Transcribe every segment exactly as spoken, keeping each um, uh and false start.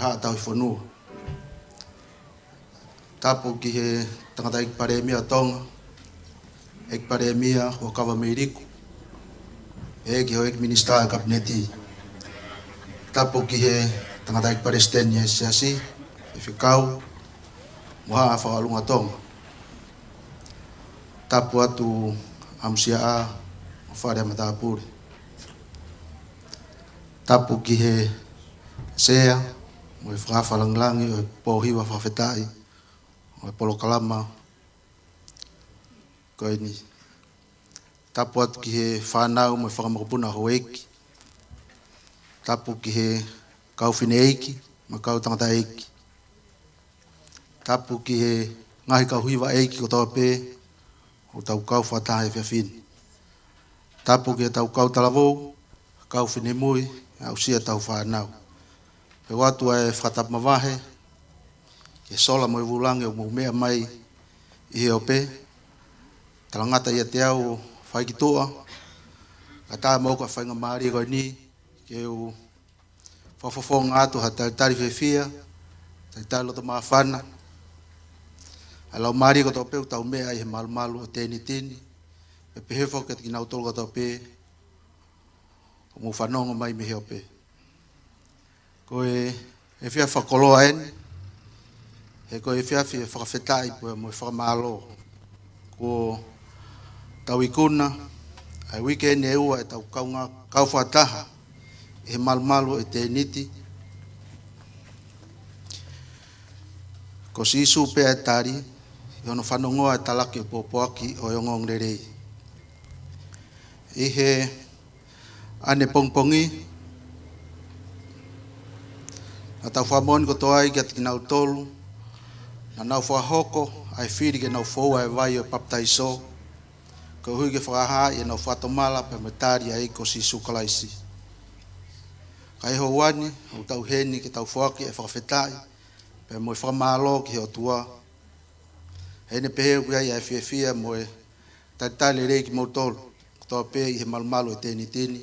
Haʻa Tauhi Fonua. Tapu ki he Tangataʻeiki Palēmia ʻo Tonga, ʻEiki Palēmia Huʻakavameiliku, ʻEiki Houʻeiki Minisitā ʻo e Kapineti. Tapu ki he Tangataʻeiki Palesiteni ʻo e Siasi, Faifekau, mo Haʻa Fakaʻolunga ʻo Tonga. Tapu atu ʻamusiaʻa mo e fale ʻa matāpule. Tapu ki he Sea mo e fakaafe lāngilangi ʻo e pōhiva fakafetaʻi ʻo e polokalama ko eni. Tapu atu ki he fānau mo e fanga mokopuna houʻeiki. Tapu ki he kau fineʻeiki mo e kau tangataʻeiki. Tapu ki he ngaahi kau hiva ʻeiki kotoa pē ʻoku tau kau fakataha he efiafi ni. Tapu ki he tau kau talavou, kau finemui, aʻusia ʻetau fānau. Pea ʻoku ʻoatu ʻa e fakatapu mavahe ki he sola mo e vūlangi ʻoku mou meʻa mai ʻi he ope. Talangata ʻiate au ʻo fai ki tuʻa, ka ʻatā moʻoku ʻa e faingamālie ko eni ke u fakafofonga atu ha talitali fiefia, talitali loto māfana ʻa e laumālie kotoa pē ʻoku tau meʻa ʻi he malumalu ʻo e tēniti ni, pea pehē foki kiate kinautolu kotoa pē ʻoku mou fanongo mai mei he ope. Ko e efiafi fakakoloa eni, he ko e efiafi ʻo e fakafetaʻi pea mo e fakamālō. Kuo tau ikuna ʻa e uike eni ʻe ua ʻetau kaungā kau fakataha ʻi he malumalu ʻo e tēniti. Ko Sīsū pē ʻa e tali, ʻi hono fanongoa ʻa e talaki ʻo e pōpoaki ʻo e ongoongolelei. ʻI he ʻanepongipongi, naʻa tau fakamoʻoni kotoa ai kiate kinautolu naʻa nau fakahoko ʻa e fili ke nau foua ʻa e vai ʻo e papitaiso, koeʻuhi ke fakahaaʻi ʻenau fakatomala pea mo e tali ʻa e ʻEiki ko Sīsū Kalaisi. Ka ʻi he houa ni, ʻoku tau ʻi heni ke tau foaki ʻa e fakafetaʻi pea mo e fakamālō ki he ʻOtua. He ʻoku pehē ʻoku ʻi ai ʻa e fiefia mo e talitali lelei kimoutolu kotoa pē ʻi he malumalu ʻo e tēniti ni.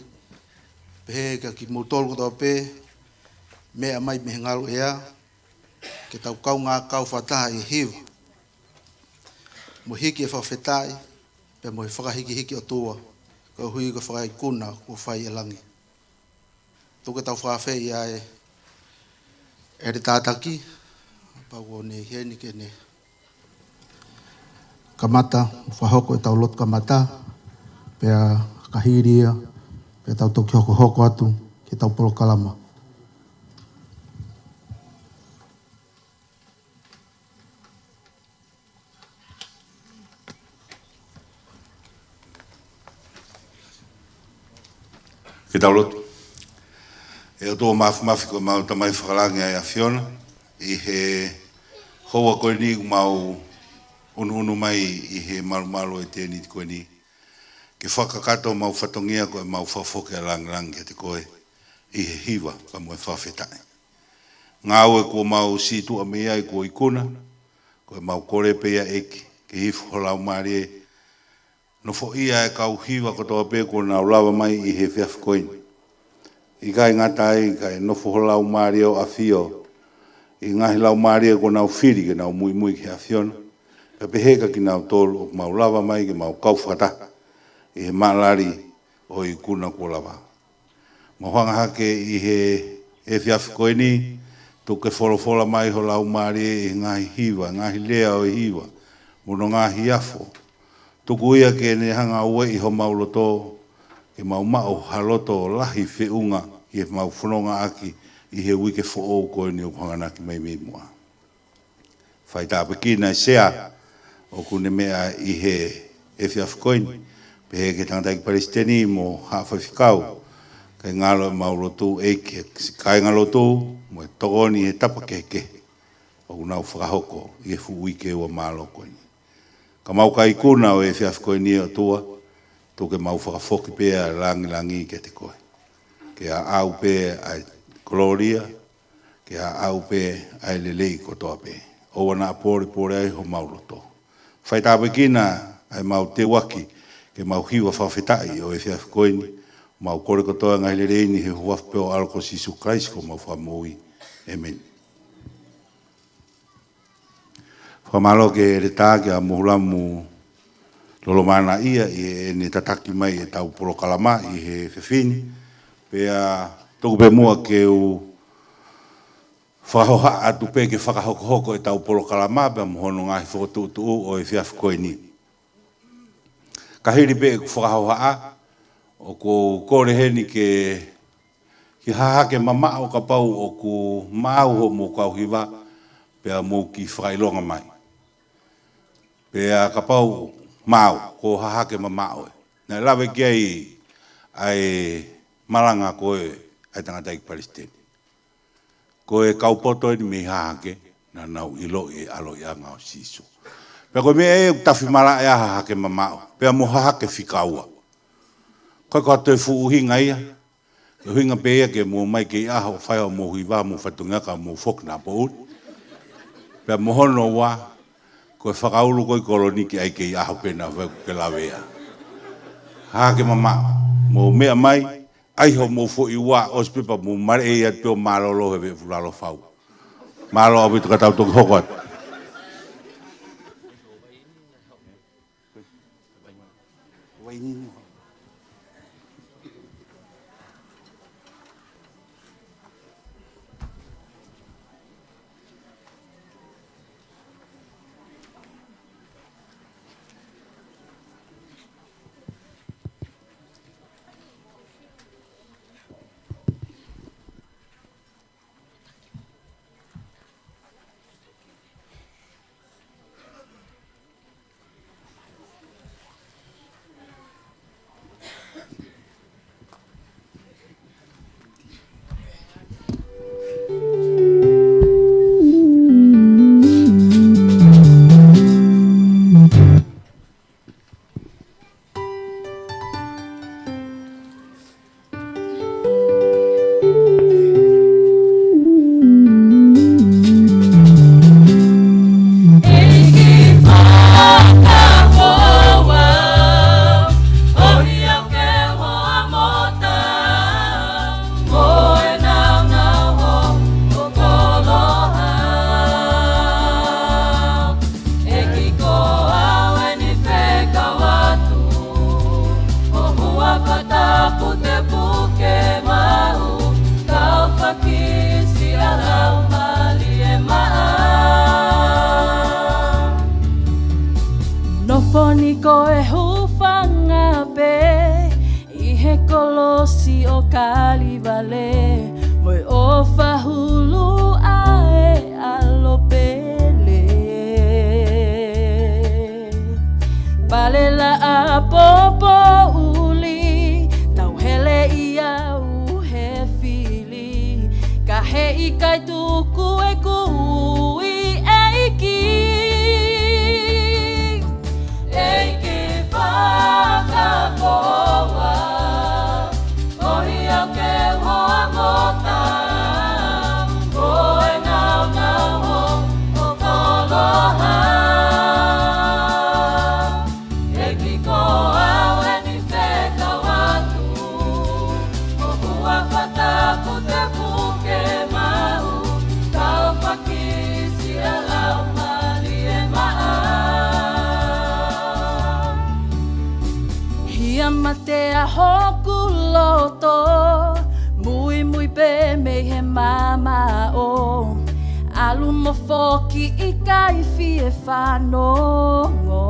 Pehē kiate kimoutolu kotoa pē meʻa mai mei he ngaluʻea, ke tau kaungā kau fakataha ʻi he hiva mo e hiki ʻa e fakafetaʻi pea mo e fakahikihiki ʻOtua, koeʻuhi ko e fakaikuna kuo fai ʻe langi. Tuku ke tau fakaafeʻi ʻa e ʻEletā Taki, pea kuo ne ʻi heni ke ne kamata, fakahoko ʻetau lotu kamata, pea ka hili ia, pea tau toki hokohoko atu ki heʻetau polokalama. Ke tau lotu. ʻE ʻOtua Māfimafi, ko homau Tamai Fakalangi ʻa e ʻAfiona, ʻi he houa ko eni ʻoku mau ʻunuʻunu mai ʻi he malumalu ʻo e tēniti ko eni, ke fakakakato homau fatongia ko ʻemau fakafoki ʻa e lāngilangi kiate koe ʻi he hiva pea mo e fakafetaʻi. Ngāue kuo mau sītuʻa mei ai kuo ikuna, ko ʻemau kole pē ia ʻEiki, ke hifo ho Laumālie, nofoʻia ʻa e kau hiva kotoa pē kuo nau lava mai ʻi he efiafi ko eni. ʻIkai ngata ai, kae nofo ho Laumālie ʻo ʻafio ʻi he ngaahi laumālie kuo nau fili ke nau muimui ki he ʻAfiona, kae pehē kiate kinautolu ʻoku mau lava mai ke mau kau fakataha ʻi he maʻalali ʻo e ikuna kuo lava. Mau hanga hake ʻi he efiafi ko eni, tuku ke folofola mai ho Laumālie ʻi he ngaahi hiva, ngaahi lea ʻo e hiva, mo hono ngaahi afo. Tuku ia ke ne hanga ʻo ueʻi homau loto, ke mau maʻu ha loto lahi feʻunga ʻi heʻemau fononga ʻaki ʻi he uike foʻou ko eni ʻoku hanganaki mai mei muʻa. Fai tāpuekina e Sea ʻoku ne meʻa ʻi he efiafi ko eni, pehē ki he Tangataʻeiki Palesiteni mo Haʻa Faifekau, kae ngalo ʻemau lotu ʻEiki, kāingalotu mo e tokoni he tapa kehekehe ʻoku nau fakahoko ʻi he fuʻu uike ua mālō ko eni. Ka mau ka ikuna ʻo e efiafi ko eni ʻe ʻOtua, tuku ke mau fakafoki pē ʻa e lāngilangi kiate koe. Ke aʻau pē ʻa e kolōlia, ke aʻau pē ʻa e lelei kotoa pē. ʻOua naʻa pōlepole ai homau loto. Fai tāpuekina ʻa ʻemau teuaki ke mau hiva fakafetaʻi ʻo e efiafi ko eni, mau kole kotoa e ngaahi lelei ni he huafa pē ʻo ho ʻAlo ko Sīsū Kalaisi ko homau Fakamoʻui. ʻĒmeni. Fakamālō ki he Leta kia Mohulam Lolomana ia ʻi heʻene tataki mai ʻetau polokalama ʻi he efiafi ni. Pea tuku pē muʻa ke u fakahohaʻa atu pē ke fakahokohoko ʻetau polokalama pea mo hono ngaahi fokotuʻutuʻu ʻo e efiafi ko eni. Ka hili pē ʻeku fakahohaʻa, ʻoku ou kole heni ke, ke hahake mamaʻo kapau ʻoku maau hoʻomou kau hiva, pea mou kiʻi fakaʻilonga mai. Pea kapau maau, ko e hahake mamaʻo ē. Naʻe lave ki ai ʻa e malanga ko ē ʻa e tangataʻeiki palesiteni. Ko e kau poto eni mei hahake, naʻa nau ʻiloʻi e ʻaloʻiʻanga ʻo Sīsū. Pea ko e meʻa ē ʻoku tafi malaʻe ai hahake mamaʻo, pea mo hahake fika ua. Ko e, ko e toe fuʻu ʻuhinga ia, ko e ʻuhinga pē ia ke mou ō mai kei ʻaho ʻo fai hoʻomou hiva, mou fatongia ka mou foki napoʻuli. Pea mo hono ua, ko e fakaulu ko ē ʻi Koloniki ʻai kei ʻaho pē naʻa fai ʻoku ke lave ia. Hahake mamaʻo, mou meʻa mai, ʻai hoʻomou foʻi ua, ʻosi pē pea mou maleʻei atu pē ʻo mālōlō he veʻe fulalo fau. Mālō ʻaupito ka tau toki hoko atu. ʻEiki ko au eni fekau atu, ʻo huafa tapu te puke maʻu, kau fakisi ʻa e laumālie maʻa. Nofo ni ko e hūfanga pē, ʻi he kolosi ʻo Kalivale, mo e ʻofa hulu ʻa e ʻAlo pele. Pale laʻā popoʻuli, tauheleʻi au he fili, ka heʻikai tuku ʻeku ui ʻEiki. ʻEiki fakafoua, koeʻuhi au ke u hoa mota, ko e naunau hoʻo koloa. ʻEiki ko au eni fekau atu, ʻo huafa tapu te puke maʻu, kau fakisi ʻa e laumālie maʻa. Hia mate ʻa hoku loto, muimui pē mei he mamaʻo, ʻalu mo foki ʻikai fie fanongo.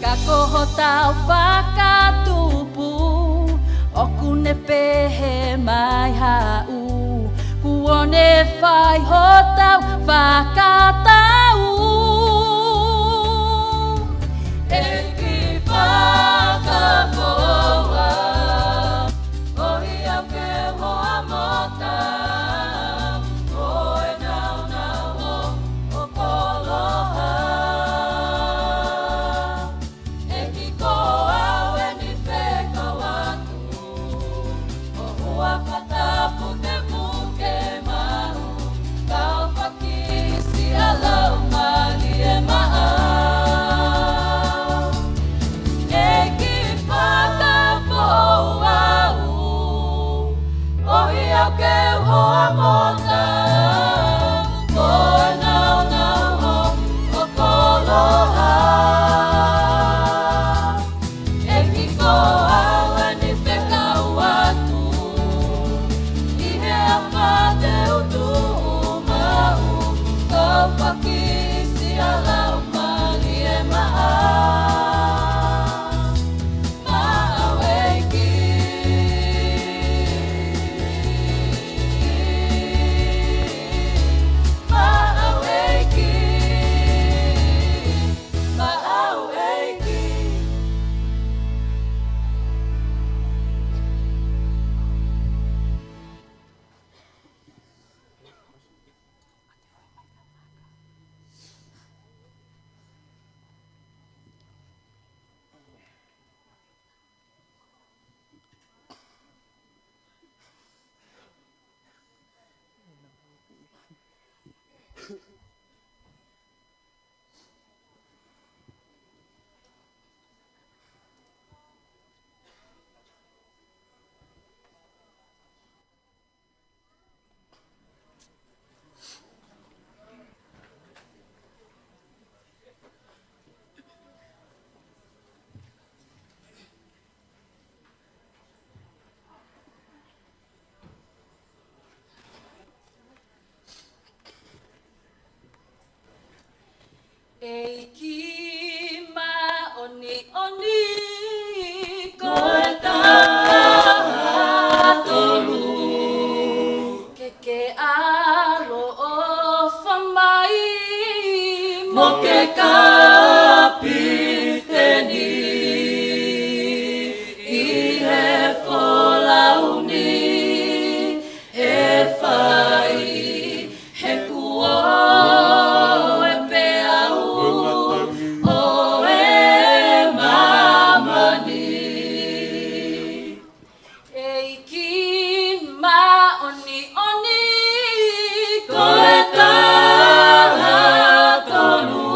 Ka ko hotau fakatupu, ʻoku ne pehē mai haʻu, kuo ne fai hotau fakatau. ʻEiki fakafoua, koeʻuhi au ke u hoa mota, ko e naunau hoʻo koloa. ʻEiki ko au eni fekau atu, ʻo huafa tapu te puke maʻu, kau fakisi ʻa e laumālie maʻa. ʻEiki fakafoua, koeʻuhi au ke u hoa mota, ko Tuʻu maʻu, kau fakisi ʻa Laumālie Maʻa, maʻau ʻEiki, maʻau ʻEiki, maʻau ʻEiki. ʻEiki māʻoniʻoni, ko e taha tolu, ke ke ʻaloʻofa mai mo ke kapiteni ʻi he folau ni, ʻe fai he kuo ʻoe pē au ʻo e māmani. ʻEiki māʻoniʻoni, ko e taha tolu,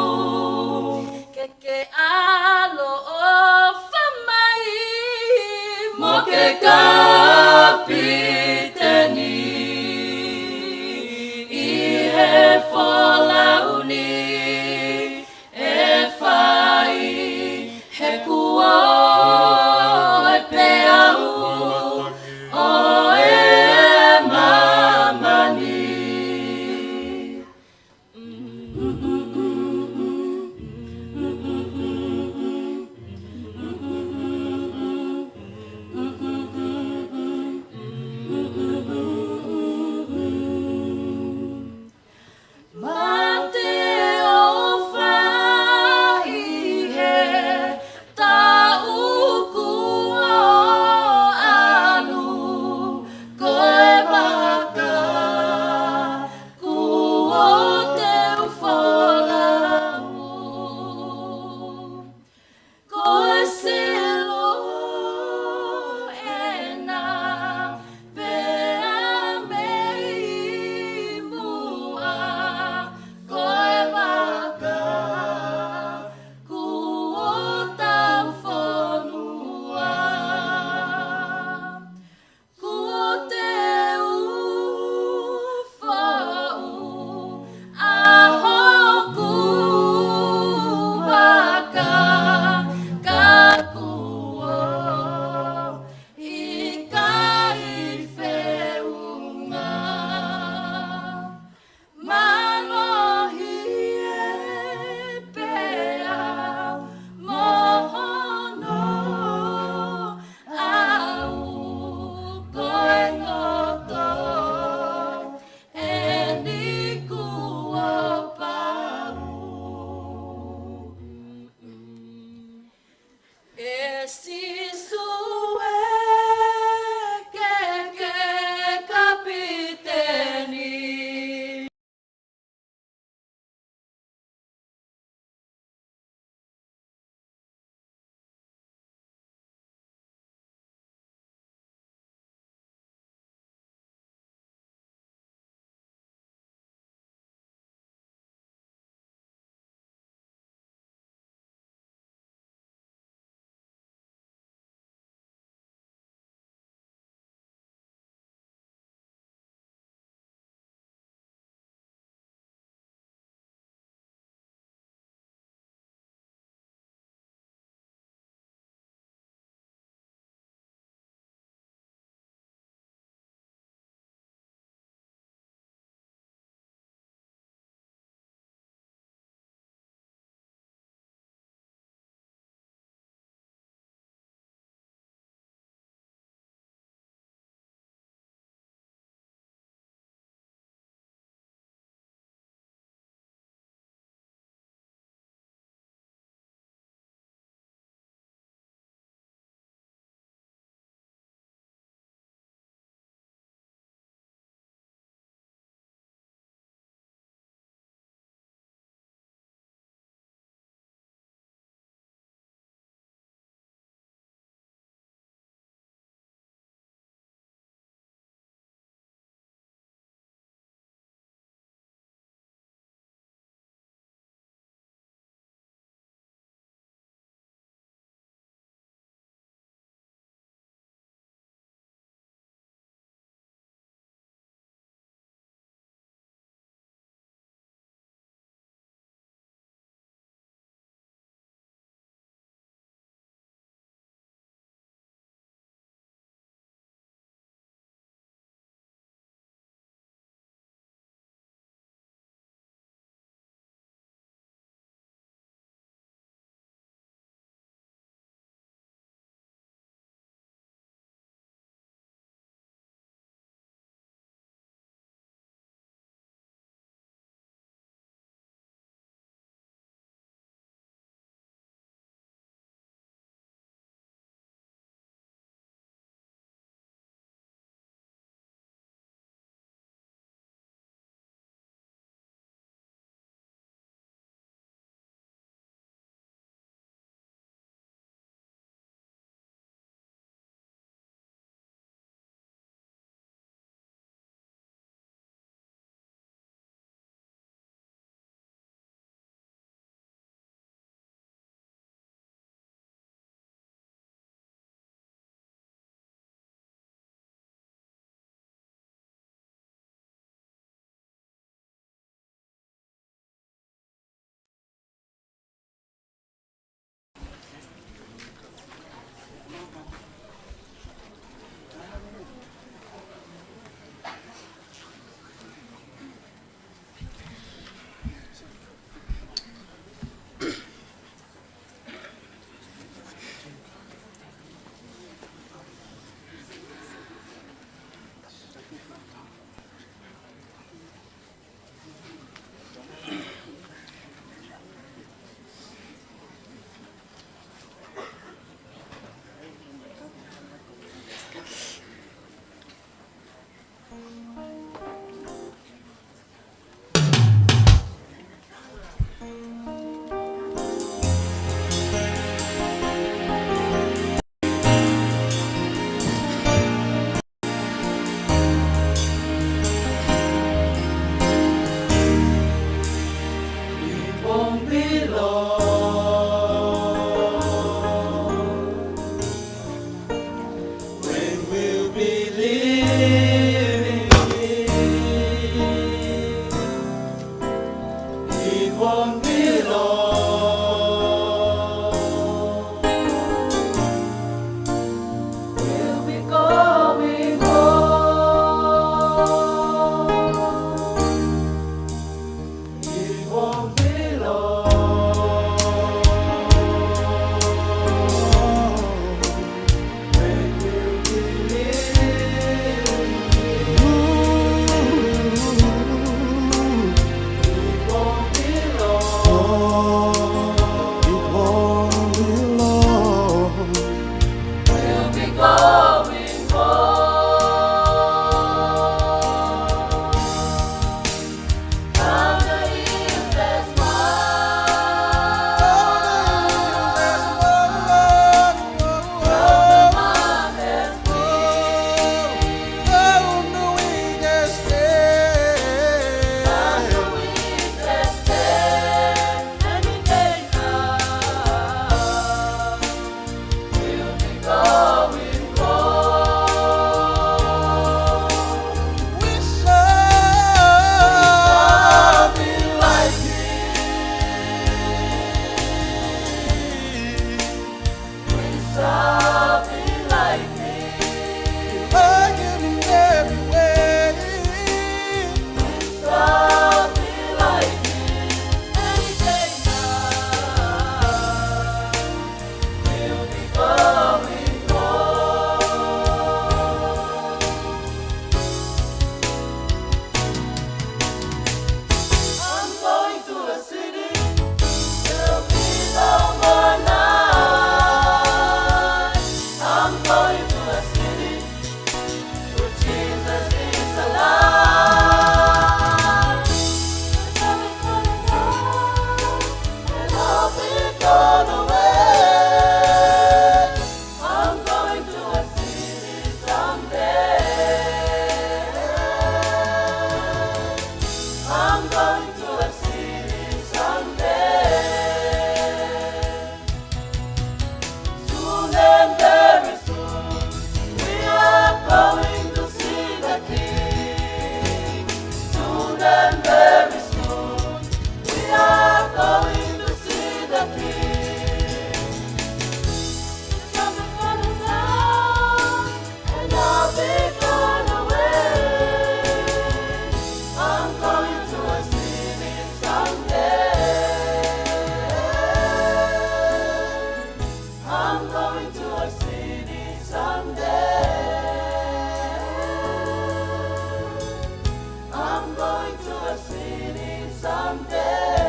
City someday.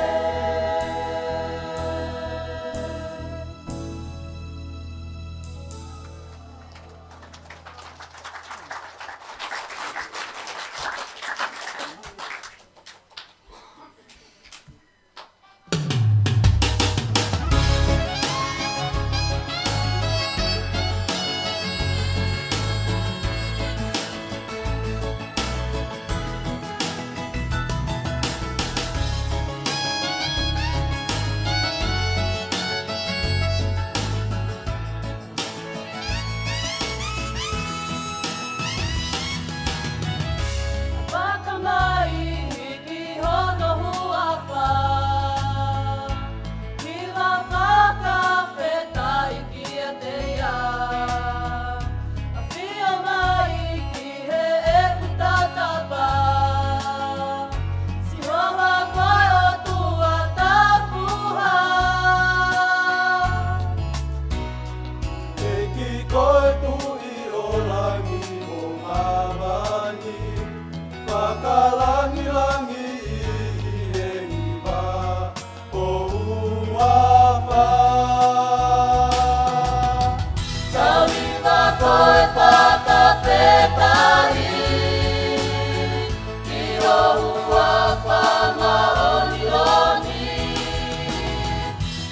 Fakamai ki hono huafa, hiva fakafetaʻi kiate ia. ʻAfio mai ki heʻeku tatapa, Sihova ko e ʻOtua tapuhā. ʻEiki ko e Tuʻi ʻo langi mo māmani, fakalangilangiʻi ʻi he hiva ho huafa. Tau hiva ko e fakafetaʻi ki ho huafa māʻoniʻoni.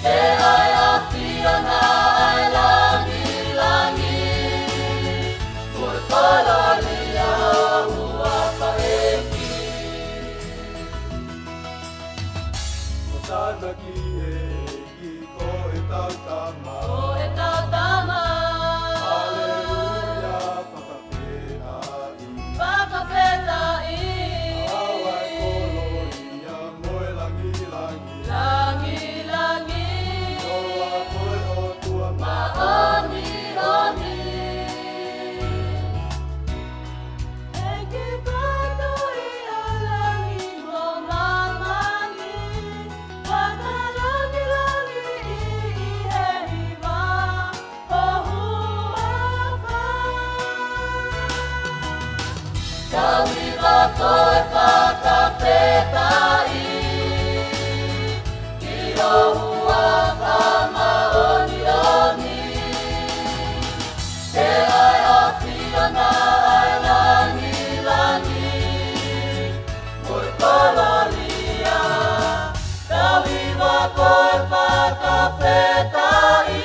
Ke ʻai ʻa e ʻAfiona ʻa e langilangi, mo e kolōlia ho huafa, ʻEiki. Hōsana ki he ʻEiki ko ʻetau Tama. Ko ʻetau Tama. Haleluia, fakafetaʻi. Fakafetaʻi. ʻAua e kolōlia mo e langilangi. Langilangi. ʻOua ko e ʻOtua māʻoniʻoni. ʻEiki ko e Tuʻi ʻo langi mo māmani, fakalangilangiʻi ʻi he hiva ho huafa. Tau hiva ko e fakafetaʻi ki ho huafa māʻoniʻoni. Ke ʻai ʻa e ʻAfiona ʻa e langilangi, mo e kolōlia. Tau hiva ko e fakafetaʻi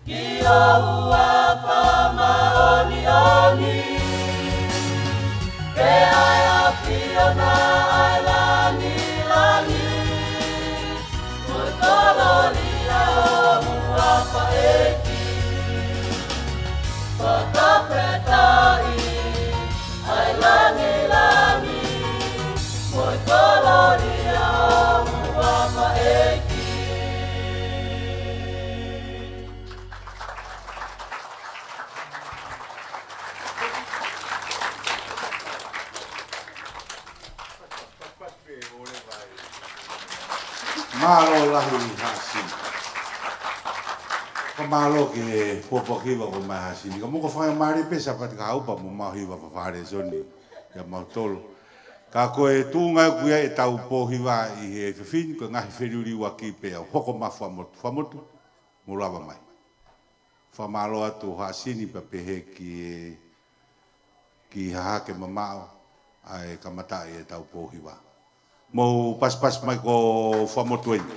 ki ho huafa māʻoniʻoni. Ke ʻai ʻa e ʻAfiona ʻa e langilangi, mo e kolōlia ho huafa, ʻEiki. Fakafetaʻi ʻa e langilangi, mo e kolōlia ho huafa, ʻEiki. Mālō lahi Haʻasini. Ko e mālō ki he fuofua hiva ko ē mei Haʻasini. Ka mou fakamālō pē Sāpate kahaʻu pea mo e hiva fakafakalēsoni ʻa mautolu. Ka ko e tuʻunga ʻoku ʻi ai ʻetau pō hiva ʻi he efiafi ni, ko e ngaahi feliuliuaki pē ʻoku hoko mai Fuaʻamotu, Fuaʻamotu, mou lava mai. Fakamālō atu Haʻasini pea pehē ki, ki Hahake Mamaʻo, ʻa e kamataʻi ʻetau pō hiva. Mou pasipasi mai ko Fuaʻamotu eni.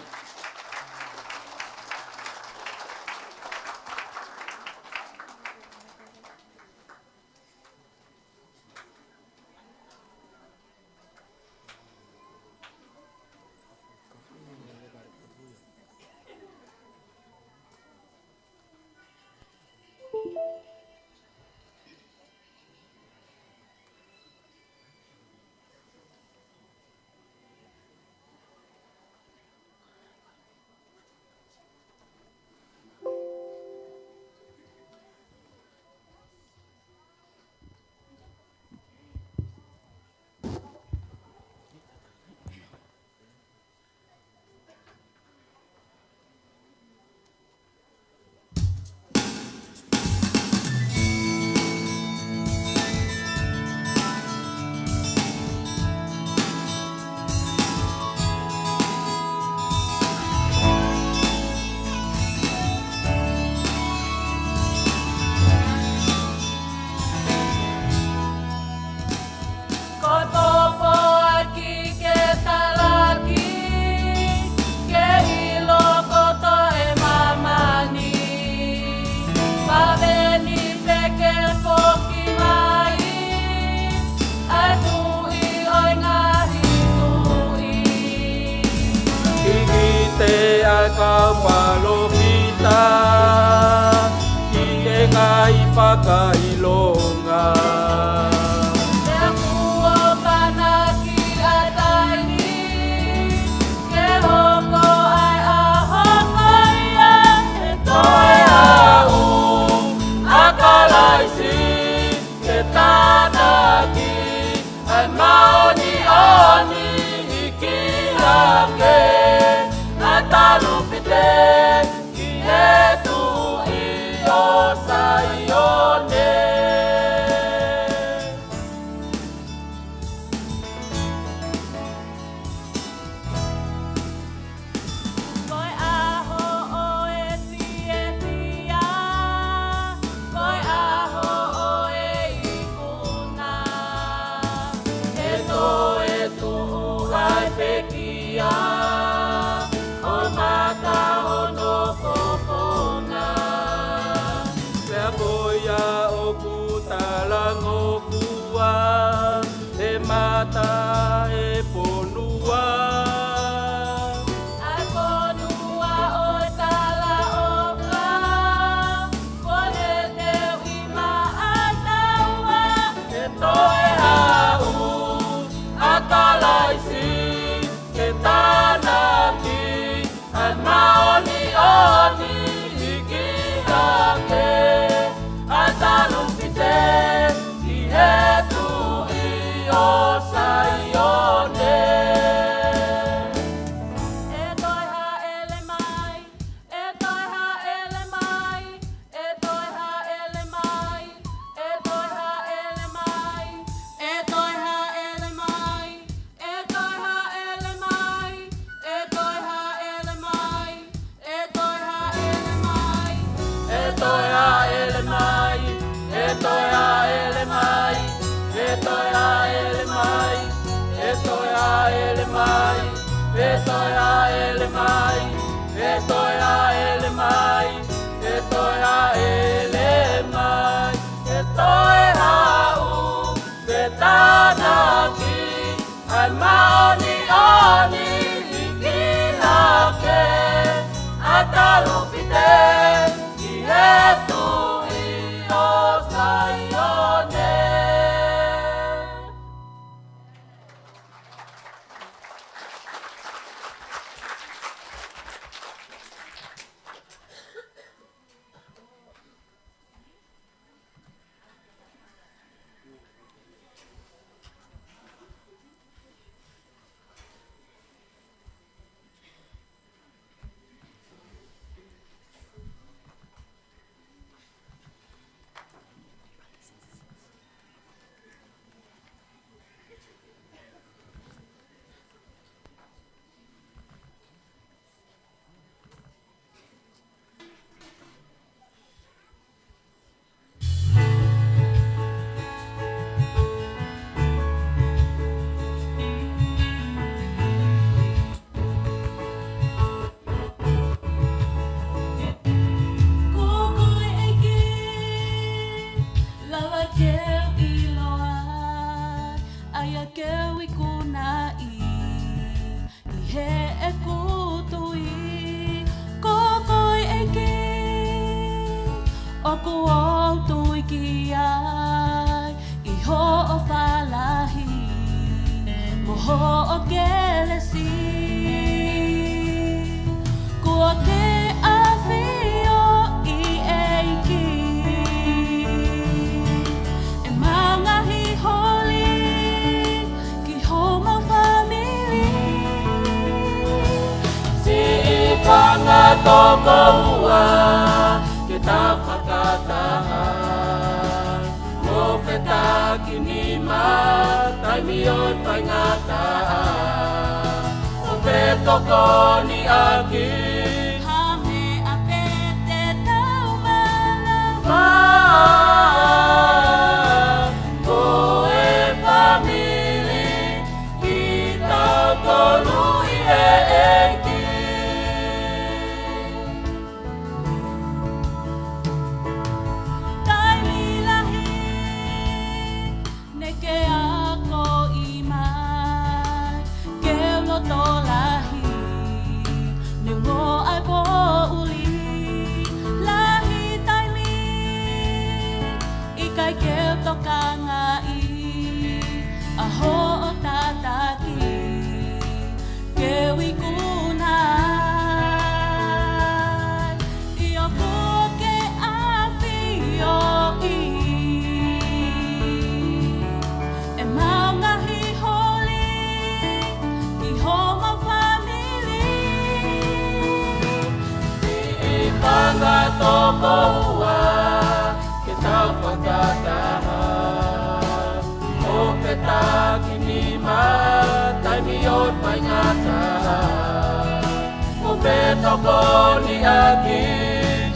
ʻilonga. Pea kuo panaki ʻa taimi ke hoko ai ʻa e hoko ia, ʻe toe haʻu ʻa Kalaisi ke tānaki ʻa e māʻoniʻoni, hiki hake ʻa e talupite ki he Tuʻi ʻo Saione. Ko e ʻaho ʻo e fiefia, ko e ʻaho ʻo e ikuna, ʻe toe tuʻu ai pekia ʻo mata hono fofonga. Pea ko ia ʻoku talangofua ʻe mata ʻe fonua. ʻA e fonua ʻo e talaʻofa, kuo ne teuʻi maʻataua, ʻe toe haʻu ʻa Kalaisi ke tānaki ʻa e māʻoniʻoni, hiki hake ʻa e talupite ki he Tuʻi ʻo Saione. ʻE toe hāʻele mai, ʻe toe hāʻele mai, ʻe toe hāʻele mai, ʻe toe hāʻele mai, ʻe toe hāʻele mai. ʻE toe hāʻele mai, ʻe toe hāʻele mai, ʻe toe hāʻele mai, ʻe toe hāʻele mai, ʻe toe hāʻele mai, ʻe toe hāʻele mai, ʻe toe hāʻele mai, ʻe toe hāʻele mai, ʻe toe hāʻele mai, ʻe toe hāʻele mai, ʻe toe haʻu ke tānaki ʻa e māʻoniʻoni, hiki hake ʻa e talupite ki he Tuʻi ʻo Saione. Ko koe ʻEiki, lava ke u ʻiloa, ʻai ke u ikunaʻi ʻi heʻeku tui. Ko koe ʻEiki, ʻoku ou tui ki ai, ʻi hoʻo fālahi mo hoʻo kelesi. Kuo ke ʻafioʻi ʻEiki ʻemau ngaahi holi ki homau fāmili. Siʻi fanga tokoua ke tau fakataha mo fetakinima taimi ʻo e faingataʻa. ʻO fetokoniʻaki ha meʻa pē te tau mālama. Ko e fāmili kitautolu ʻi he ʻEiki. Taimi lahi ne ke akoʻi mai ke u loto lahi, neongo ʻa e poʻuli. Lahi taimi ʻa hoʻo tataki ke u ikuna ai, ʻio kuo ke ʻafioʻi ʻemau ngaahi holi ʻi homau fāmili. Siʻi fanga tokoua, ke tau fakataha ʻo fetakinima taimi ʻo e faingataʻa, ʻo fetokoniʻaki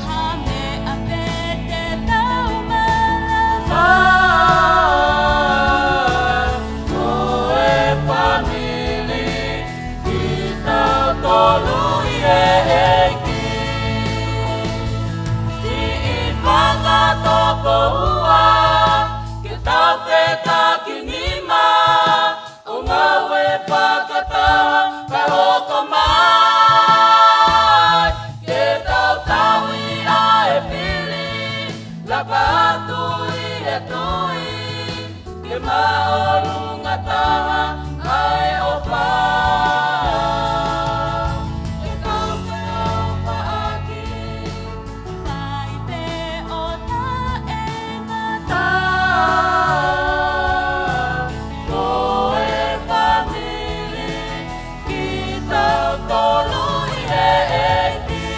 ha meʻa pē te tau malava. Ko e fāmili kitautolu ʻi he ʻEiki. Siʻi fanga tokoua, ke tau fetakinima ʻo ngāue fakataha kae hoko mai ke tau tauhi ʻa e fili, laka atu ʻi he tui, ke māʻolunga taha ʻa e ʻofa. Ke tau feʻofaʻaki, fai pē ʻo taʻengata. Ko e fāmili kitautolu ʻi he ʻEiki.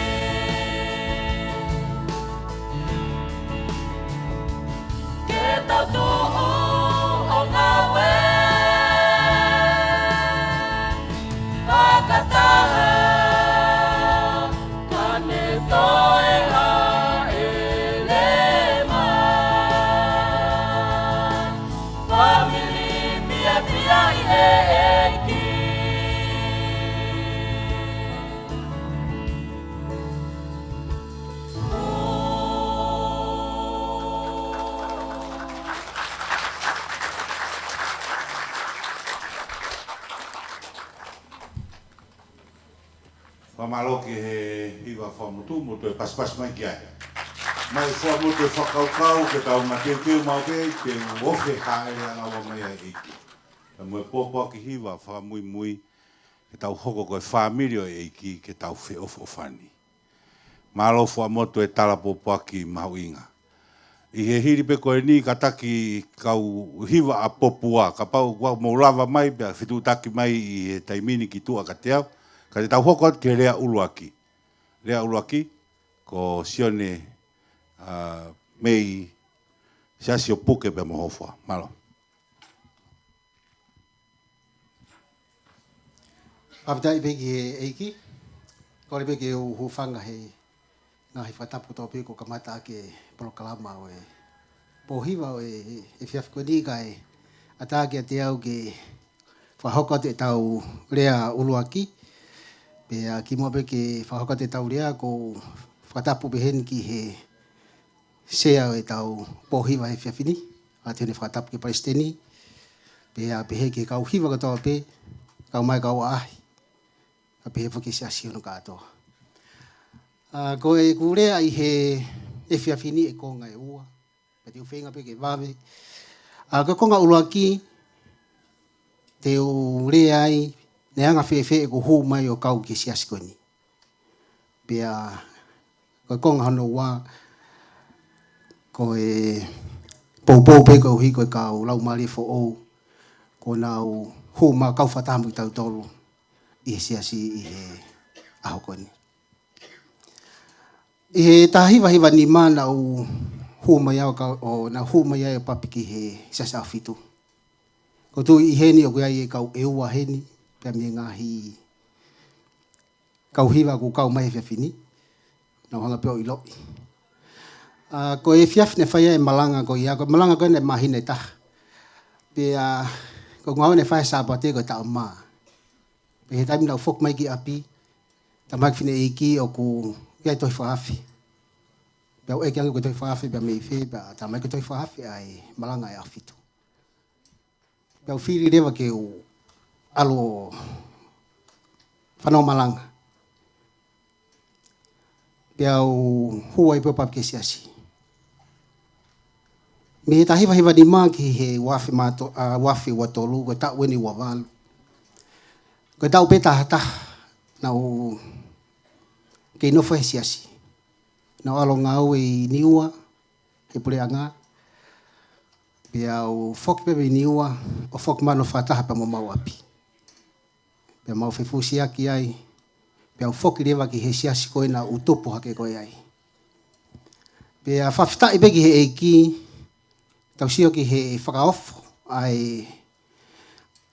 Ke tau tuʻu ʻo ngāue fakataha, ka ne toe hāʻele mai. Fāmili fiefia ʻi he ʻEiki. Fakamālō ki he hiva fakamotu, mo toe pasipasi mai ki ai. Mai fua mo toe fakakaukau, ke tau mateuteu maʻu pē, ke u ofi e hāʻele ʻanga ua mai ai ʻEiki. Pea mo e pōpoaki hiva fakamuimui, ke tau hoko ko e fāmili ʻo e ʻEiki, ke tau feʻofoʻofani. Mālō fua mo toe tala pōpoaki mahuʻinga. ʻI he hili pē ko eni kātaki kau hiva ʻa Popua, kapau kuo mou lava mai pea fetuʻutaki mai ʻi he taimi ni ki tuʻa kiate au, ka te tau hoko atu ki he lea ʻuluaki. Lea ʻuluaki, ko Sione, ā, mei Siasi ʻo Puke pea mo Hōfoa. Mālō. Fakafetaʻi pē ki he ʻEiki, kole pē ke u hūfanga he ngaahi fakatapu kotoa pē kuo kamata ʻaki e polokalama ʻo e pōhiva ʻo e, e efiafi ko eni kae ʻatā kiate au ke fakahoko atu ʻetau lea ʻuluaki. Pea kimuʻa pē ke fakahoko atu ʻetau lea, ʻoku ou fakatapu pē heni ki he sea ʻo ʻetau pōhiva he efiafi ni, ʻa Tene fakatapu ki Palesiteni, pea pehē ki he kau hiva kotoa pē, kau mai kau ʻaʻahi, pea pehē foki ki he siasi hono kātoa. Ā, ko ʻeku lea ʻi he efiafi ni ʻe konga ʻe ua, pea te u feinga pē ke vave. Ā, ko e konga ʻuluaki, te u lea ai, ne anga fēfē ʻeku hū mai ʻo kau ki he siasi ko eni. Pea ko e konga hono ua, ko e poupou pē koeʻuhi ko e kau laumālie foʻou, kuo nau hū mai ʻo kau fakataha mo kitautolu ʻi he siasi ʻi he ʻaho ko eni. ʻI he taha hiva hiva nima naʻa ku hū mai au ka, ʻo naʻa ku hū mai ai ʻo papi ki he Siasi ʻAhofitu. ʻOku ou tui ʻi heni ʻoku ʻi ai e kau ʻe ua heni, pea mei he ngaahi kau hiva kuo kau mai he efiafi ni, naʻa ku hanga pē ʻo ʻiloʻi. Ā, ko e efiafi naʻe fai ai e malanga ko ia, ko e malanga ko ē naʻe māhina ʻe taha. Pea, ko e ngāue naʻe fai he Sāpate ko e taʻo mā. Pea he taimi naʻa ku foki mai ki ʻapi, talamai ʻe he fineʻeiki ʻoku ʻi ai e tohi fakaafe. Pea u ʻeke ange ko e tohi fakaafe pea mei fē, pea talamai ko e tohi fakaafe ʻa e malanga ʻa e ʻAhofitu. Pea u fili leva ke u ʻalu ʻo fanongo malanga. Pea u hū ai pē ʻo papi ki he siasi. Mei he taha hiva hiva nima ki he ua afe mā to-, ʻa, ua afe ua tolu, ko e taʻu eni ua valu. Ko e taʻu pē taha taha naʻá ku kei nofo he siasi. Naʻá ku ʻalu ʻo ngāue ʻi Niua, he puleʻanga. Pea u foki pē mei Niua, ʻo foki mai ʻo fakataha pē mo homau ʻapi. Pea mau fefusiaki ai, pea u foki leva ki he siasi ko ē naʻá ku tupu hake ko ē ai. Pea fakafetaʻi pē ki he ʻEiki, tau sio ki he fakaofo ʻa e,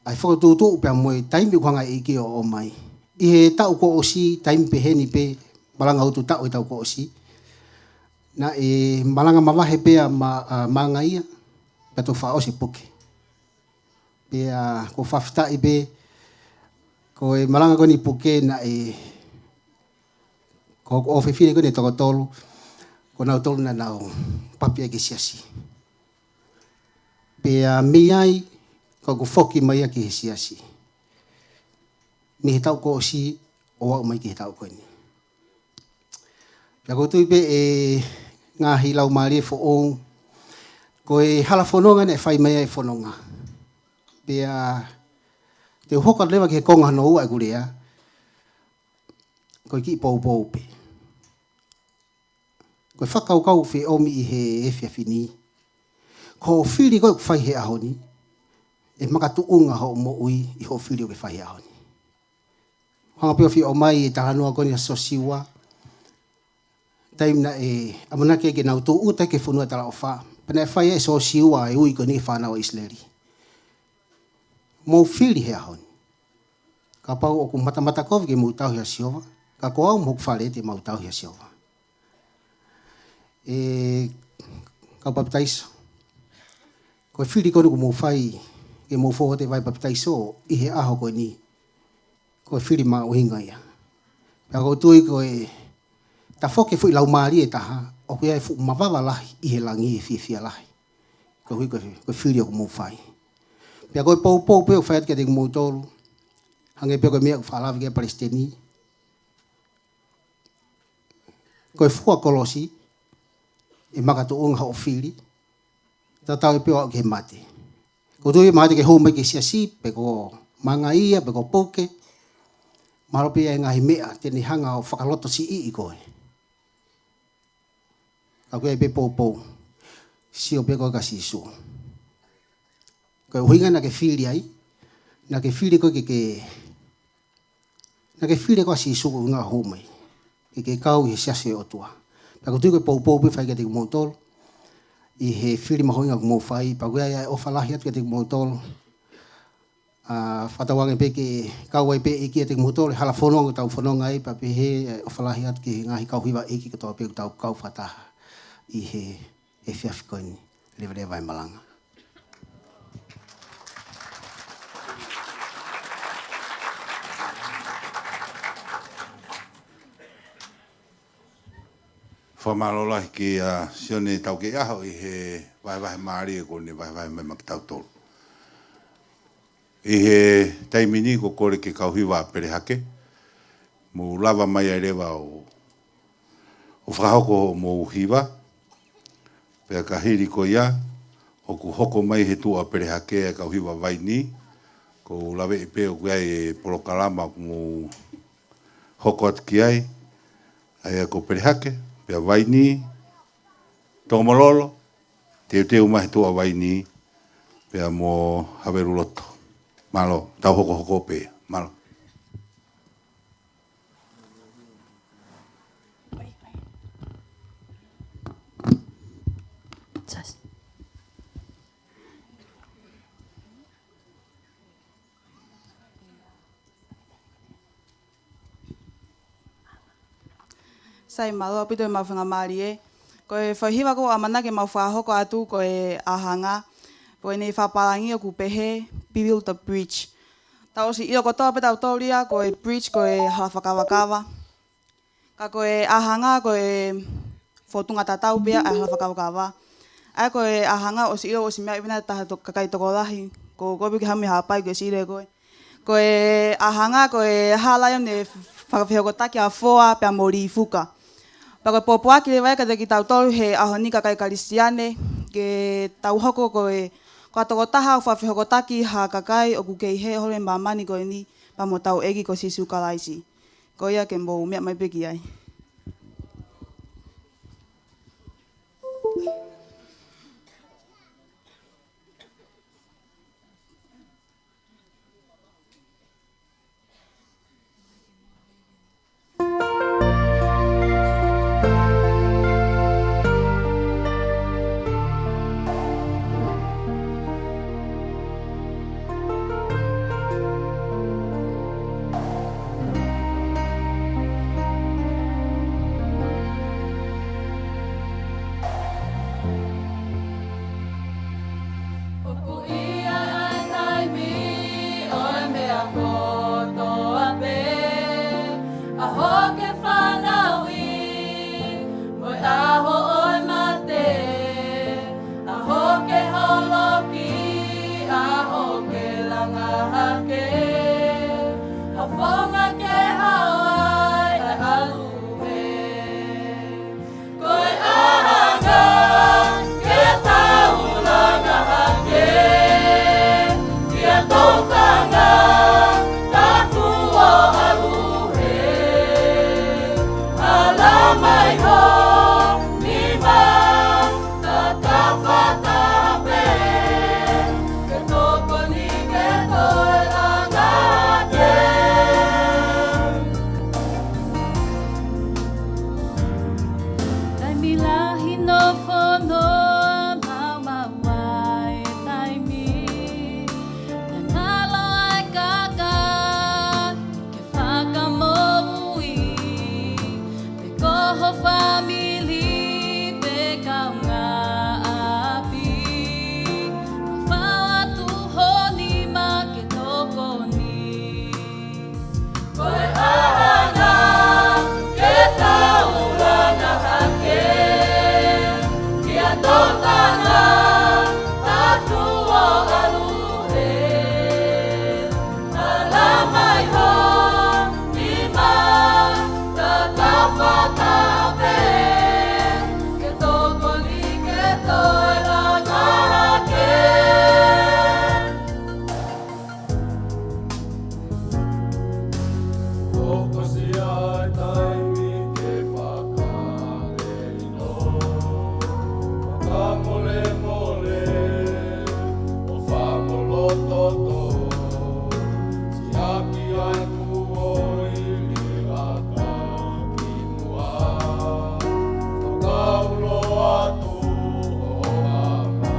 ʻa e fokotuʻutuʻu pea mo e taimi ʻoku hanga ʻe he ʻEiki ʻo ʻomai. ʻI he taʻu kuo ʻosi, taimi peheni pē, malanga utu taʻu he taʻu kuo ʻosi, naʻe malanga mavahe pē ʻa Ma-, ʻa Mangaia, pea toki fakaʻosi e puke. Pea ʻoku ou fakafetaʻi pē, ko e malanga ko eni puke naʻe, ko hoku ʻofefine ko eni ʻe toko tolu, ko nautolu naʻa nau papi ai ki he siasi. Pea mei ai, ko ʻeku foki mai ia ki he siasi. Mei he taʻu kuo ʻosi, ʻo aʻu mai ki he taʻu ko eni. Pea ʻoku ou tui pē ʻe ngaahi laumālie foʻou, ko e hala fononga naʻe fai mai ai e fononga. Pea te u hoko atu leva ki he konga hono ua ʻeku lea, ko e kiʻi poupou pē. Ko e fakakaukau ʻoku fie ʻomi ʻi he efiafi ni, ko hoʻo fili ko ē ʻoku fai he ʻaho ni, ʻe makatuʻunga hoʻo moʻui ʻi hoʻo fili ʻoku ke fai he ʻaho ni. Hanga pē ʻo fie ʻomai e talanoa ko eni ʻa Siosiua. Taimi naʻe ʻamanaki ai ke nau tūʻuta ki he fonua talaʻofa, pea naʻe fai ʻe Siosiua e ui ko eni ki he fānau ʻa ʻIsileli: Mou fili he ʻaho ni. Kapau ʻoku matamata kovi ke mou tauhi ʻa Sihova, ka ko au mo hoku fale te mau tauhi ʻa Sihova. ʻE kau papitaiso, ko e fili ko eni ʻoku mou fai ke mou fou atu he vai papitaiso ʻi he ʻaho ko eni, ko e fili mahuʻinga ia. Pea ʻoku ou tui ko e tafoki e foʻi laumālie ʻe taha, ʻoku ʻi ai e fuʻu mavava lahi ʻi he langi, e fiefia lahi, koeʻuhi ko e, ko e fili ʻoku mou fai. Pea ko e poupou pē ʻoku fai atu kiate kimoutolu, hangē pē ko e meʻa ʻoku faʻa lave ki ai e palesiteni, ko e fua kolosi, ʻe makatuʻunga hoʻo fili, tatau ai pē ʻo aʻu ki he mate. Ko e tuʻu ia mahalo te ke hū mai ki he siasi, pe ko Mangaia, pe ko Puke, mahalo pē ʻe ʻi ai e ngaahi meʻa te ne hanga ʻo fakalotosiʻi koe. Ka ʻoku ʻi ai pē e poupou, sio pē koe kia Sīsū. Ko e ʻuhinga naʻá ke fili ai, naʻá ke fili koe ke, ke, naʻá ke fili koe ʻa Sīsū ko e ʻuhinga hoʻo hū mai, ke ke kau ʻi he siasi ʻo e ʻOtua. Pea ʻoku ou tui ko e poupou pē ʻoku fai kiate kimoutolu, ʻi he fili mahuʻinga ʻoku mou fai, pea ʻoku ʻi ai e ʻofa lahi atu kiate kimoutolu. ʻA, fakatauange pē ke kau ai pē e ʻEiki kiate kimoutolu he hala fononga ʻoku tau fononga ai, pea pehē e ʻofa lahi atu ki he ngaahi kau hiva ʻeiki kotoa pē ʻoku tau kau fakataha ʻi he, he efiafi ko eni. Leveleva e malanga. Fakamālō lahi kia Sione Taukeʻaho ʻi he vahevahe mālie kuo ne vahevahe mai maʻa kitautolu. ʻI he taimi ni ʻoku ou kole ki he kau hiva ʻa Pelehake, mou lava mai ai leva ʻo, ʻo fakahoko hoʻomou hiva. Pea ka hili ko ia, ʻoku hoko mai he tuʻa ʻo Pelehake e kau hiva Vaini. ʻOku ou laveʻi pē ʻoku ʻi ai e polokalama ʻoku mou hoko atu ki ai, ʻa ia ko Pelehake, pea Vaini, Tokomololo, teuteu mai he tuʻa Vaini, pea mo Haveluloto. Mālō, tau hokohoko pē. Mālō. Sai, mālō ʻaupito e maʻu faingamālie. Ko e foʻi hiva ʻoku ou ʻamanaki ke mau fakahoko atu ko e ʻĀhanga. Ko ʻene fakapālangi ʻoku pehē, Build the Bridge. Tau ʻosi ʻilo kotoa pē tautolu ia, ko e bridge ko e hala fakavakava. Ka ko e ʻāhanga ko e fōtunga tatau pē ia ʻa e hala fakavakava. ʻA ia ko e ʻāhanga ʻosi ʻilo, ʻosi meaʻi pē ʻe he taha to-, kakai tokolahi, ko koe pē ʻoku ke haʻu mei Haʻapai ʻoku ke ʻosi ʻilo ʻe koe. Ko e ʻāhanga ko e hala ia ʻoku ne fakafehokotaki ʻa Foa pea mo Lifuka. Pea ko e pōpoaki leva ia kiate kitautolu he ʻaho ni kakai Kalisitiane, ke tau hoko ko e, ko ha tokotaha ʻoku fakafehokotaki ha kakai ʻoku kei hē holo ʻi māmani ko eni, pea mo hotau ʻEiki ko Sīsū Kalaisi. Ko ia ke mou meʻa mai pē ki ai. ʻOku ʻi ai ʻa e taimi ʻo e meʻa kotoa pē, ʻaho ke fanauʻi, mo e ʻaho ʻo e mate, ʻaho ke holoki, ʻaho ke langa hake, ha founga ke hao ai ʻa e ʻalu hē. Ko e ʻaho ange ke tau langa hake, ʻi ha tokanga taku ʻo ʻalu hē. Ala mai ho nima, tata fata pē, ke tokoni ke toe langa hake. Taimi lahi nofo noa maumau ai e taimi. Naʻa ngalo ai kaka ke fakamoʻui, pe ko ho fāmili, pe kaungāʻapi. Fai atu ho nima ke tokoni. Ko e ʻaho ange ke tau langa hake, ʻi ha tokanga taku ʻo ʻalu hē. Ala mai ho nima, tata fata pē, ke tokoni ke toe langa hake. Hokosia e taimi ke fakaʻelino, fakamolemole, ʻo fakamolototō, siʻaki ai kuo ʻi laka ki muʻa, fakaulo atu ho ʻama.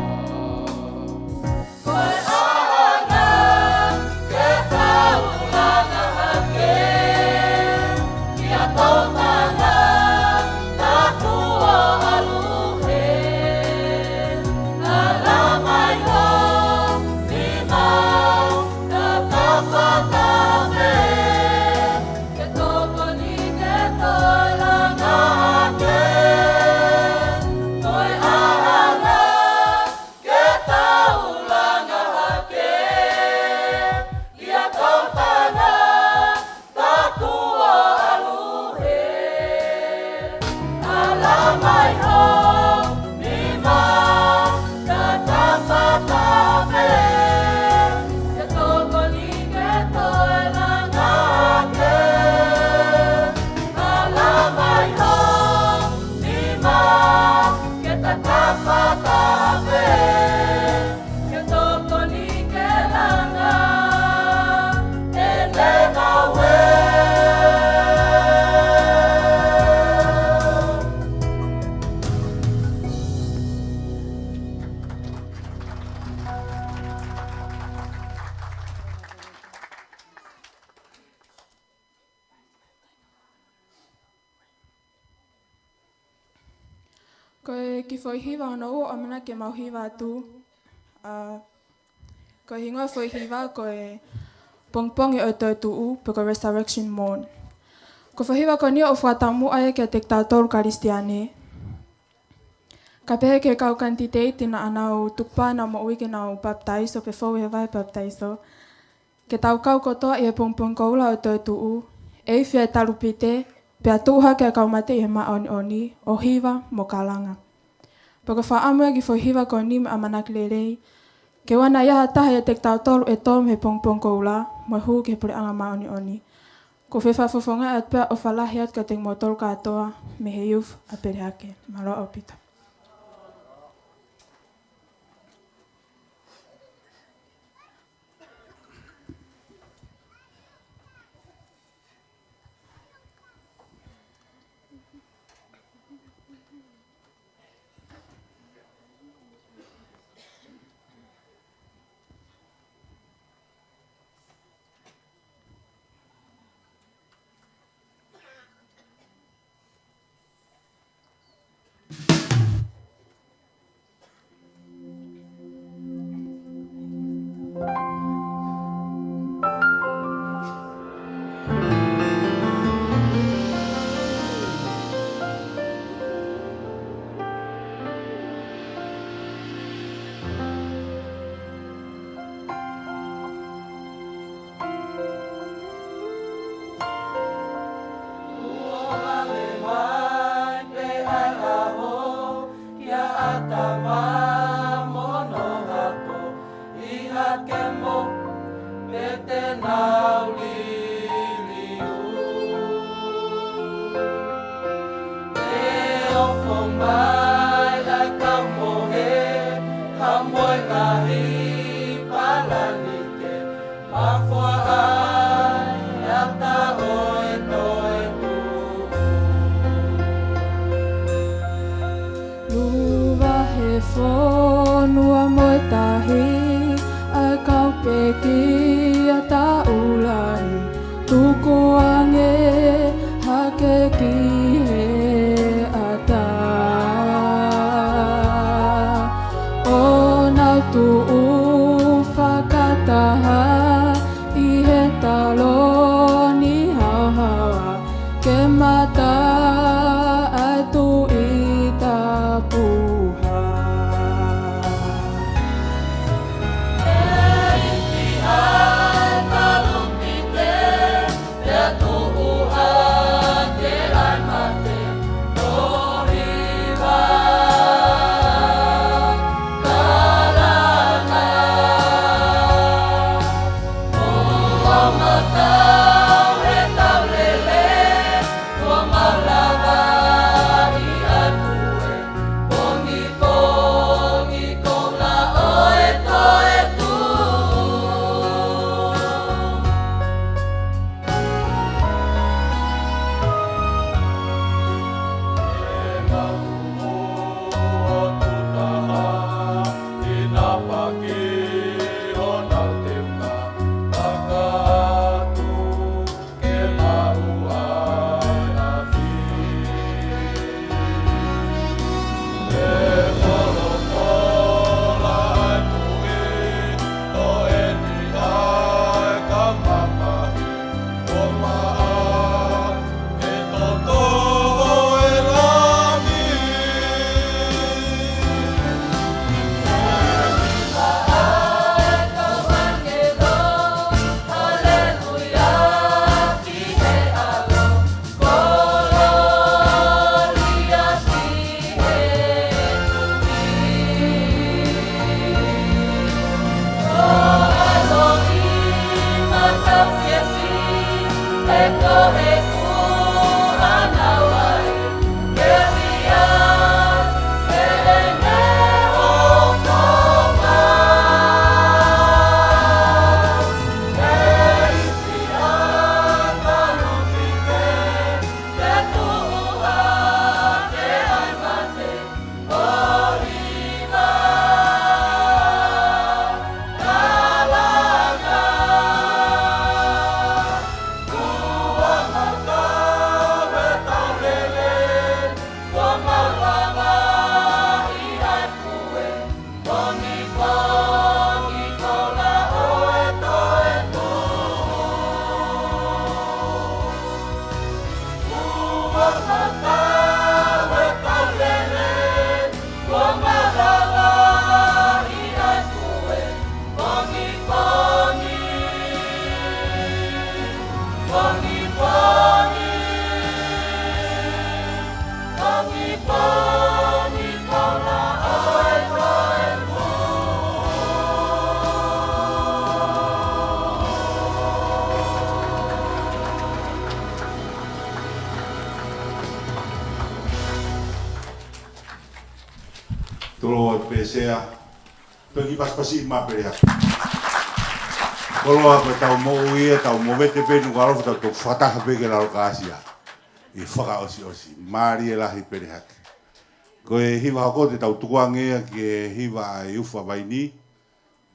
Ko e ʻaho ange ke tau langa hake, ʻi ha tokanga taku ʻo ʻalu hē. Ala mai ho nima, tata fata pē, ke tokoni ke toe langa hake. Ko e ʻaho ange ke tau langa hake, ʻi ha tokanga taku ʻo ʻalu hē. Ala mai ho nima, tata fata pē, ke tokoni ke toe langa hake. Ala mai ho nima, ke tata fata pē, ke tokoni ke langa ʻene ngāue. Ko e kiʻi foʻi hiva hono ua ʻoku ʻamanaki ke mau hiva atu. ʻA, ko e hingoa e foʻi hiva ko e Pongipongi ʻo e Toetuʻu, pe ko e Resurrection Morn. Ko e foʻi hiva ko eni ʻoku fakataumuʻa ia kiate kitautolu Kalisitiane. Ka pehē ki he kau kanititeiti naʻa nau tukupā ʻenau moʻui ke nau papitaiso pe fou he vahe papitaiso, ke tau kau kotoa ʻi he pongipongi koula ʻo e toetuʻu, ʻe ifi ʻa e talupite, pea tuʻu hake ʻa e kau mate ʻi he māʻoniʻoni, ʻo hiva mo kalanga. Pea ko e fakaʻamu ia ki he foʻi hiva ko eni mo e ʻamanaki lelei, ke ʻoua naʻa ʻi ai ha taha ʻiate kitautolu ʻe tō mei he pongipongi koula, mo e hū ki he puleʻanga māʻoniʻoni. Ko e fakafofonga atu pē ʻa e ʻofa lahi atu kiate kimoutolu kātoa mei he Youth ʻa Pelehake. Mālō ʻaupito. Kuo vale mai pē ʻa e ʻaho kia ʻAtama mo hono hako ʻi Hakemo, pea te nau liliu. ʻE ofo mai ʻa e kau mohe, pea mo e ngaahi palanike, mafoa ai ʻa e ʻata ʻo e toetuʻu. Luva he fonua mo e tahi, ʻa e kau pekia taʻu lahi, tukuange hake ki he ʻata. ʻO nau tuʻu fakataha ʻi he taloni haohaoa, ke mata ʻa e Tuʻi Tapuha. Koloa pē Sea, toki pasipasi ʻi mā pele hake. Koloa ko e tau moʻui ia, tau movete pē nuka alofa tau toki fakataha pē ke lalo kāsia. ʻI fakaʻosiʻosi, mālie lahi pele hake. Ko e hiva hoko te tau tukuange ia ki he hiva ʻa e ʻufa vaini,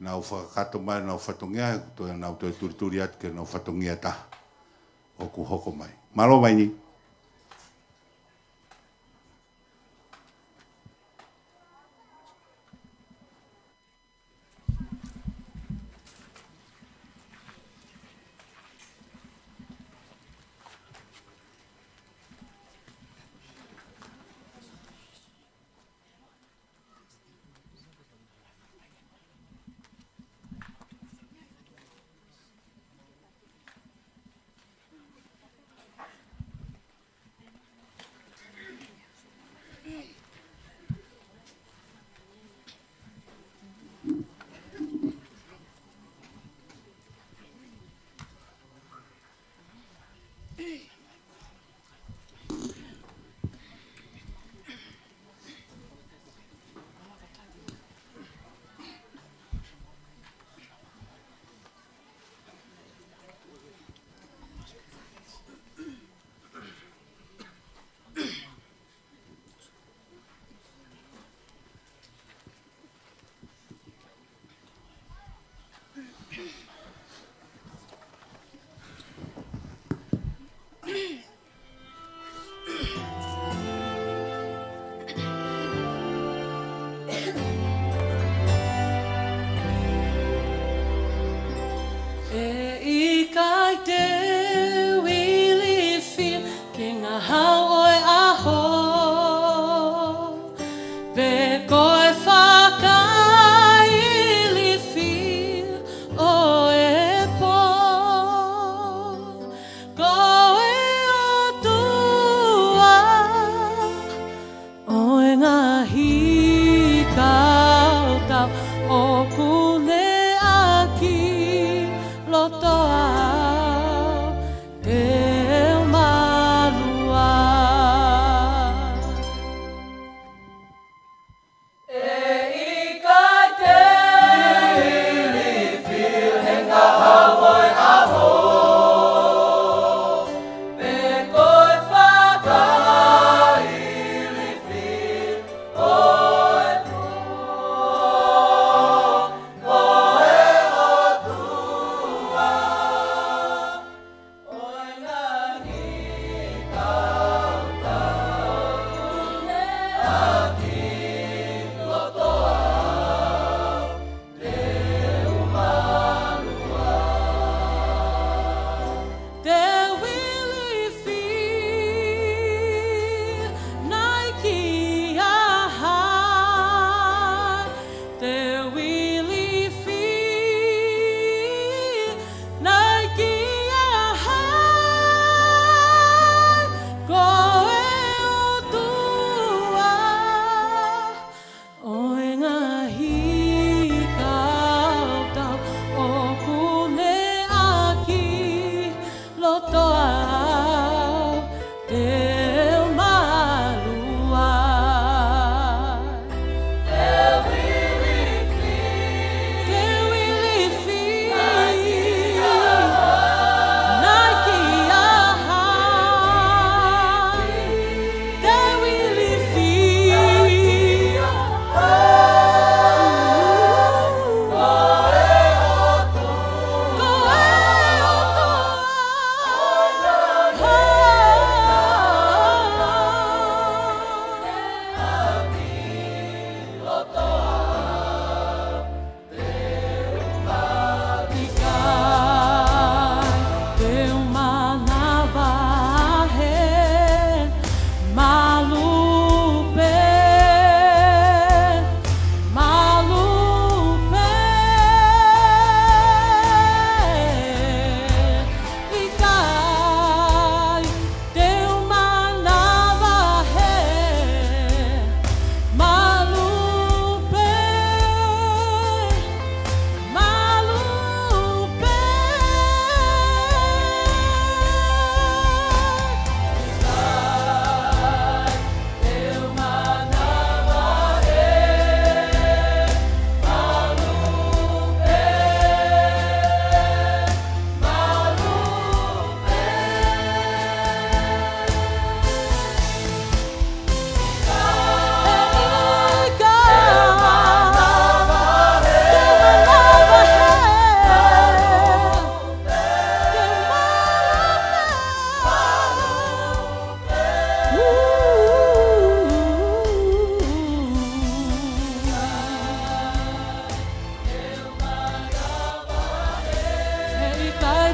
nau fakakato mai, nau fatongia, he ko e toe nau toe tulituli atu ke nau fatongia taha ʻoku hoko mai. Mālō vaini. ʻE ʻikai te u ilifia ke ngahau ʻo e ʻaho, pe ko e fakailifia ʻo e pō. Ko e ʻOtua ʻo e ngaahi kautau ʻoku ne ʻaki loto au te u maluʻi. ʻE ʻikai te u ilifia he ngahau ʻo e ʻaho, pe ko e fakailifia ʻo e pō. Ko e ʻOtua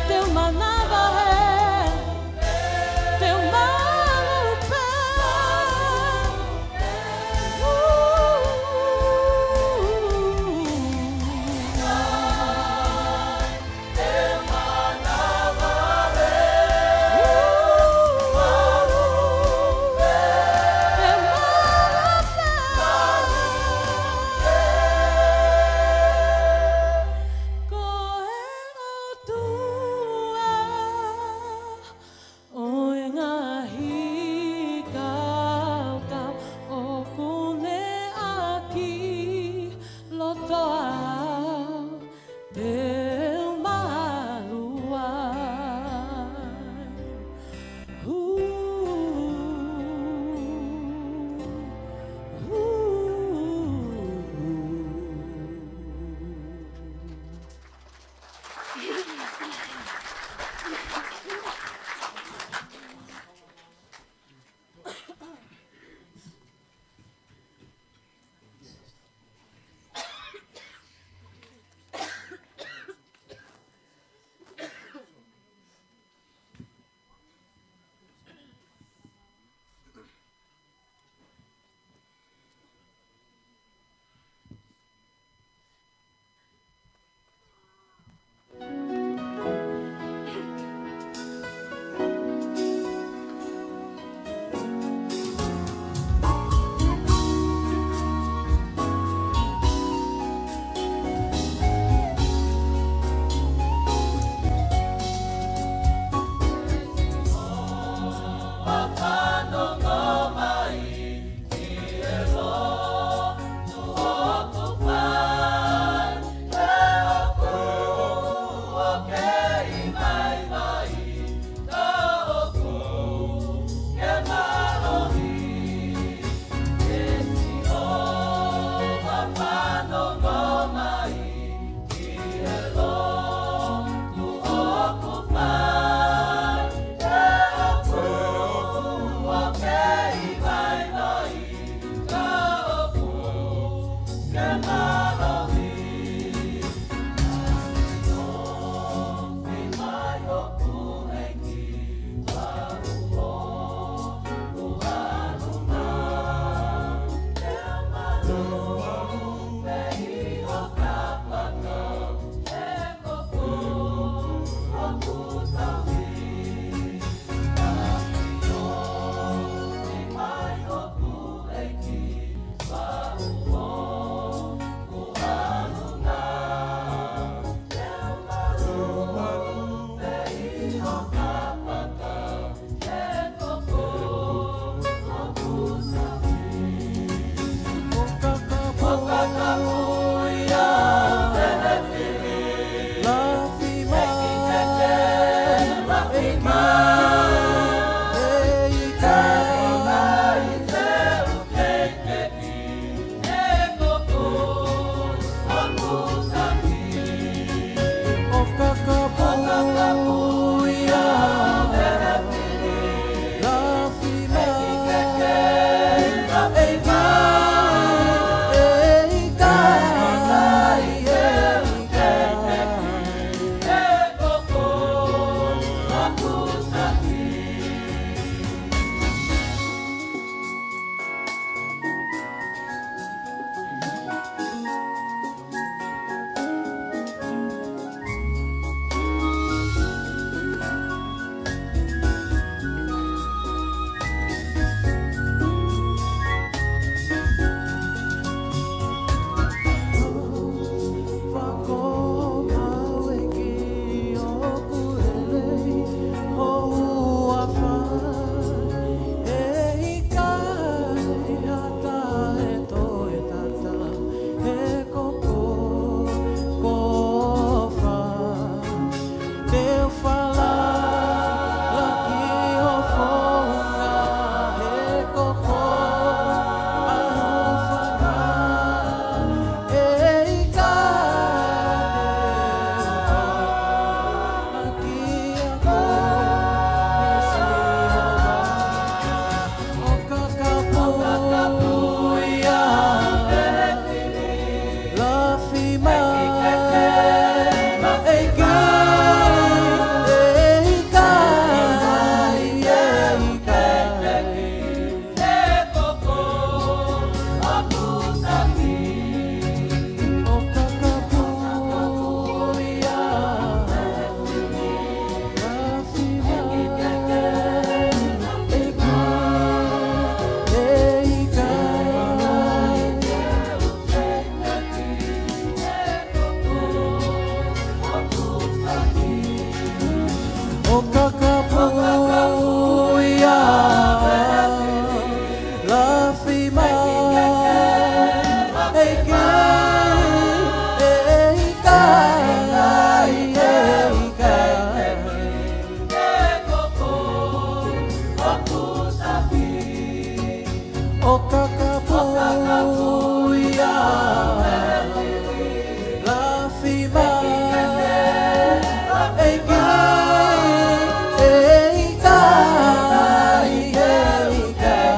Te u manavahē, te u malu pē. Ko e ʻOtua ʻo e ngaahi kaukau, ʻoku ne ʻaki loto au, te u malu ai. Hū, hū, hū. ʻO kakapu ia, lafi mai, ʻEiki, ʻe ʻikai, ʻe ʻikai. ʻO kakapu ia, lafi mai, ʻEiki, ʻe ʻikai, ʻe ʻikai.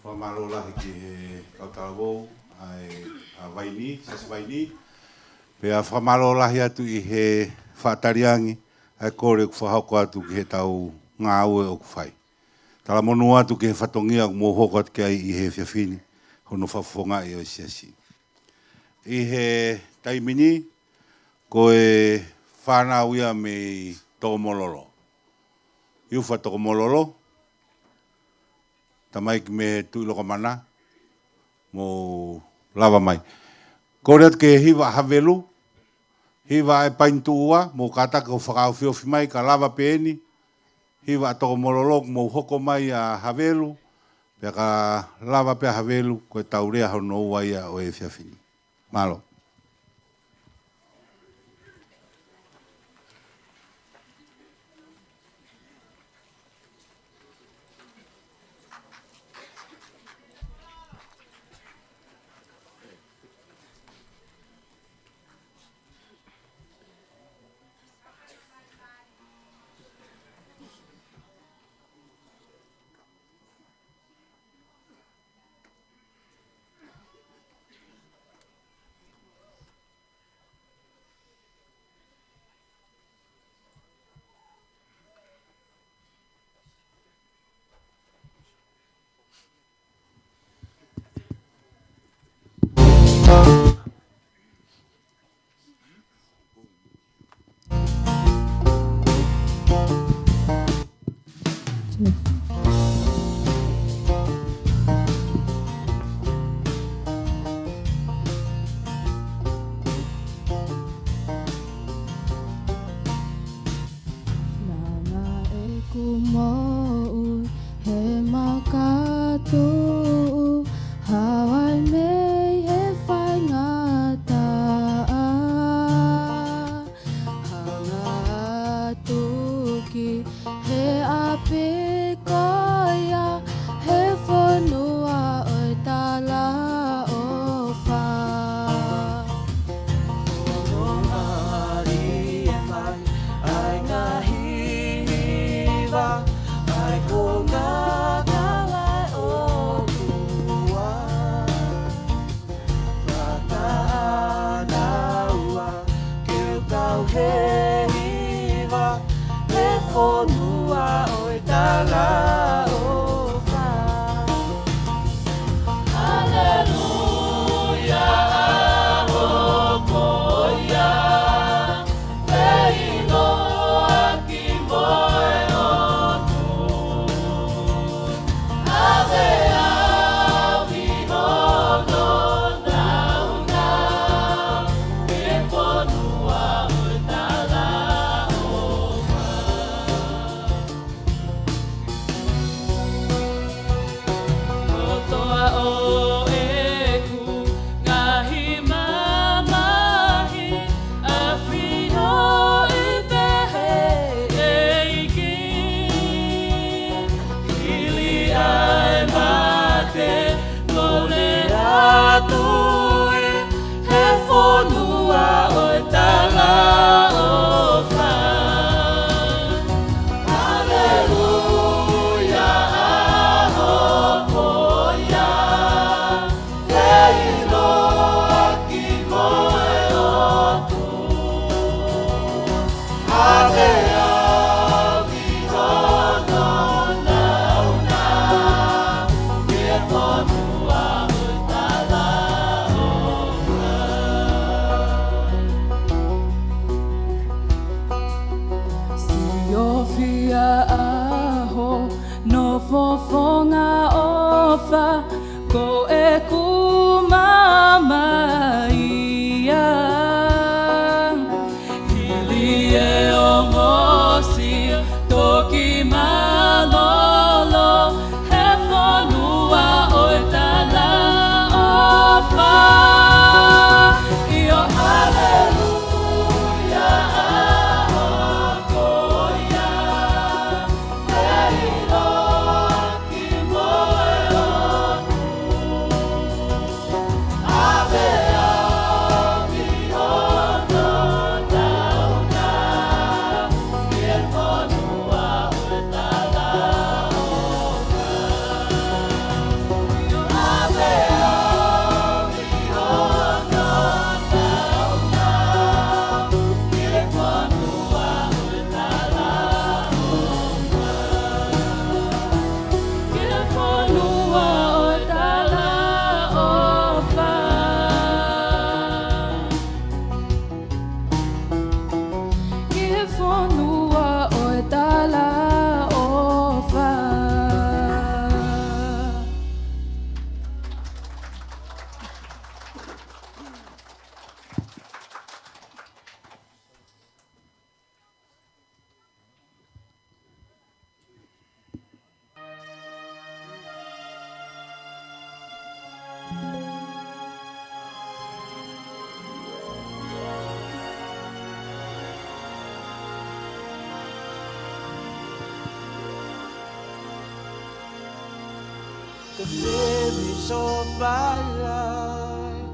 Fakamālō lahi ki he kau talavou ʻa e, ʻa Vaini, Siasi Vaini. Pea fakamālō lahi atu ʻi he faʻa tali ange ʻa e kole kuo fakahoko atu ki heʻetau ngāue ʻoku fai. Talamonū atu ki he fatongia kuo mou hoko atu ki ai ʻi he efiafi ni, hono fakafofongaʻi ʻo e Siasi. ʻI he taimi ni, ko e fānau ia mei Tokomololo. ʻIufa Tokomololo, tamaiki mei Tuʻilokomana, mou lava mai. Kole atu ke hiva ʻa Havelu, hiva ʻa e Painituʻua, mou kātaki ʻo fakaofiofi mai, ka lava pē eni, hiva ʻa Tokomololo, mou hoko mai ʻa Havelu, pea ka lava pē ʻa Havelu, ko ʻetau lea hono ua ia ʻo e efiafi ni. Mālō. Nanga ʻeku moʻui he makatuʻu, haʻu ai mei he faingataʻa. Hanga atu ki he ʻapi ko ia, he fonua ʻo e talaʻofa. Hono mali e mai, ʻa e ngaahi hiva, ʻa e konga kala ʻo e ʻOtua. Fakaʻānaua ke u kau he hiva, he fonua ʻo e talaʻofa. Haleluia, ʻa e hoko ia, feʻiloaki mo e ʻOtua. Fofonga ʻofa ko ʻeku maama ia. Hili e ongosi toki mālōlō he fonua ʻo e talaʻofa. ʻIo, haleluia, ʻa ko ia. The pain is all my life,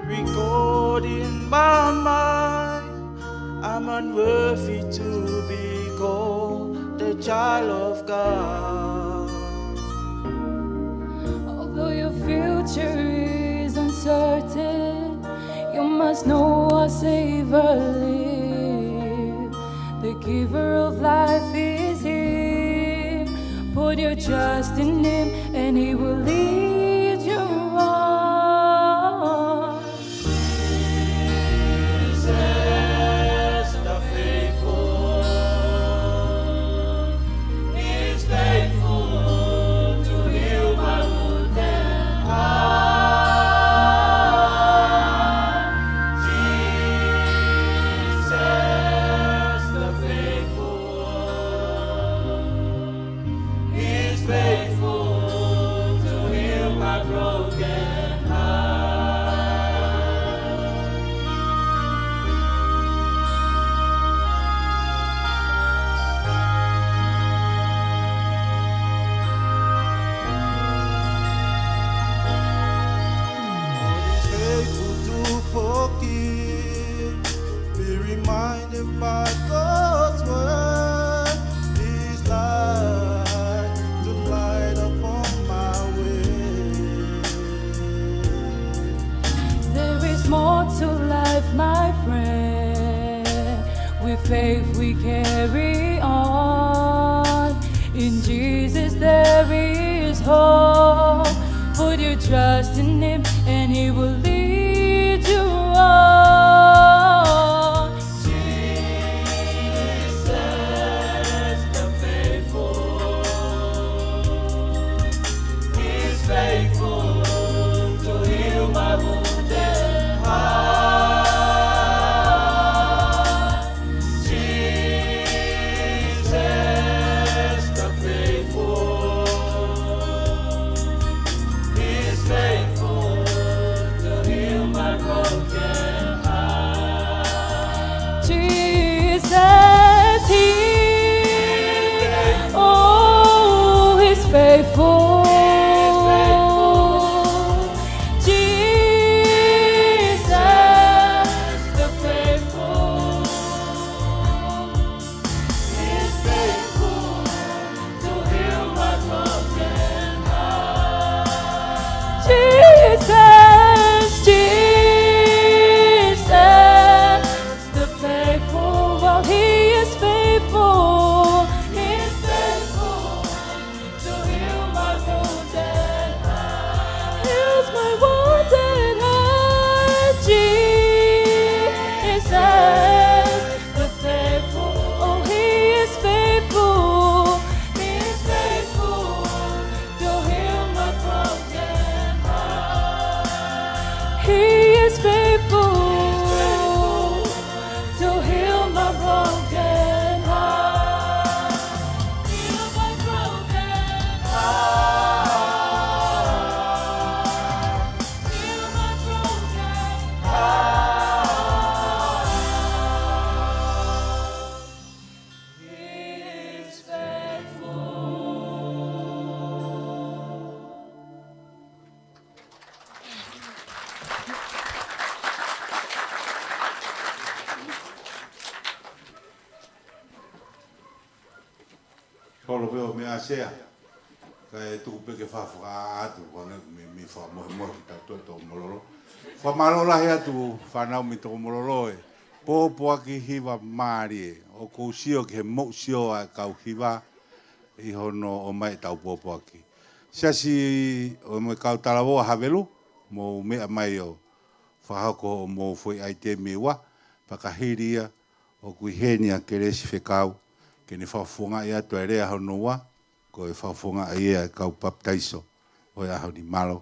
recording my mind. I'm unworthy to be called the child of God. Although your future is uncertain, you must know our Savior lives. The giver of life is Him. Put your trust in Him and He will lead you on. Jesus, the faithful, is faithful to heal my wounded heart. Jesus, the faithful, is faithful to heal my broken heart. God is faithful to forgive. Be reminded by God's word, His light to light upon my way. There is more to life, my friend. With faith we carry on. In Jesus there is hope. Put your trust in Him and He will lead you on. Jesus, the faithful, is faithful to heal my wounded heart. Jesus, the faithful, is faithful to Holo pē ʻo meʻa Sea. Kae tuku pē ke fakaʻatu, hangē ko e meʻa, meʻa fakamolemole ki he tau Tokomololo. Fakamālō lahi atu fānau mei Tokomololo e pōpoaki hiva mālie. ʻOku ou sio ki he moʻu sio ʻa e kau hiva ʻi hono ʻomai e tau pōpoaki. Siasi ʻo e mo e kau talavou ʻa Havelu, mou meʻa mai ʻo fakahoko hoʻomou foʻi ʻaitemi ʻe ua, pea ka hili ia, ʻoku ʻi heni ʻa Kelesi Fekau, ke ne fakafofongaʻi atu ʻa e lea hono ua, ko e fakafofongaʻi ʻa e kau papitaiso ʻo e ʻaho ni. Mālō.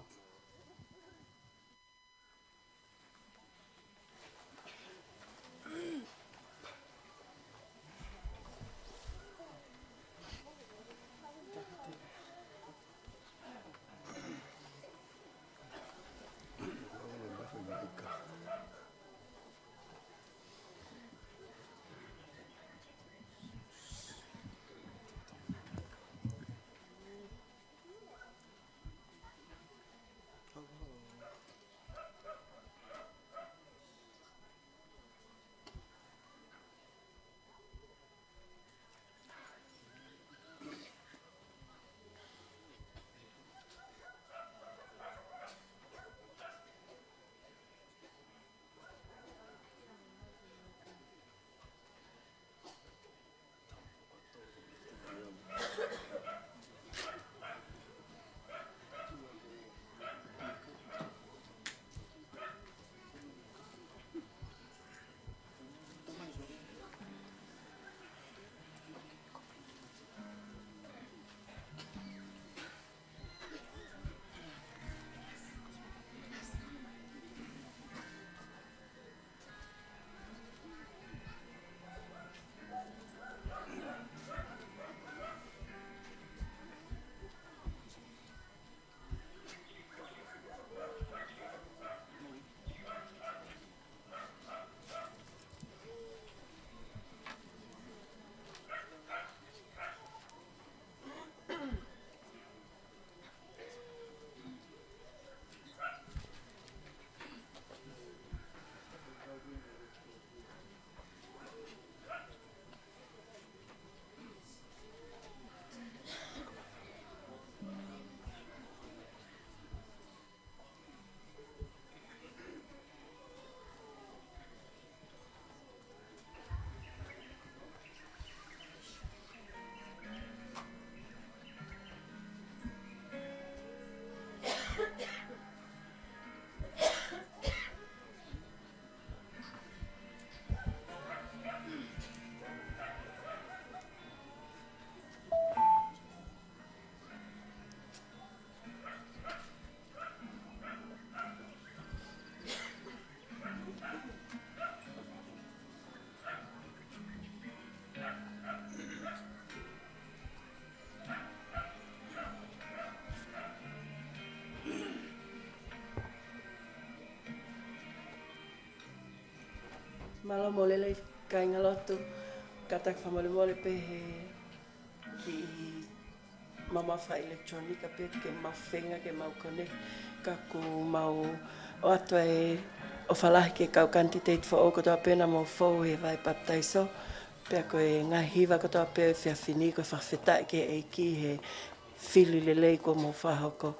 Mālō mo lelei kāingalotu, kātaki fakamolemole pē he kiʻi mamafa ʻilekitulōnika pē ke mau feinga ke mau connect, ka ʻoku mau ʻoatu ʻa e ʻofa lahi ki he kau kanititeiti foʻou kotoa pē naʻa mou fou he vahe papitaiso, pea ko e ngaahi hiva kotoa pē he efiafi ni ko e fakafetaʻi ki he ʻEiki he fili lelei kuo mou fakahoko.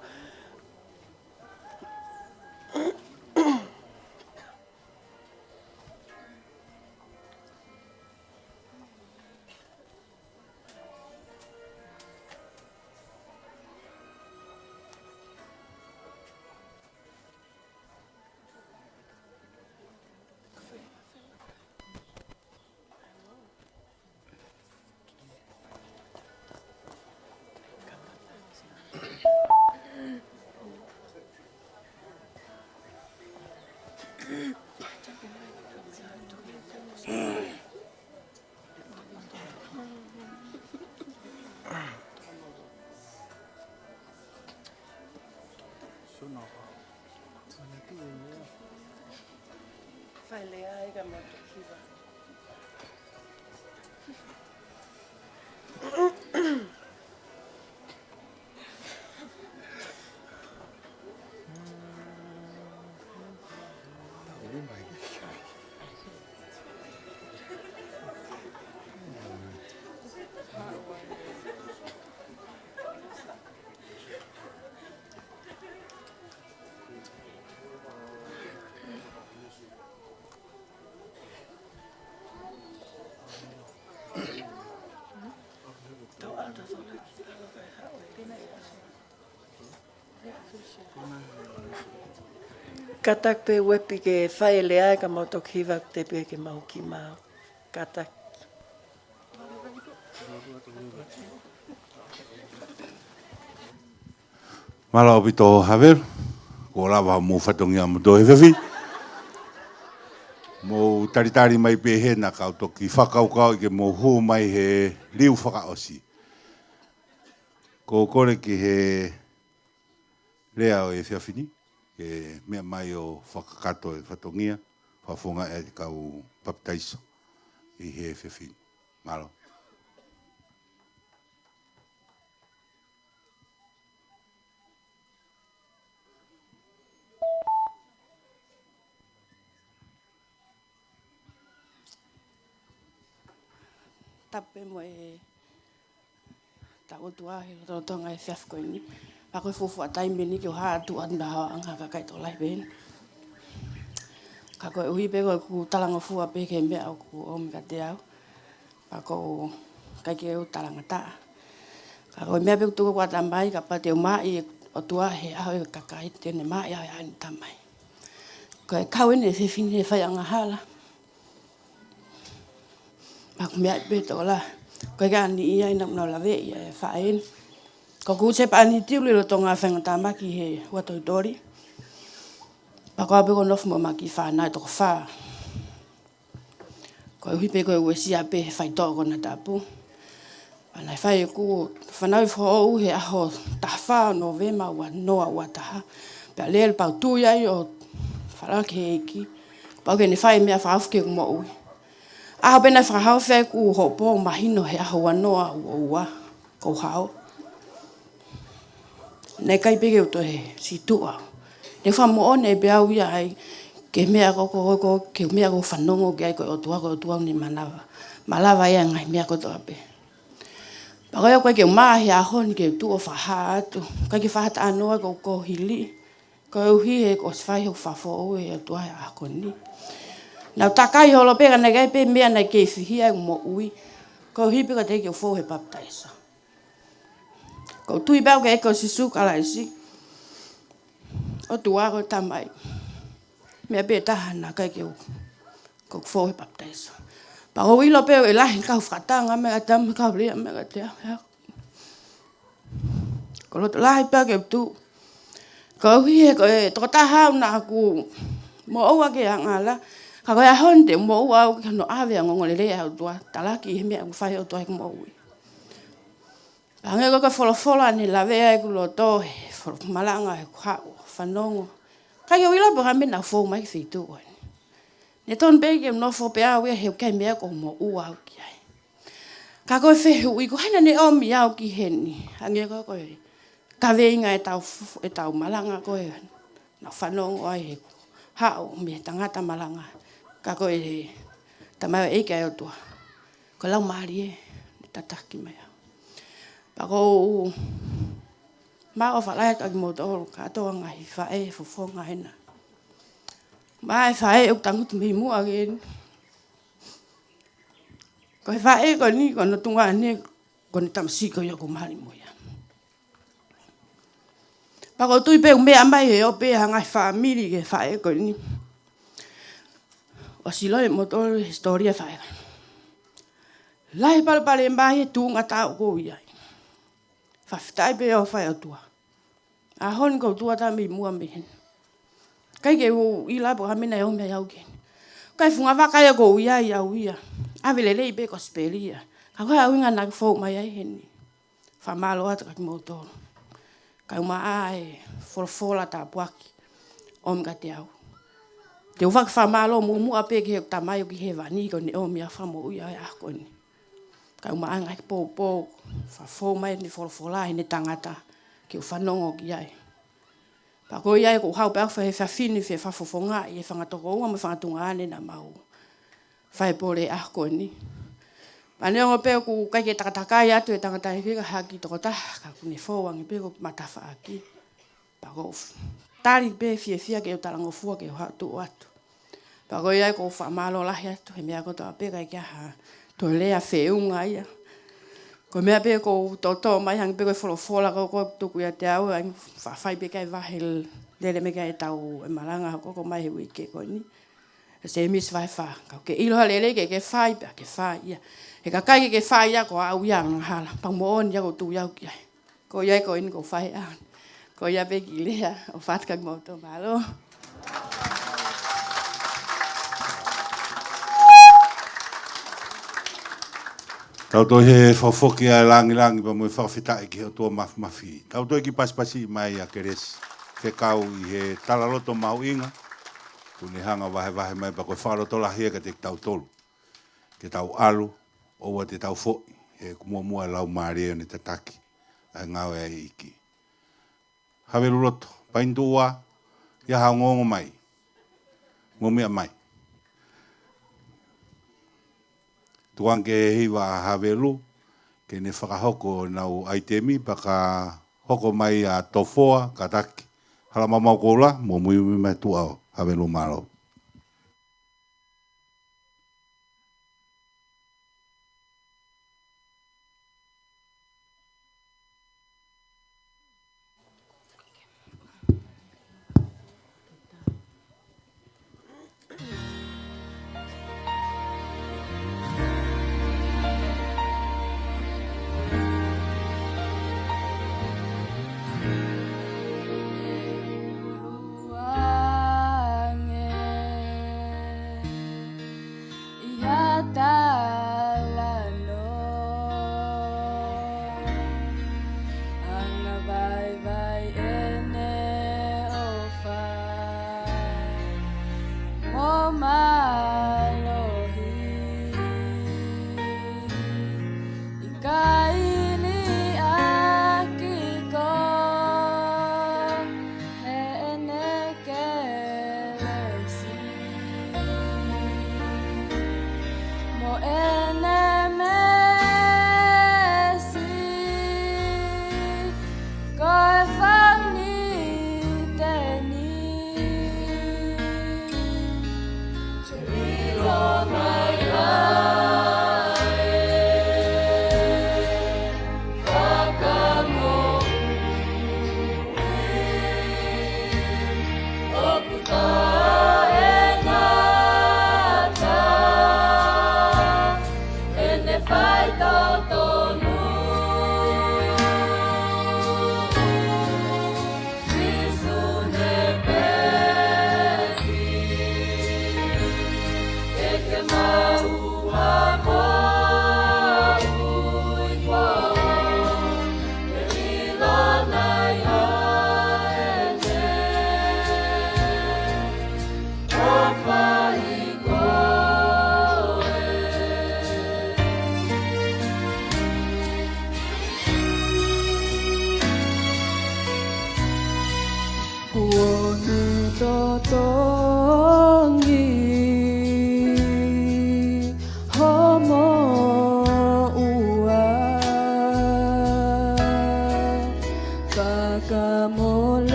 Fai lea ai ka mau toki hiva. Kātaki pē Uepi ke fai e lea ka mau toki hiva atu pē ke mau kiʻi maau. Kātaki. Mālō ʻaupito Havelu, kuo lava mou fatongia mo toe fefi. Mou talitali mai pē hena kau toki fakakaukauʻi ke mou hū mai he liu fakaʻosi. Ko e kole ki he lea ʻo e efiafi ni, ke meʻa mai ʻo fakakakato e fatongia, fakafofongaʻi e kau papitaiso ʻi he efiafi ni. Mālō. Tapu pē mo e ʻOtua he lotolotonga e efiafi ko eni. Pea ko e fuofua taimi eni ke u hā atu ʻo ʻalu ʻo ʻaonga ha kakai tokolahi pē eni. Ka koeʻuhi pē ko ʻeku talangofua pē ki he meʻa ʻoku ʻomi kiate au, pea ʻoku ʻikai ke u talangataʻa. Ka ko e meʻa pē ʻoku tuku atu ʻa e Tamai, kapau te u maʻu ʻa e ʻOtua he ʻaho ʻo e kakai, te ne maʻu ʻa e ʻaho ʻo e Tamai. Ko e kau eni e fefine he fai angahala. Pea ʻoku meʻa pē tokolahi. Ko e ka ni ia ina nau lave ia e faʻē ni. Ko ʻeku sepaʻaniti ʻoku ou lolotonga faingataʻa mai ki he ua toitoli. Pea ko au pē ʻoku ou nofo mo ʻema kiʻi fānau ʻe toko fā. Koeʻuhi pē ko e uesia pē he faitoʻo konatapu. Pea naʻe fai ʻeku fanauʻi foʻou he ʻaho taha fā ʻo Nōvema ua noa ua taha. Pea lele pau tui ai ʻo falala ki he ʻEiki. Pau ke ne fai e meʻa fakahaofi ki heʻeku moʻui. ʻAho pē naʻe fakahaofi ai ʻeku hopo mahino he ʻaho ua noa ua ua. Ko e hao. Naʻe ʻikai pē ke u toe situʻa. Naʻe fakamoʻoni pē au ia ai, ke meʻa ko, ko, ko, ko, ke meʻa ko e fanongo ki ai ko e ʻOtua, ko e ʻOtua ne malava. Malava ia e ngaahi meʻa kotoa pē. Pea ko ia ʻoku ʻikai ke u maʻu he ʻaho ni ke u tuʻu ʻo fakahā atu. ʻIkai ke fakahā atu ʻa e ʻoku ou kohili. Koeʻuhi he kuo ʻosi fai hoku fakafoʻou ʻe he ʻOtua he ʻaho ko eni. Naʻa ku takai holo pē ka naʻe ʻikai pē meʻa naʻe kei fihia ai ʻeku moʻui. Koeʻuhi pē ka teʻeki ke u fou he papitaiso. ʻOku ou tui pē au ki he ʻEiki ko Sīsū Kalaisi. ʻOtua ko e Tamai. Meʻa pē taha naʻe ʻikai ke u, ke u fou he papitaiso. Pea ʻoku ou ʻilo pē ʻe lahi e kau fakatanga mai kiate au, kau lea mai kiate au. Ko e loto lahi pē ke u tuʻu. Koeʻuhi he ko e tokotaha au naʻa ku moʻua ke angahala. Ka ko e ʻaho ni te u moʻua au ki hono ʻave ʻa e ongoongolelei ʻa e ʻOtua. Talaki he meʻa ʻoku fai ʻe he ʻOtua heʻeku moʻui. Pea hangē ko e folofola naʻe lavea ʻeku loto he folo-, malanga heʻeku haʻu ʻo fanongo. ʻIkai ke u ʻilo pe ko e hā e meʻa naʻa ku fou mai ki he feituʻu ko eni. Naʻe tonu pē ke u nofo pē au ia he ʻoku ʻikai meʻa ʻoku ou moʻua au ki ai. Ka ko e fehuʻi ko e hā naʻa ne ʻomi au ki heni. Hangē ko e, ko e kaveinga ʻetau f-, ʻetau malanga ko e naʻa ku fanongo ai heʻeku haʻu mei he tangata malanga. Ka ko e Tamai ʻEiki ʻa e ʻOtua. Ko e Laumālie ʻo ne tataki mai au. Pea ʻoku ou maʻu ʻo fakahā atu kiate kimoutolu kātoa ngaahi faʻē fofonga hena. Maʻu e faʻē ʻoku tangutu mei muʻa ke eni. Ko e faʻē ko eni, ko hono tuongaʻane, ko ʻene tamasiʻi ko ia ʻoku mali mo ia. Pea ʻoku ou tui pē ʻoku meʻa mai he ope ʻa e ngaahi fāmili ki he faʻē ko eni. ʻOsi ʻilo ʻe moutolu e hisitōlia e faʻē. Lahi e palopalema he tuʻunga taʻu ʻoku ou ʻi ai. Fakafetaʻi pē ʻofa ʻa e ʻOtua. ʻAho ni ʻoku ou tuʻu atu mei muʻa mei heni. ʻIkai ke u ʻilo pe ko e hā e meʻa naʻe ʻomi ai au ki heni. Ko e funga vaka ia ʻoku ou ʻi ai au ia. ʻAve lelei pē kosipeli ia. Ka ko e ʻuhinga naʻa ku fou mai ai heni. Fakamālō atu kiate kimoutolu. Kae ʻumaʻā e folofola tāpuaki ʻomi kiate au. Te u fai e fakamālō muʻomuʻa pē ki heʻeku Tamai ʻoku ʻi hēvani ko ʻene ʻomi ʻa e fakamoʻui ʻa e ʻaho ko eni. Kae ʻumaʻā e ngaahi poupou, fakafou mai ʻene folofola heʻene tangata, ke u fanongo ki ai. Pea ko ia ai ʻoku ou haʻu pē au he efiafi ni ke fakafofongaʻi e fanga tokoua mo e fanga tuongaʻane naʻa mau fai e pole he ʻaho ko eni. Pea neongo pē ʻoku ʻikai ke takatakai atu e tangataʻeiki ka ha kiʻi tokotaha, ka ʻoku ne fou ange pē ʻi hoku matafaʻaki. Pea ʻoku ou f-, tali pē fiefia ke u talangofua ke u haʻu atu. Pea ko ia ai ʻoku ou fakamālō lahi atu he meʻa kotoa pē, ʻikai ke ʻi ai ha toe lea feʻunga ia. ʻOku Ko e meʻa pē ʻoku ou tōtō mai hangē pē ko e folofola ko ē ʻoku tuku ʻiate au, ʻai faifai pē kae vahe lele mai kae tau e malanga hoko ko mai he uike ko eni. ʻE Sēmisi vahe fā, ka ke ʻilo ha lelei ke ke fai pē, ke fai ia. He ka ʻikai ke ke fai ia ko au ia angahala, pea moʻoni ia ʻoku ou tui au ki ai. Ko ia ko eni ʻoku ou fai au. Ko ia pē ki lea, ʻofa atu kia kimoutolu, mālō. Tau toe fofoki ʻa e langilangi pea mo e fakafetaʻi ki he ʻOtua Māfimafi. Tau toe kiʻi pasipasi mai ʻa Kelesi Fekau ʻi he talaloto mahuʻinga. Kuo ne hanga vahevahe mai pea ko e fakalotolahi ia kiate kitautolu. Ke tau ʻalu, ʻoua te tau foʻi, he ʻoku muʻomuʻa e Laumālie ʻo ne tataki ʻa e ngāue ʻa e ʻEiki. Havelu Loto, Painituʻa, ʻi ai ha ongoongo mai? Mou meʻa mai. Tuku ange ke hiva ʻa Havelu ke ne fakahoko ʻenau ʻaitemi pea ka hoko mai ʻa Tofoa, Kataki, Halamaumau Koula, mou muimui mai tuʻa ʻo Havelu, mālō.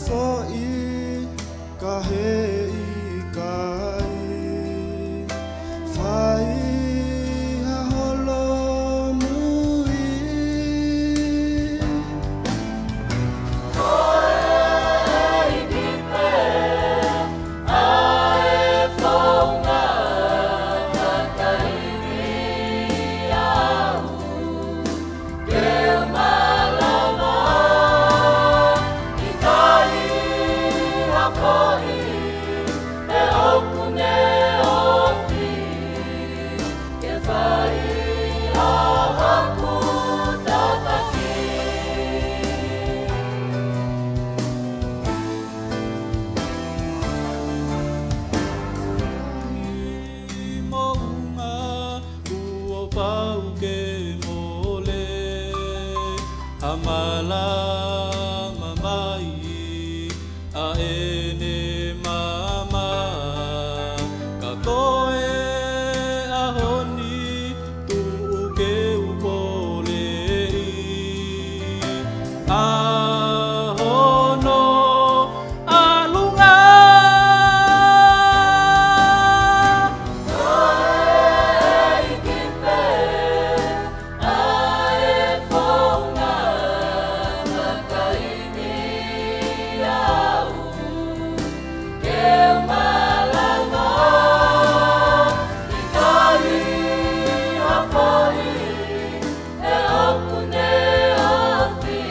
foʻi, ka he ʻikai, fai ha holomui. Ko e ʻEiki pē ʻa e founga, fakaivia au ke u malava, ʻikai ha foʻi pe ʻoku ne ofi ke fai ʻa hoku tataki. Moʻunga kuo pau ke mole, ha malama mai ʻa ʻene maama. Ka ko e ʻaho ni tuʻu ke u poleʻi ʻa hono ʻalunga. Ko e ʻEiki pē ʻa e founga, fakaivia au ke u malava, ʻikai ha foʻi pe ʻoku ne ofi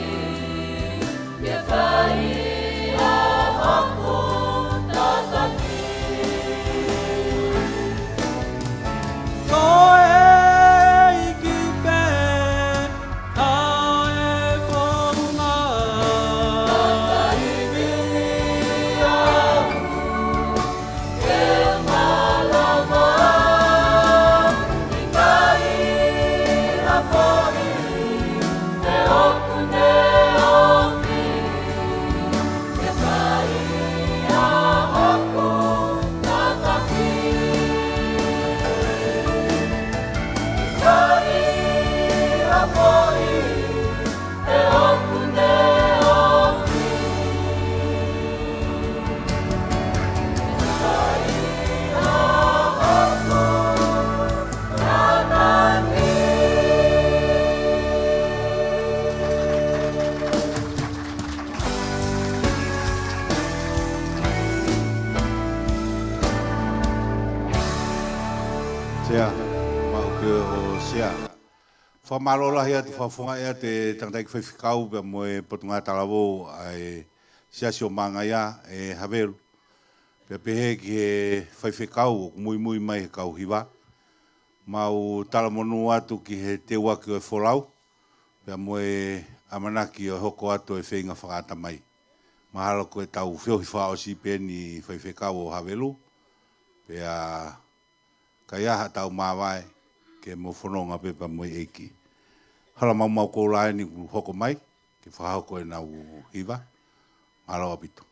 ke fai ʻa hoku tataki. Ko e ʻEiki pē ʻa e founga, fakaivia au ke u malava, ʻikai ha foʻi pe ʻoku ne ofi ke fai ʻa hoku tataki. ʻIkai ha foʻi pe ʻoku ne ofi ke fai ʻa hoku tataki. Sea, maʻu pē ʻo sea. Fakamālō lahi atu, fakafofongaʻi atu e tangataʻeiki faifekau pea mo e Potungāue Talavou ʻa e Siasi ʻo Māngaia, ʻe Havelu. Pea pehē ki he faifekau ʻoku muimui mai he kau hiva. Mau talamonū atu ki he teuaki ʻo e folau, pea mo e ʻamanaki ʻo e hoko atu e feinga fakaʻatamai. Mahalo ko ʻetau feohi fakaʻosi pē eni faifekau ʻo Havelu, pea ka ʻi ai haʻatau māvae ke mou fononga pē pea mo e ʻEiki. Hala maumau koula eni kuo hoko mai ke fakahoko ʻenau hiva. Mālō ʻaupito.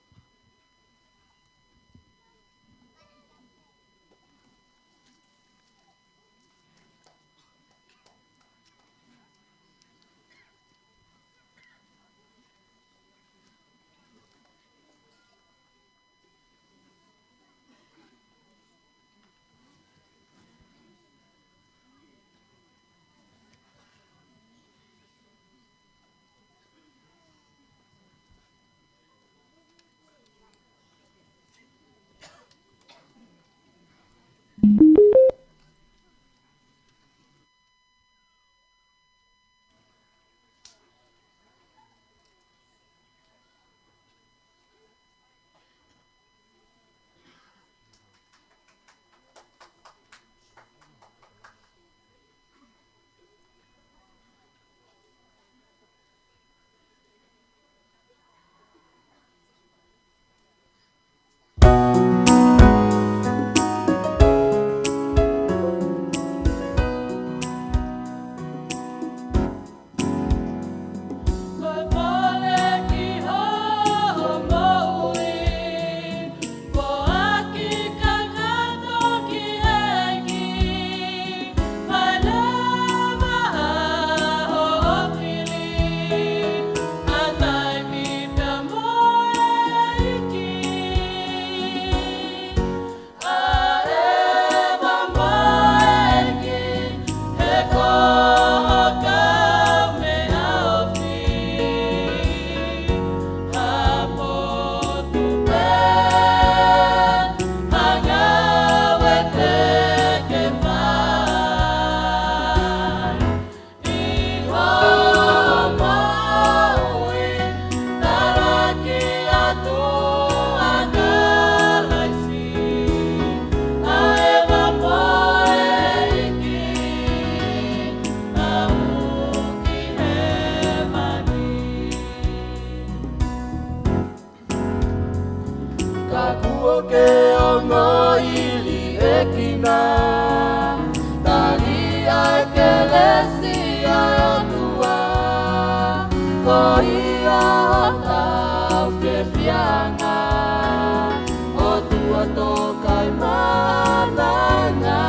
Ke ongoʻi liʻekina, tali ʻa e kelesi ʻa e ʻOtua, ko ia hotau fiefiaʻanga, ʻOtua tō kai mānanga.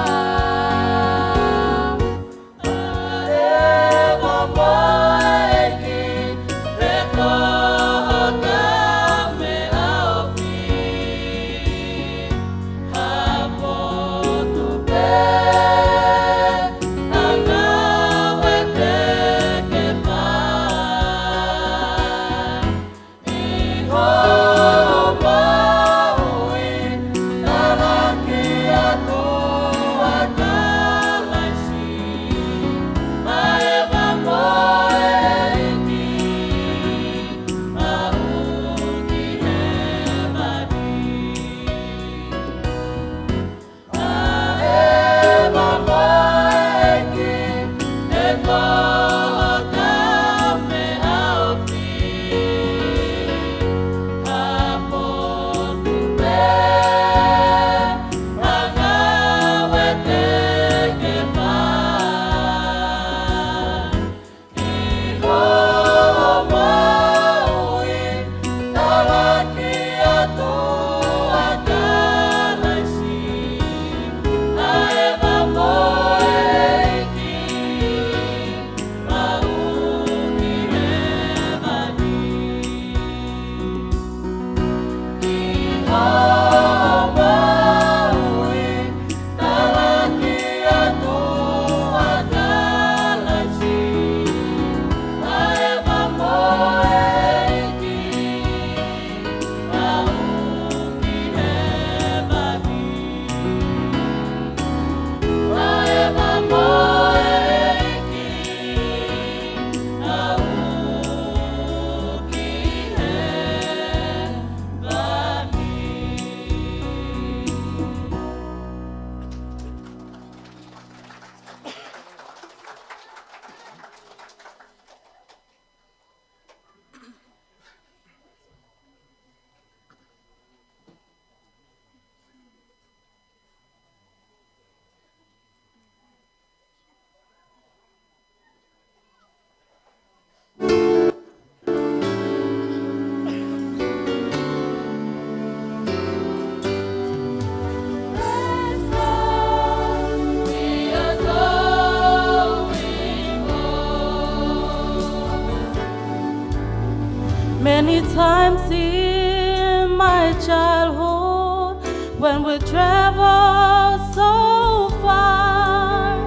Many times in my childhood, when we travel so far,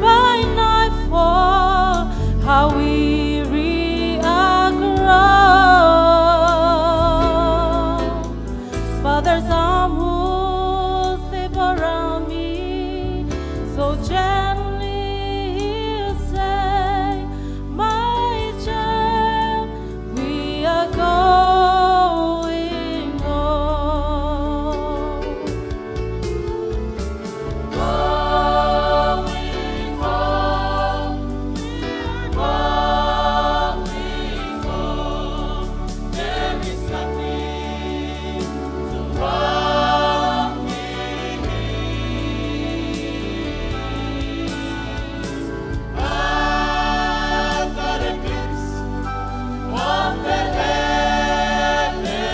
by nightfall, how weary I grow. Father's arm would slip around me, so gently he'll say, "My child, we are going home." Going home, we are going home. There is nothing too hard for me. I've got a glimpse of the heavenly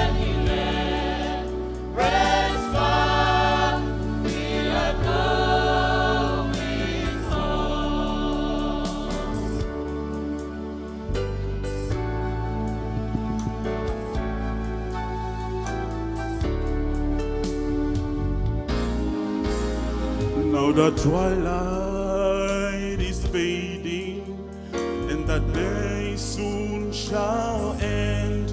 land. Praise God, we are going home. Now the twilight is fading, and the day soon shall end.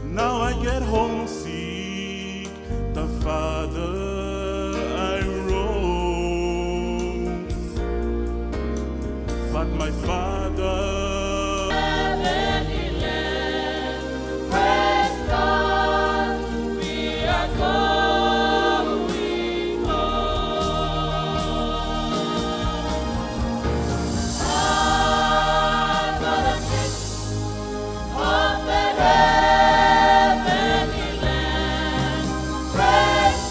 Now I get homesick, the farther I roam. But my Father, praise God, we are going home. I've got a glimpse of the heavenly land. Praise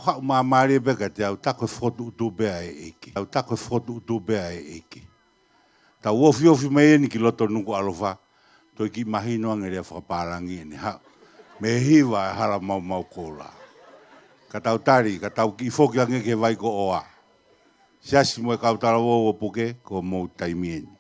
Haʻu māmālie pē kiate au, tā ko e fokotuʻutuʻu pē ʻa e ʻEiki. Au, tā ko e fokotuʻutuʻu pē ʻa e ʻEiki. Tau ofiofi mai eni ki loto Nukuʻalofa, toe kiʻi mahino ange lea fakapālangi eni, haʻu mei he hiva e hala maumau koula. Ka tau tali, ka tau kiʻi foki ange ki he vai ko ʻOa. Siasi mo e kau talavou ʻo puke, ko homou taimi eni.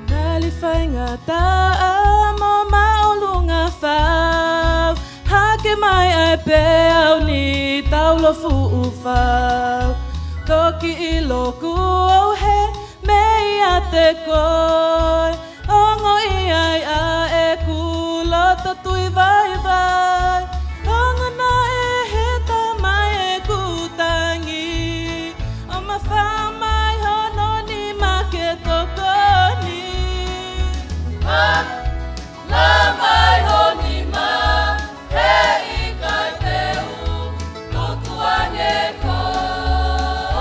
Ngali faingataʻa mo māʻolunga fau, hake mai ʻa e peau ni taulo fuʻu fau. Toki ʻilo kuo u hē meiate koe, ongoʻi ai ʻa ʻeku loto tui vaivai. Ongo naʻe he tamai ʻeku tangi, ʻo mafao mai hono nima ke tokoni. Lamai ho nima, he ʻikai te u tukuange koe.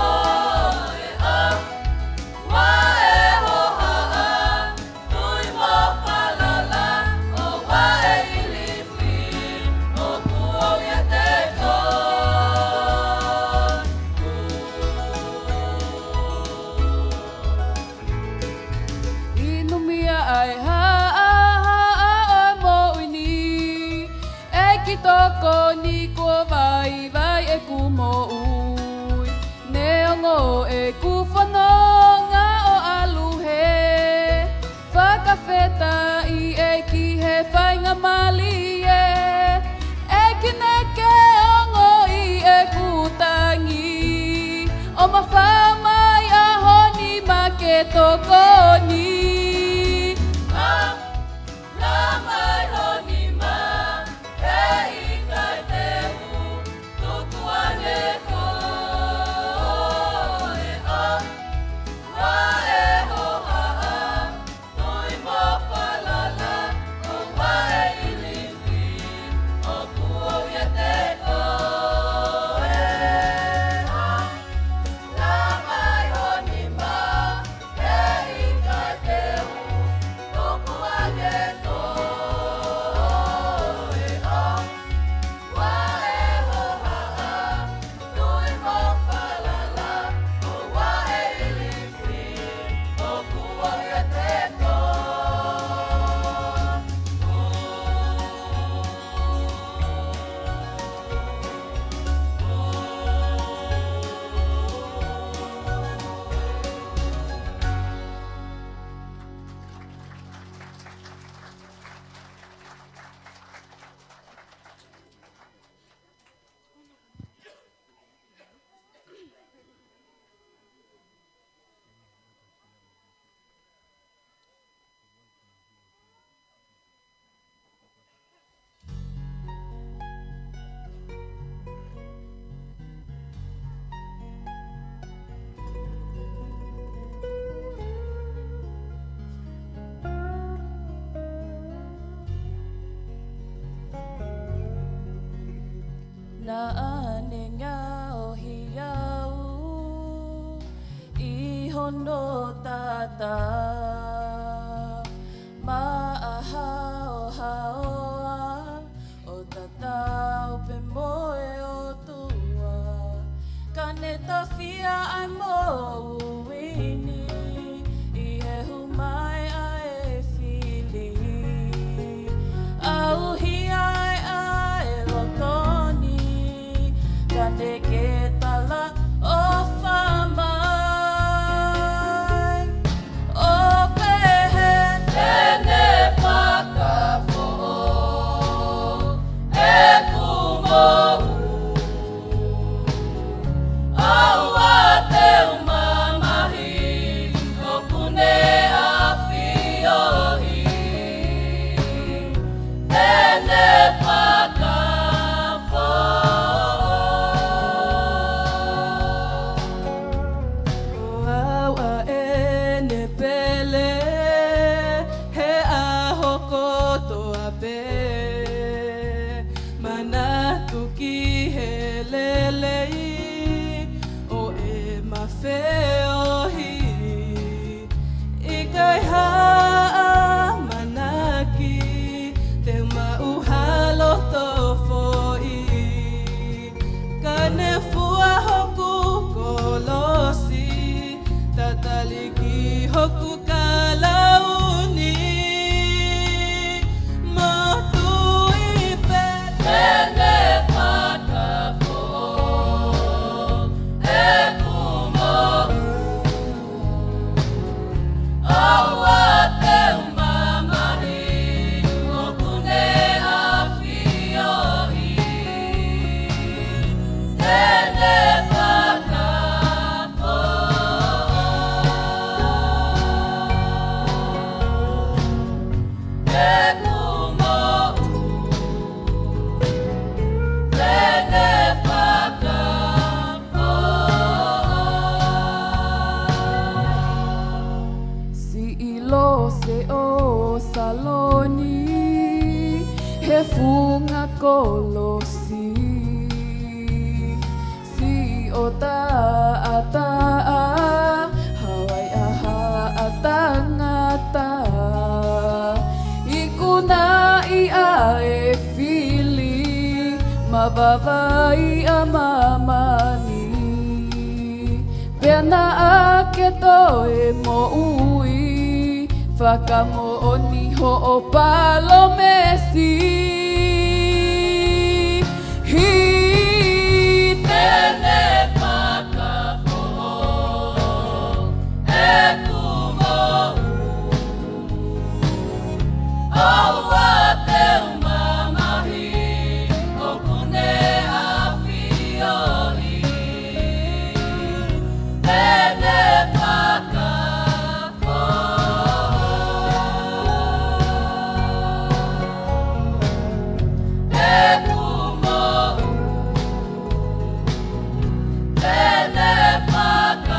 ʻA, ua e hohaʻa, tui mo falala, ʻo ua e ilifi, ʻoku ou ʻiate koe. ʻI numi ʻa e haʻahaʻa ʻo e moʻui ni, ʻEiki tokoni kuo vaivai ʻeku moʻui. Neongo ʻeku fononga ʻo ʻalu hē, fakafetaʻi ʻEiki he faingamālie. ʻEiki naʻa ke ongoʻi ʻeku tangi, ʻo mafao mai ʻa ho nima ke tokoni. Lamai ho nima, he ʻikai te u tukuange koe. ʻA, ua e hohaʻa, tui mo falala, ʻo ua e ilifi, ʻoku ou ʻiate koe. ʻA, lamai ho nima, he ʻikai Naʻa ne ngaohi au ʻi hono tatau, maʻa haohaoa ʻo tatau pē mo e ʻOtua. Ka ne tafiʻi ʻa e moʻui ni ʻi he hū mai ʻa e fili. ʻAuhia ai ʻa e loto ni, ka ne ke talaʻofa mai. ʻO pehē te ne fakafoʻou ʻeku moʻui. ʻOua te u mamahi, ʻoku ne ʻafioʻi, te ne fakafoʻou. ʻO au ʻa ʻene pele he ʻaho kotoa pē. Manatu ki he lelei ʻo ʻema feohi. ʻIkai ha ʻamanaki te u maʻu ha loto foʻi. Ka ne fua hoku kolosi, tatali ki hoku kalauni. Moʻui pē te ne fakafoʻou ʻeku moʻui. ʻOua te u mamahi, ʻoku ne ʻafioʻi, te ne fakafoʻou ʻeku moʻui, te ne fakafoʻou. Siʻi lose ʻo Saloni he funga kolosi. Siʻi ʻo taʻataʻa, haʻu ai ʻa haʻa tangata. Ikunaʻi ʻa e fili, mavavaʻi ʻa māmani. Pea naʻa ke toe moʻui, fakamoʻoni hoʻo palōmesi. He te ne fakafoʻou ʻeku moʻui. ʻOua te u mamahi, ʻoku ne ʻafioʻi, te ne fakafoʻou ʻeku moʻui. Te ne fakafoʻou.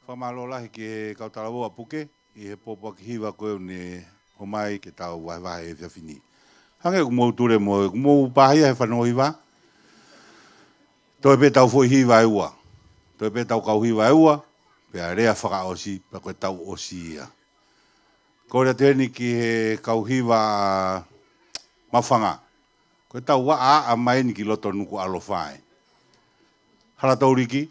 Fakamālō lahi ki he kau talavou ʻa Puke, ʻi he pōpoaki hiva ko ē ʻoku ne ʻomai ke tau vahevahe he efiafi ni. Hangē ʻoku mou tule mo ʻeku mou pāhia he fanongo hiva. Toe pē tau foʻi hiva ʻe ua. Toe pē tau kau hiva ʻe ua, pea lea fakaʻosi, pea ko e tau ʻosi ia. Kole atu eni ki he kau hiva ʻa Mafanga. Ko e tau ʻaʻa mai eni ki loto Nukuʻalofa ē. Hala Touliki,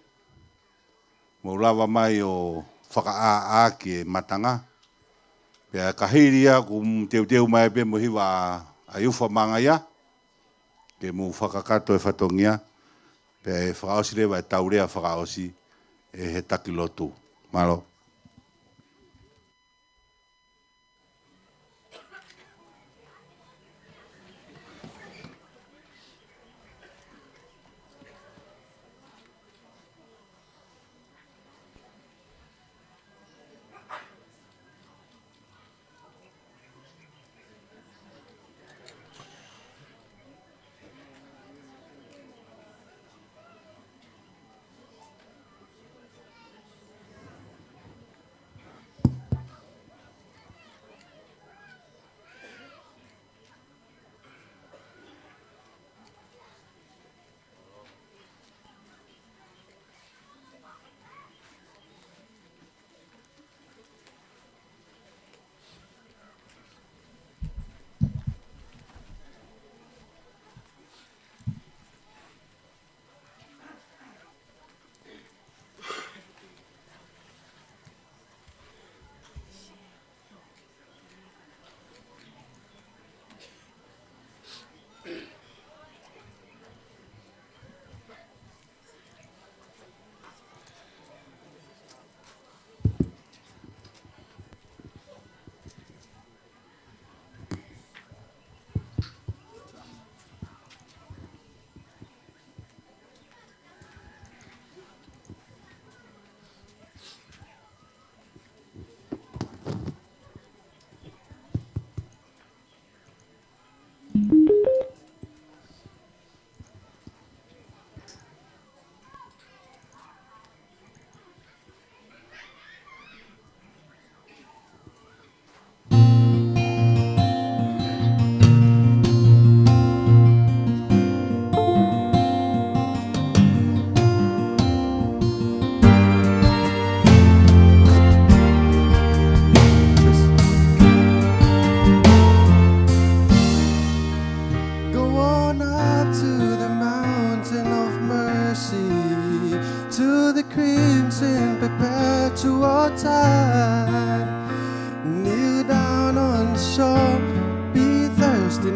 mou lava mai ʻo fakaʻaʻa ki he matanga. Pea ka hili ia ʻoku mou teuteu mai pē mo e hiva ʻa Iufa Mangaia, ke mou fakakakato e fatongia, pea ʻe fakaʻosi leva e tau lea fakaʻosi ʻe he taki lotu. Mālō.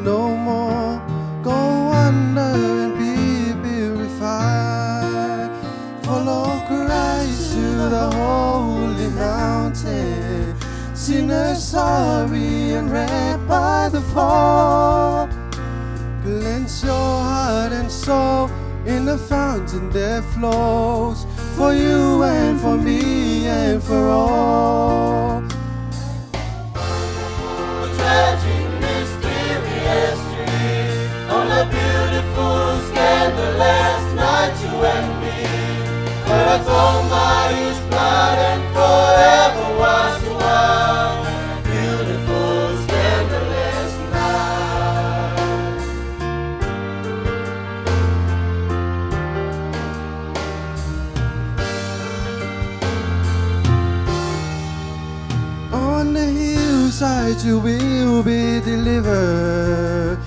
No more, go under and be purified. Follow Christ to the holy mountain. Sinners sorry and wrecked by the fall. Cleanse your heart and soul in the fountain that flows for you and for me and for all. Touching mysterious dream on a beautiful, scandalous night, you and me were atoned by His blood and forever washed white. Beautiful, scandalous night. On the hillside you will be delivered.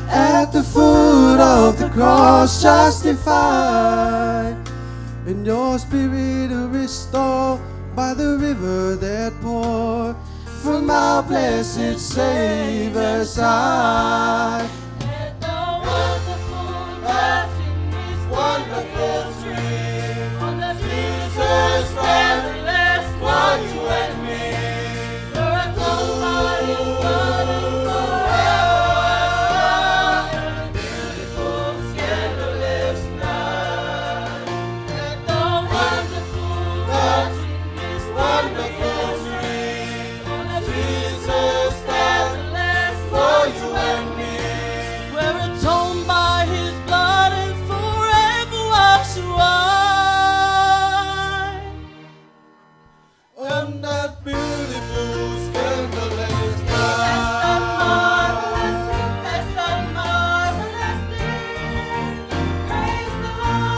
At the foot of the cross, justified. And your spirit restored by the river that poured from our blessed Savior's side. Let the wonderful touching this wonderful dream on the Jesus Christ for you and me. For a call by His blood and forever washed white. Beautiful, scandalous night. Let the wonderful touching this wonderful dream Jesus died for you and me. We're atoned by His blood and forever washed white. On that beautiful, scandalous night. Bless the marvelous, bless the marvelous day. Praise the Lord.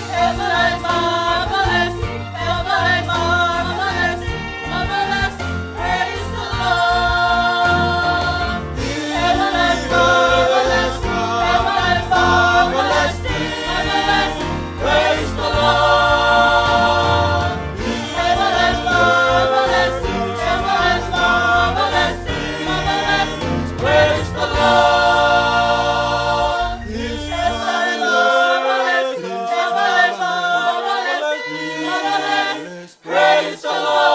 Marvelous, marvelous, marvelous, marvelous. Praise the Lord. Marvelous, marvelous, marvelous, marvelous. Praise the Lord. Marvelous, marvelous, marvelous, marvelous, marvelous. Praise the Lord. Marvelous, marvelous, marvelous, marvelous. Praise the Lord.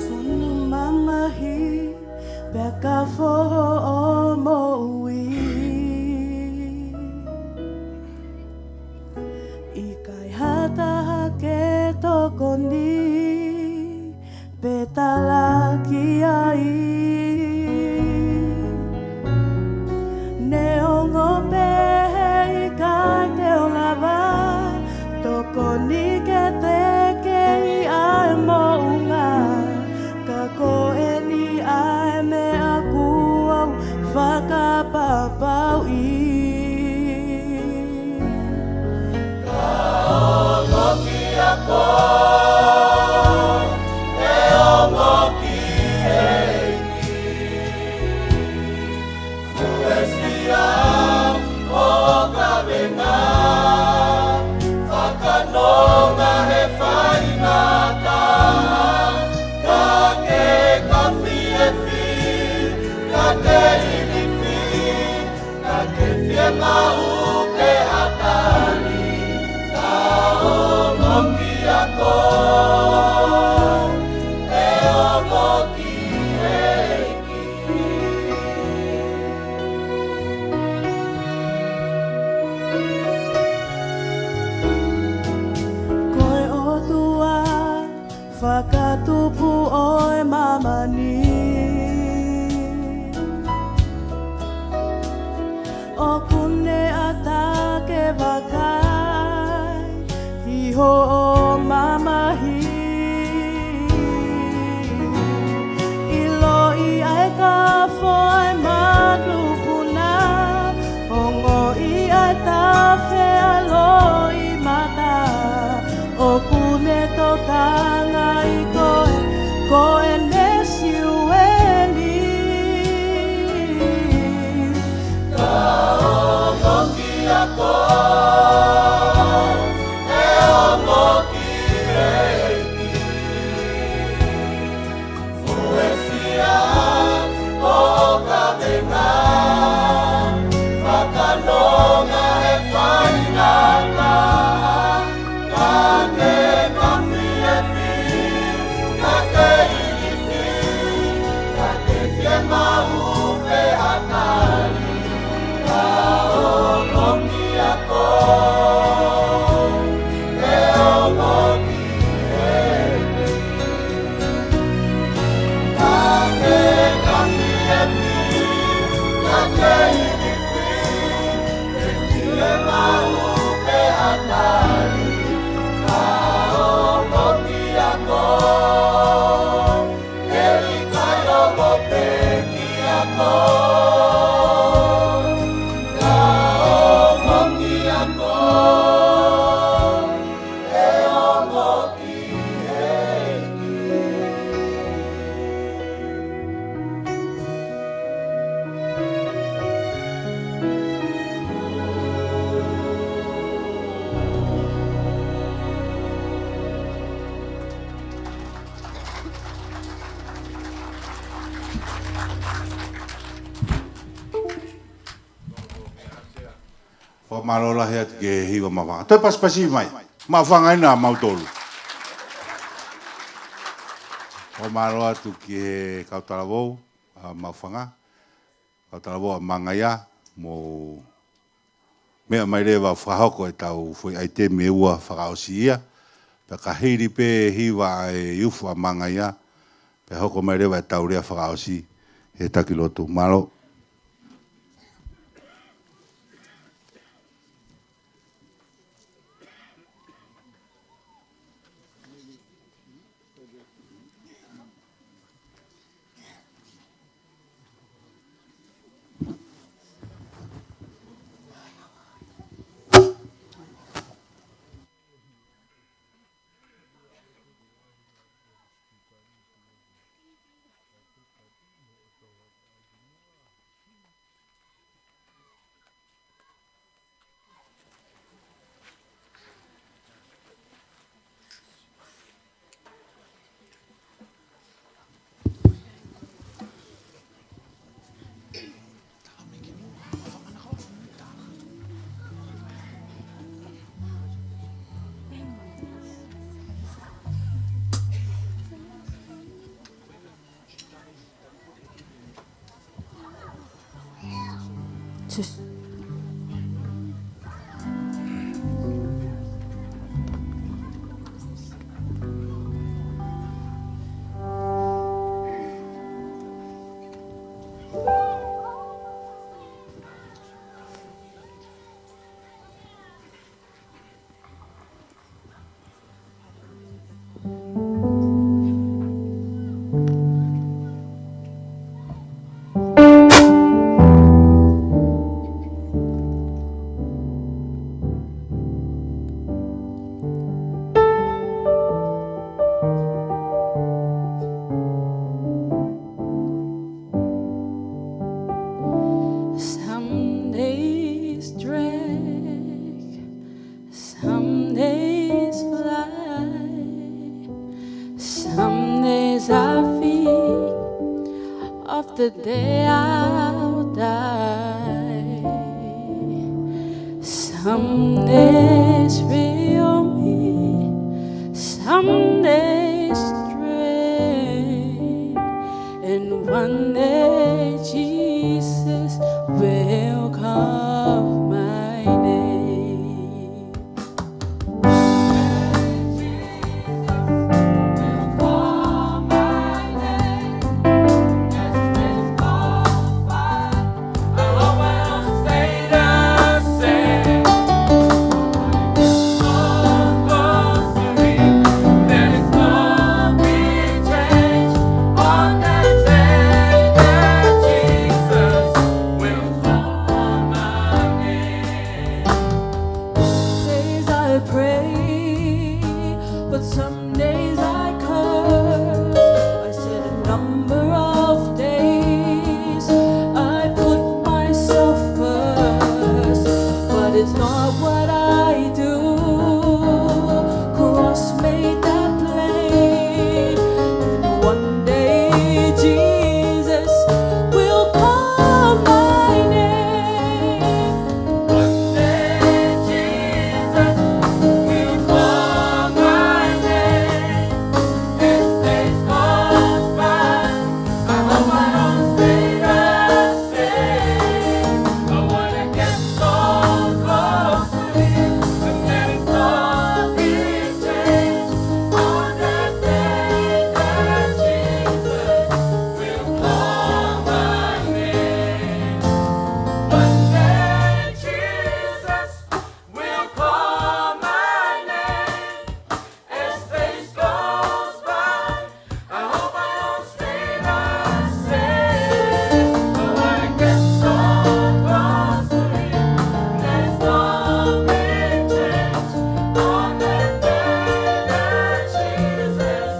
Funu mamahi pea ka foho ʻo moʻui. ʻIkai ha taha ke tokoni pe talaki ai. Neongo pē heʻikai te u lava tokoni ke teke ʻa e moʻunga, ka ko eni ʻa e meʻa kuo u fakapapauʻi. Ka ongo kia koe Hoʻo mamahi, ʻiloʻi ʻa e kafo ʻa e manukuna, ongoʻi ʻa e tafe ʻa e loʻimata, ʻoku ne tokanga ʻi koe, ko ʻene Siueli. Ka ongo kiate koe, ʻe ongo ki he ʻEiki. Fuesia ʻo ka venga, fakanonga he faingataʻa, ka ke ka fiefia, ka ke ilifia, ka ke fiemaʻu pē ha tali, ka ongo kiate koe, ʻe ongo ki he ʻEiki. Fakamālō lahi atu ki he hiva Maʻufanga. Toe pasipasi mai. Maʻufanga ʻena mautolu. Fakamālō atu ki he kau talavou ʻa Maʻufanga, kau talavou ʻa Mangaia, mou meʻa mai leva fakahoko ʻetau foʻi ʻaitemi ʻe ua fakaʻosi ia. Pea ka hili pē hiva ʻa e youth ʻa Mangaia, pea hoko mai leva ʻetau lea fakaʻosi he taki lotu. Mālō. Some days drag, some days fly, some days I fear of the day I'll die. Some days thrill me, some days drain, and one day Jesus will call my name. I pray, but some days I curse. I said a number of days I put myself first, but it's not what I do. Cross made that plain. And one day Jesus will call my name. One day Jesus will call my name. As days goes by, I hope I don't stay the same. I wanna get so close to Him, and let it all be changed. On that day that Jesus will call my name. One day Jesus will call my name. As days goes by, I hope I don't stay the same. But when I get so close to Him, there's nothing changed. On that day that Jesus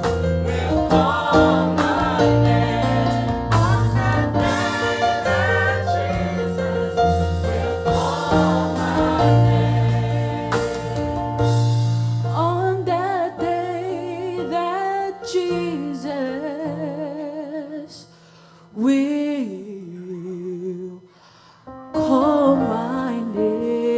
will call my name. On that day that Jesus will call my name. On that day that Jesus will call my name.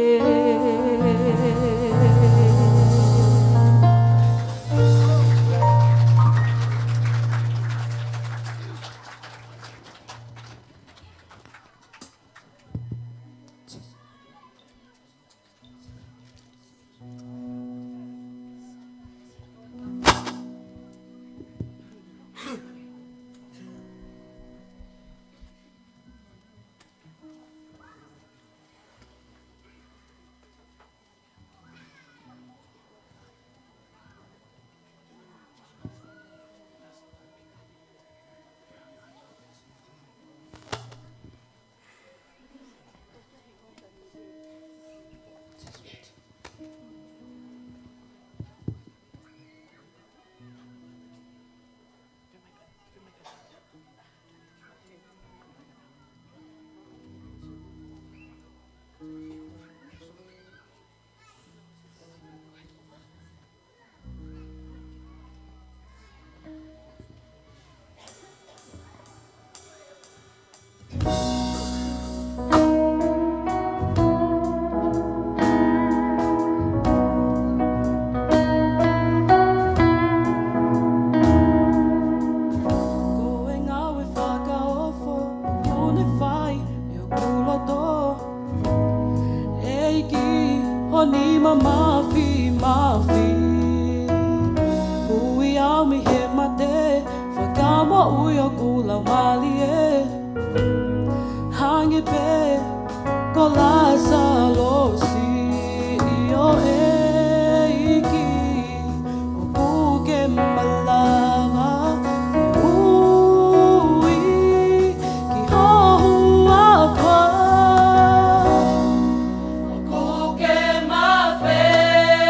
Ko e ngāue fakaofo ʻoku ne fai ʻi hoku loto. ʻEiki, ho nima māfimafi. Ui au mei he mate, fakamoʻui hoku laumālie. Hangē pē ko Lāsalosi, ʻio ʻEiki, ʻoku ke malava ui ki ho huafa. ʻOku ke mafeia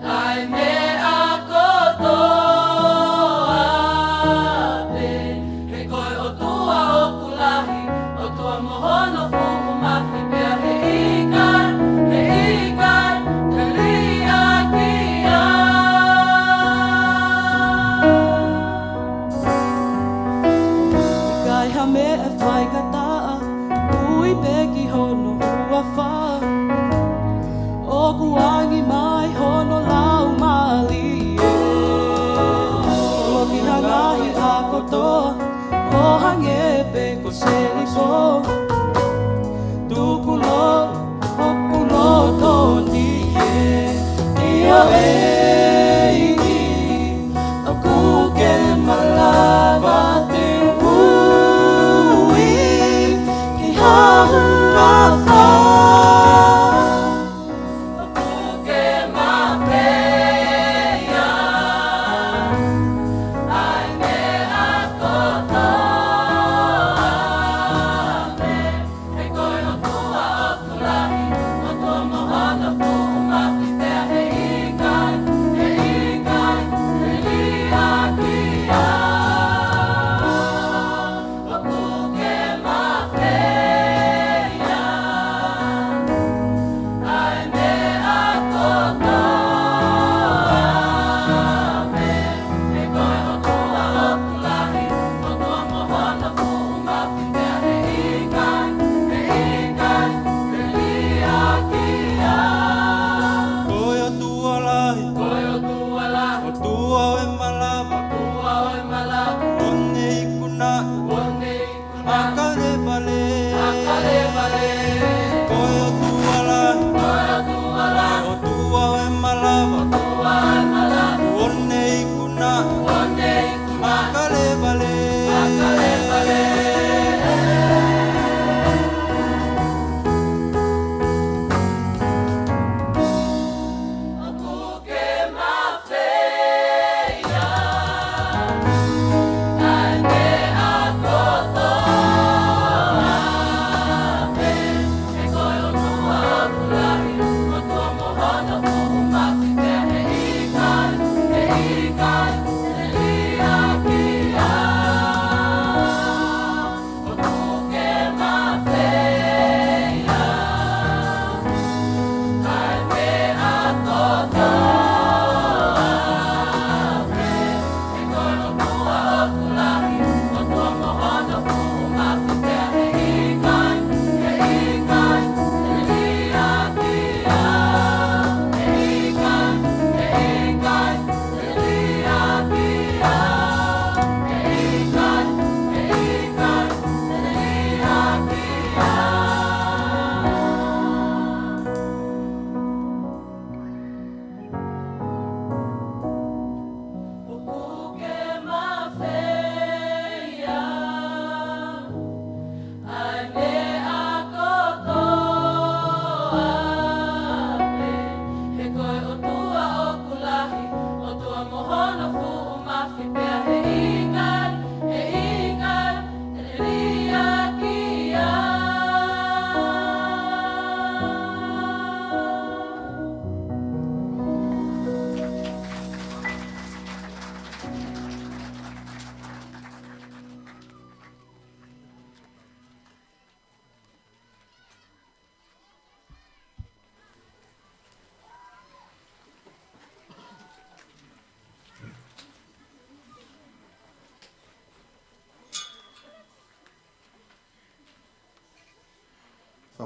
ʻa e meʻa kotoa pē. He ko e ʻOtua ʻoku lahi, ʻOtua mo hono fuʻu mafi pea he ʻikai, he ʻikai te liʻaki ai. ʻIkai ha meʻa faingataʻa, ui pē ki hono huafa. ʻOku angi mai hono laumālie, ʻo ki he ngaahi ʻaho kotoa, ʻo hangē pē ko Seliko. Tukulolo hoku loto ni ē, ʻio ʻEiki, ʻoku ke malava te u ui ki ho huafa. ʻOku ke mafeia ʻa e meʻa kotoa pē.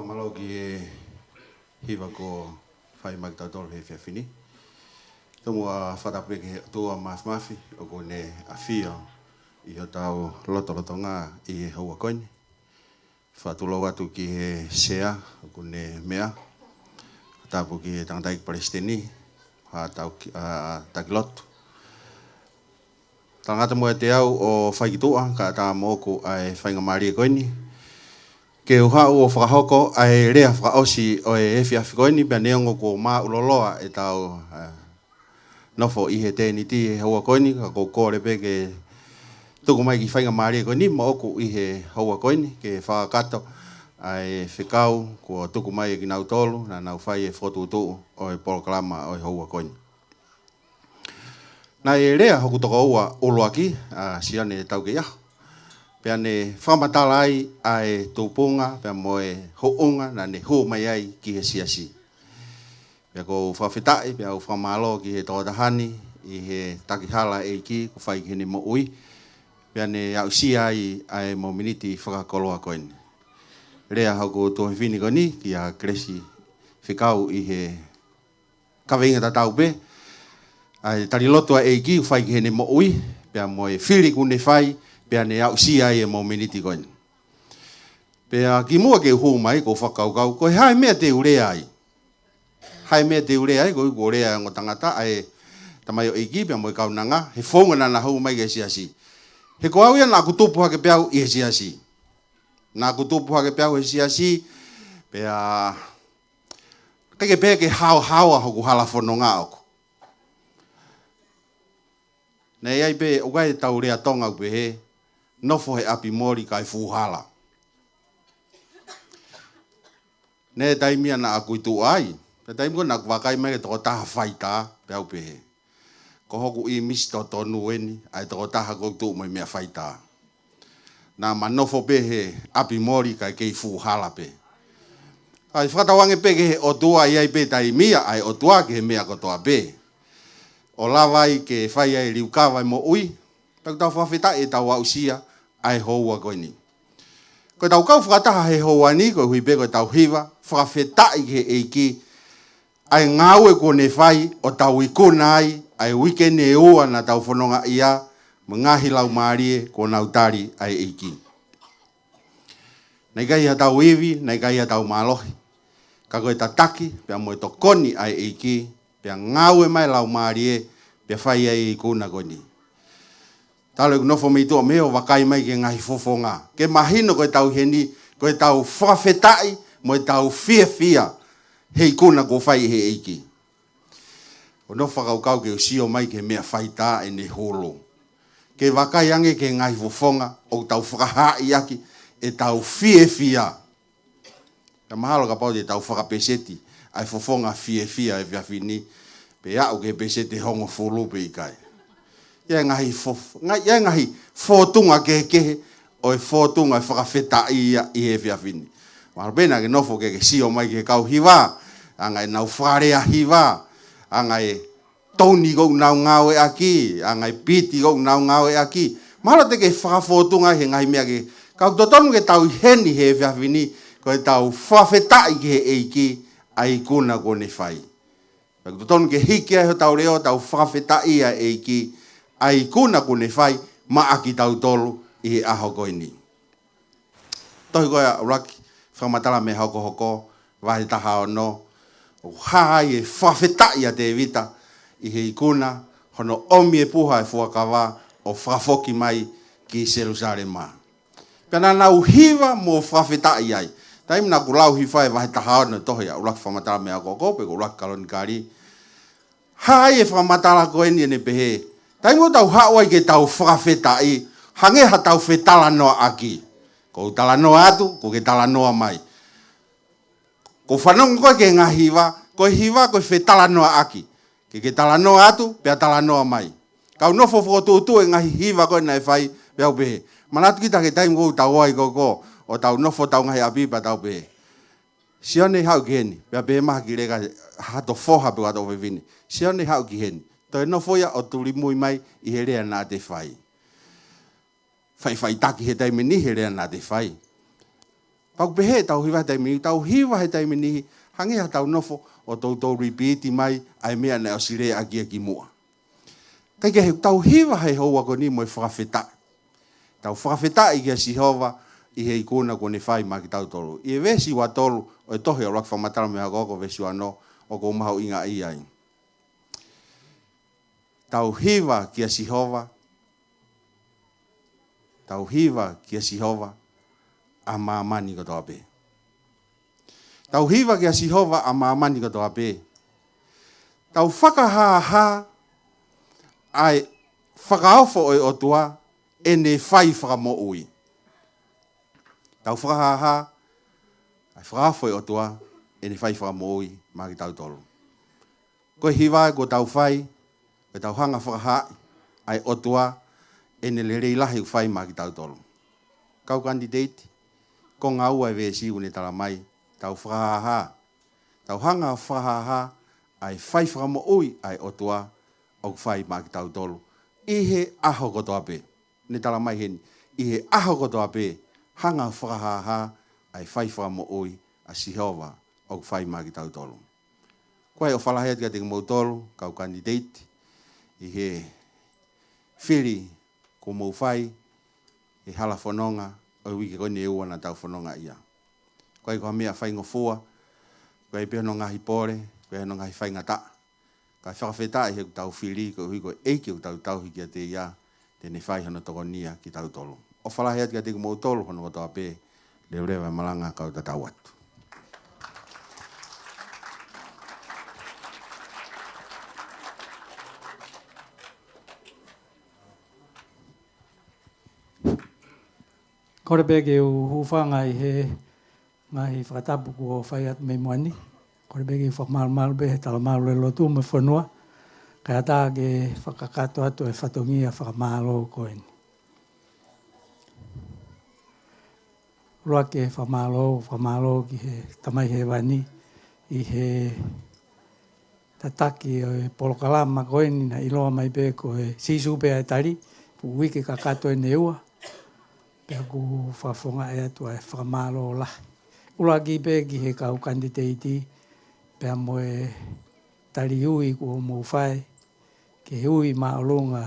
Mālō ki he hiva kuo fai mai kiate kitautolu he efiafi ni. Tomuʻa fakatapu pē ki he ʻOtua Māfimafi ʻoku ne ʻafio ʻi hotau lotolotonga ʻi he houa ko eni. Fakatulou atu ki he sea ʻoku ne meʻa. Fakatapu ki he tangataʻeiki palesiteni, ha tau ki-, ʻa, taki lotu. Talangata mo e teau ʻo fai ki tuʻa, kae ʻatā moʻoku ʻa e faingamālie ko eni ke u haʻu ʻo fakahoko ʻa e lea fakaʻosi ʻo e efiafi ko eni, pea neongo kuo māʻuloloa ʻetau, ʻa, nofo ʻi he tēniti he houa ko eni, ka ʻoku ou kole pē ke tuku mai e kiʻi faingamālie ko eni moʻoku ʻi he houa ko eni, ke fakakakato ʻa e fekau kuo tuku mai ʻe kinautolu naʻa nau fai e fokotuʻutuʻu ʻo e polokalama ʻo e houa ko eni. Naʻe lea hoku tokoua ʻuluaki, ʻa Sione Taukeiʻaho, pea ne fakamatala ai ʻa e tupunga pea mo e hounga naʻa ne hū mai ai ki he siasi. Pea ʻoku ou fakafetaʻi, pea ʻoku ou fakamālō ki he tokotaha ni ʻi he takihala ʻa e ʻEiki kuo fai ki heʻene moʻui, pea ne aʻusia ai ʻa e mōmeniti fakakoloa ko eni. Lea hoku tuofefine ko eni kia Kelesi Fekau ʻi he kaveinga tatau pē, ʻa e tali lotu ʻa e ʻEiki kuo fai ki heʻene moʻui, pea mo e fili kuo ne fai, pea ne aʻusia ai e mōmeniti ko eni. Pea kimuʻa ke u hū mai, ʻoku ou fakakaukau, ko e hā e meʻa te u lea ai? Hā e meʻa te u lea ai, koeʻuhi ko e lea ʻa e ongo tangata, ʻa e tamaioʻeiki pea mo e kaunanga, he founga naʻa na hū mai ki he siasi. He ko au ia naʻa ku tupu hake pē au ʻi he siasi. Naʻa ku tupu hake pē au he siasi, pea ʻikai ke pehē ke haohaoa hoku hala fononga ʻoʻoku. Naʻe ʻi ai pē, ʻoku ʻi ai ʻetau lea Tonga ʻoku pehē, nofo he ʻapi moli kae fuʻu hala. Naʻe taimi ia naʻa ku ʻi tuʻa ai, pea taimi ko ē naʻa ku vakai mai ki he tokotaha faitā, pea u pehē, ko hoku ʻīmisi totonu eni ʻa e tokotaha ʻoku tuʻu mo e meʻa faitā. Naʻa ma nofo pē he ʻapi moli kae kei fuʻu hala pē. ʻA e fakatauange pē ki he ʻOtua, ʻi ai pē taimi ia ʻa e ʻOtua ki he meʻa kotoa pē, ʻo lava ai ke fai ai e liukava e moʻui. Pea ʻoku tau fakafetaʻi ʻetau aʻusia ʻa e houa ko eni. Ko ʻetau kau fakataha he houa ni, koeʻuhi pē ko ʻetau hiva fakafetaʻi ki he ʻEiki, ʻa e ngāue kuo ne fai ʻo tau ikuna ai ʻa e uike ni ʻe ua naʻa tau fononga ai, mo e ngaahi laumālie kuo nau tali ʻa e ʻEiki. Naʻe ʻikai haʻatau ivi, naʻe ʻikai haʻatau mālohi, ka ko e tataki pea mo e tokoni ʻa e ʻEiki, pea ngāue mai e laumālie, pea fai ai e ikuna ko eni. Talu ʻeku nofo mei tuʻa mei hē ʻo vakai mai ki he ngaahi fofonga, ke mahino ko ʻetau ʻi heni, ko ʻetau fakafetaʻi mo ʻetau fiefia he ikuna kuo fai ʻe he ʻEiki. ʻO nofo fakakaukau ke u sio mai ki he meʻa faitā ʻene hulu, ke vakai ange ki he ngaahi fofonga ʻoku tau fakahaaʻi ʻaki ʻetau fiefia. Ka mahalo kapau te tau fakapeseti ʻa e fofonga fiefia he efiafi ni, pe aʻu ki he peseti ʻe hongofulu pe ʻikai. ʻI ai e ngaahi fof-, ngai-, ʻi ai e ngaahi fōtunga kehekehe ʻo e fōtunga e fakafetaʻi ia ʻi he efiafi ni. Mahalo pē naʻa ke nofo ke ke sio mai ki he kau hiva, anga ʻenau fakalea hiva, anga e toni ʻoku nau ngāueʻaki, anga e piti ʻoku nau ngāueʻaki. Mahalo te ke fakafōtunga he ngaahi meʻa kehe. Ka ʻoku totonu ke tau ʻi heni he efiafi ni, ko ʻetau fakafetaʻi ki he ʻEiki ʻa e ikuna kuo ne fai. Pea ʻoku totonu ke hiki ai hotau leʻo, tau fakafetaʻi ʻa e ʻEiki ʻa e ikuna kuo ne fai maʻa kitautolu ʻi he ʻaho ko eni. Tohi ko ia ʻuluaki Fakamatala Meʻa Hokohoko, vahe taha ono, ʻoku hā ai e fakafetaʻi ʻa Tēvita ʻi he ikuna hono ʻomi e puha e fuakava ʻo fakafoki mai ki Selusalema. Pea naʻa nau hiva mo fakafetaʻi ai. Taimi naʻa ku lau hifo ai e vahe taha ono tohi ʻa ʻuluaki Fakamatala Meʻa Hokohoko, pe ko ʻuluaki Kalonikali, hā ai e fakamatala ko eni ʻene pehē, taimi ʻoku tau haʻu ai ke tau fakafetaʻi, hangē haʻatau fetalanoaʻaki. Ko u talanoa atu, ko ke talanoa mai. Ko u fanongo ko ē ki he ngaahi hiva, ko e hiva ko e fetalanoaʻaki. Ke ke talanoa atu, pea talanoa mai. Ka u nofo fokotuʻutuʻu e ngaahi hiva ko ē naʻe fai, pea u pehē, manatu kita ki he taimi ʻoku tau ō ai ko ē, ʻo tau nofo hotau ngaahi ʻapi pea tau pehē, Sione, haʻu ki heni. Pea pehē mai ha kiʻi leka, hato foha pe ko hato fefine, Sione, haʻu ki heni. Toe nofo ia ʻo tulimui mai ʻi he lea naʻa te fai. Faʻifaʻitaki he taimi ni he lea naʻa te fai. Pau pehē tau hiva he taimi ni, tau hiva he taimi ni, hangē ha tau nofo ʻo toutou repeat mai ʻa e meʻa naʻe ʻosi lea ʻaki ia kimuʻa. Kae kehe, tau hiva he houa ko eni mo e fakafetaʻi. Tau fakafetaʻi kia Sihova ʻi he ikuna kuo ne fai maʻa kitautolu. ʻI he veesi ua tolu ʻo e tohi ʻa e ʻUluaki Fakamatala mo e Hokohoko, veesi ua ono, ʻoku ou mahuʻingaʻia ai. Tau hiva kia Sihova, tau hiva kia Sihova ʻa māmani kotoa pē. Tau hiva kia Sihova ʻa māmani kotoa pē. Tau fakahāhā ʻa e fakaofo ʻo e ʻOtua ʻene fai fakamoʻui. Tau fakahāhā ʻa e fakaofo ʻo e ʻOtua ʻene fai fakamoʻui maʻa kitautolu. Ko e hiva ē kuo tau fai, ke tau hanga fakahā ʻa e ʻOtua ʻene lelei lahi ʻoku fai maʻa kitautolu. Kau kanititeiti, konga ua e veesi ʻoku ne tala mai, tau fakahāhā. Tau hanga fakahāhā ʻa e fai fakamoʻui ʻa e ʻOtua ʻoku fai maʻa kitautolu ʻi he ʻaho kotoa pē. Ne tala mai heni, ʻi he ʻaho kotoa pē, hanga fakahāhā ʻa e fai fakamoʻui ʻa Sihova ʻoku fai maʻa kitautolu. Ko ia ʻofa lahi atu kiate kimoutolu, kau kanititeiti, ʻi he fili kuo mou fai he hala fononga ʻo e uike ko eni ʻe ua naʻa tau fononga ai. ʻOku ʻikai ko ha meʻa faingofua, ʻoku ʻi ai pē hono ngaahi pole, ʻoku ʻi ai hono ngaahi faingataʻa. Kae fakafetaʻi he ʻoku tau fili, koeʻuhi ko e ʻEiki ʻoku tau tauhi kiate ia, te ne fai hono tokonia kitautolu. ʻOfa lahi atu kiate kimoutolu hono kotoa pē, leveleva e malanga kau tatau atu. Kole pē ke u hūfanga ʻi he ngaahi fakatapu kuo fai atu mei muʻa ni. Kole pē ke u fakamalumalu pē he talamalu ʻo e lotu mo e fonua, kae ʻatā ke fakakakato atu e fatongia fakamālō ko eni. ʻUluaki e fakamālō, fakamālō ki he Tamai Hēvani ʻi he tataki ʻo e polokalama ko eni naʻe ʻiloa mai pē ko e Sīsū pē ʻa e Tali, fuʻu uike kakato eni ʻe ua, pea ʻoku ou fakafofongaʻi atu ʻa e fakamālō lahi. ʻUluaki pē ki he kau kanititeiti, pea mo e tali ui kuo mou fai, ki he ui māʻolunga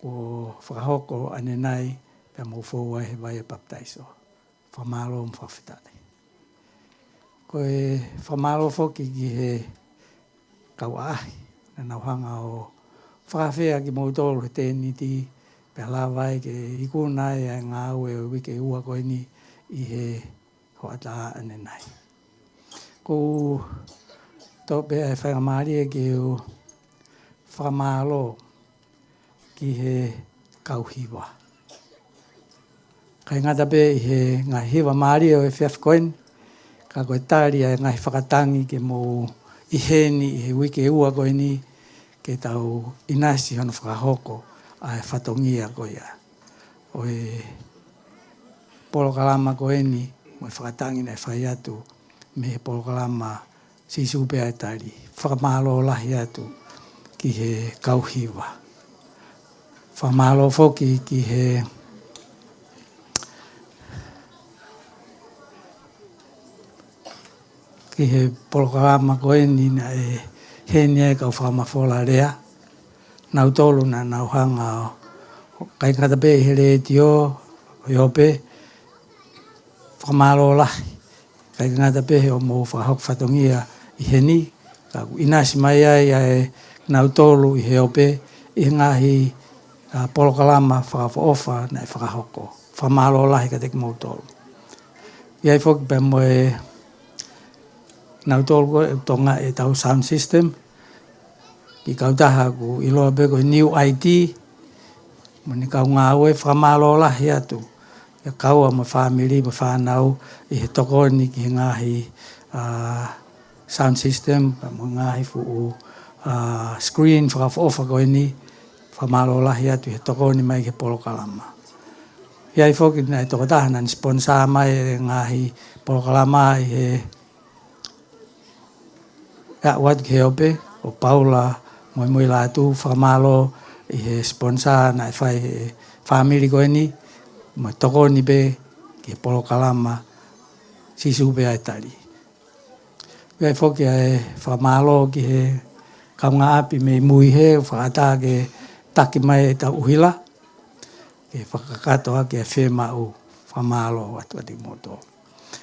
kuo fakahoko ʻanenai, pea mou fou ai he vai ʻo e papitaiso. Fakamālō mo fakafetaʻi. Ko e fakamālō foki ki he kau ʻaʻahi, naʻa nau hanga ʻo fakaafeʻi kimoutolu he tēniti, pea lava ai ke ikuna ai ʻa e ngāue ʻo e uike ʻe ua ko eni ʻi he hoʻatā ʻanenai. ʻOku ou toʻo pē ʻa e faingamālie ke u fakamālō ki he kau hiva. ʻIkai ngata pē ʻi he ngaahi hiva mālie ʻo e efiafi ko eni, ka ko e tali ʻa e ngaahi fakatangi ke mou ʻi heni ʻi he uike ʻe ua ko eni, ke tau ʻinasi hono fakahoko ʻa e fatongia ko ia ʻo e polokalama ko eni, mo e fakatangi naʻe fai atu mei he polokalama Sīsū pē ʻa e Tali. Fakamālō lahi atu ki he kau hiva. Fakamālō foki ki he, ki he polokalama ko eni naʻe ʻi heni ai e kau fakamafola lea. Nautolu naʻa nau hanga ʻo, ʻikai ngata pē ʻi he letiō, ʻi he ope, fakamālō lahi. ʻIkai ngata pē he ʻoku mou fakahoko fatongia ʻi heni, ka ʻoku ʻinasi mai ai ʻa e nautolu ʻi he ope, ʻi he ngaahi, ʻa, polokalama fakaʻofoʻofa naʻe fakahoko. Fakamālō lahi kiate kimoutolu. ʻI ai foki pē mo e nautolu ko ē ʻoku tokangaʻi ʻetau sound system, ki he kautaha ʻoku ʻiloa pē ko e New I T, mo ʻene kau ngāue, fakamālō lahi atu. ʻIa kau mo e fāmili mo e fānau ʻi he tokoni ki he ngaahi, ʻa, sound system, mo e ngaahi fuʻu, ʻa, screen fakaʻofoʻofa ko eni, fakamālō lahi atu ʻi he tokoni mai ki he polokalama. ʻI ai foki naʻe tokotaha naʻa ne sponsor mai e ngaahi polokalama ʻi he aʻu atu ki he ope, ko Paula Moemoelātū, fakamālō ʻi he sponsor naʻe fai ʻe he fāmili ko eni, mo e tokoni pē ki he polokalama Sīsū pē ʻa e tali. Pea foki ʻa e fakamālō ki he kaungāʻapi mei mui he fakaʻatā ke taki mai ʻetau ʻuhila, ke fakakakato ʻaki ʻa e fiemaʻu. Fakamālō atu kiate kimoutolu.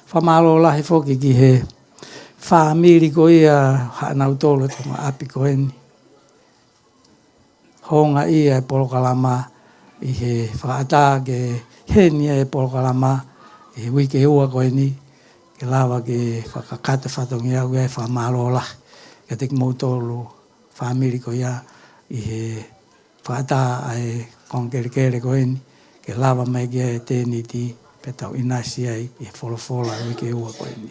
Fakamālō lahi foki ki he fāmili ko ia, haʻanautolu e kaungāʻapi ko eni. Houngaʻia e polokalama ʻi he fakaʻatā ke heni e polokalama ʻi he uike ua ko eni, ke lava ke fakakakato e fatongia. ʻOku ʻi ai e fakamālō lahi kiate kimoutolu fāmili ko ia ʻi he fakaʻatā ʻa e konga kelekele ko eni, ke lava mai ki ai e tēniti pea tau ʻinasi ai ʻi he folofola ʻa e uike ua ko eni.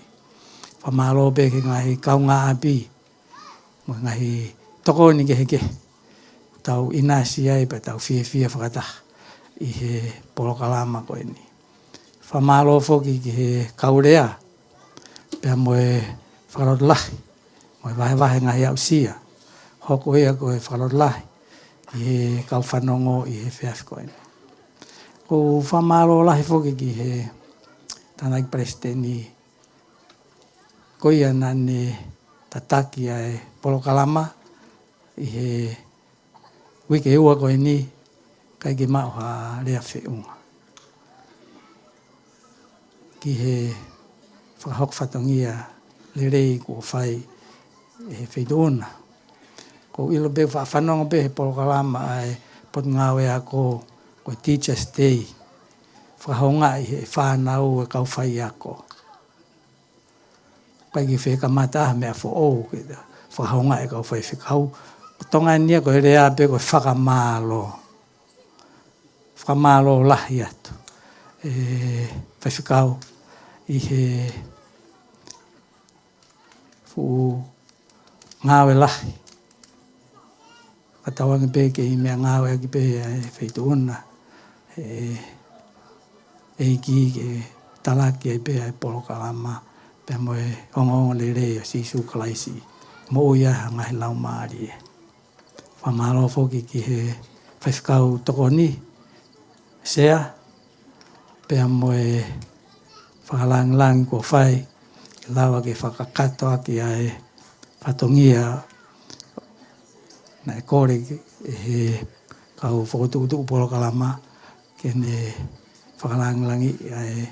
Fakamālō pē ki he ngaahi kaungāʻapi mo e ngaahi tokoni kehekehe, tau ʻinasi ai pea tau fiefia fakataha ʻi he polokalama ko eni. Fakamālō foki ki he kau lea pea mo e fakalotolahi mo e vahevahe ngaahi aʻusia, hoko ia ko e fakalotolahi ki he kau fanongo ʻi he efiafi ko eni. ʻOku ou fakamālō lahi foki ki he Tānaki Palesiteni ko ia naʻa ne tataki ʻa e polokalama ʻi he uike ua ko eni, ʻikai ke maʻu ha lea feʻunga ki he fakahoko fatongia lelei kuo fai ʻe he Feituʻuna. ʻOku ou ʻilo pē, faʻa fanongo pē he polokalama ʻa e Potungāue Ako, ko e Teachers Day, fakahoungaʻi ʻe he fānau e kau faiako. ʻIkai ke fie kamata ha meʻa foʻou ke fakahoungaʻi e kau faifekau. Ko Tonga ni ia, ko e lea pē ko e fakamālō. Fakamālō lahi atu, ʻe faifekau, ʻi he fuʻu ngāue lahi. Fakatauange pē ke ʻi ai e meʻangāue ʻaki pē ʻa e Feituʻuna, ʻe, ʻEiki, ke talaki ai pē ʻa e polokalama pea mo e ongoongolelei ʻo Sīsū Kalaisi, moʻui ai ha ngaahi laumālie. Fakamālō foki ki he faifekau tokoni, Sea, pea mo e fakalāngilangi kuo fai ke lava ke fakakakato ʻaki ʻa e fatongia naʻe kole ʻe he kau fokotuʻutuʻu polokalama ke ne fakalāngilangiʻi ʻa e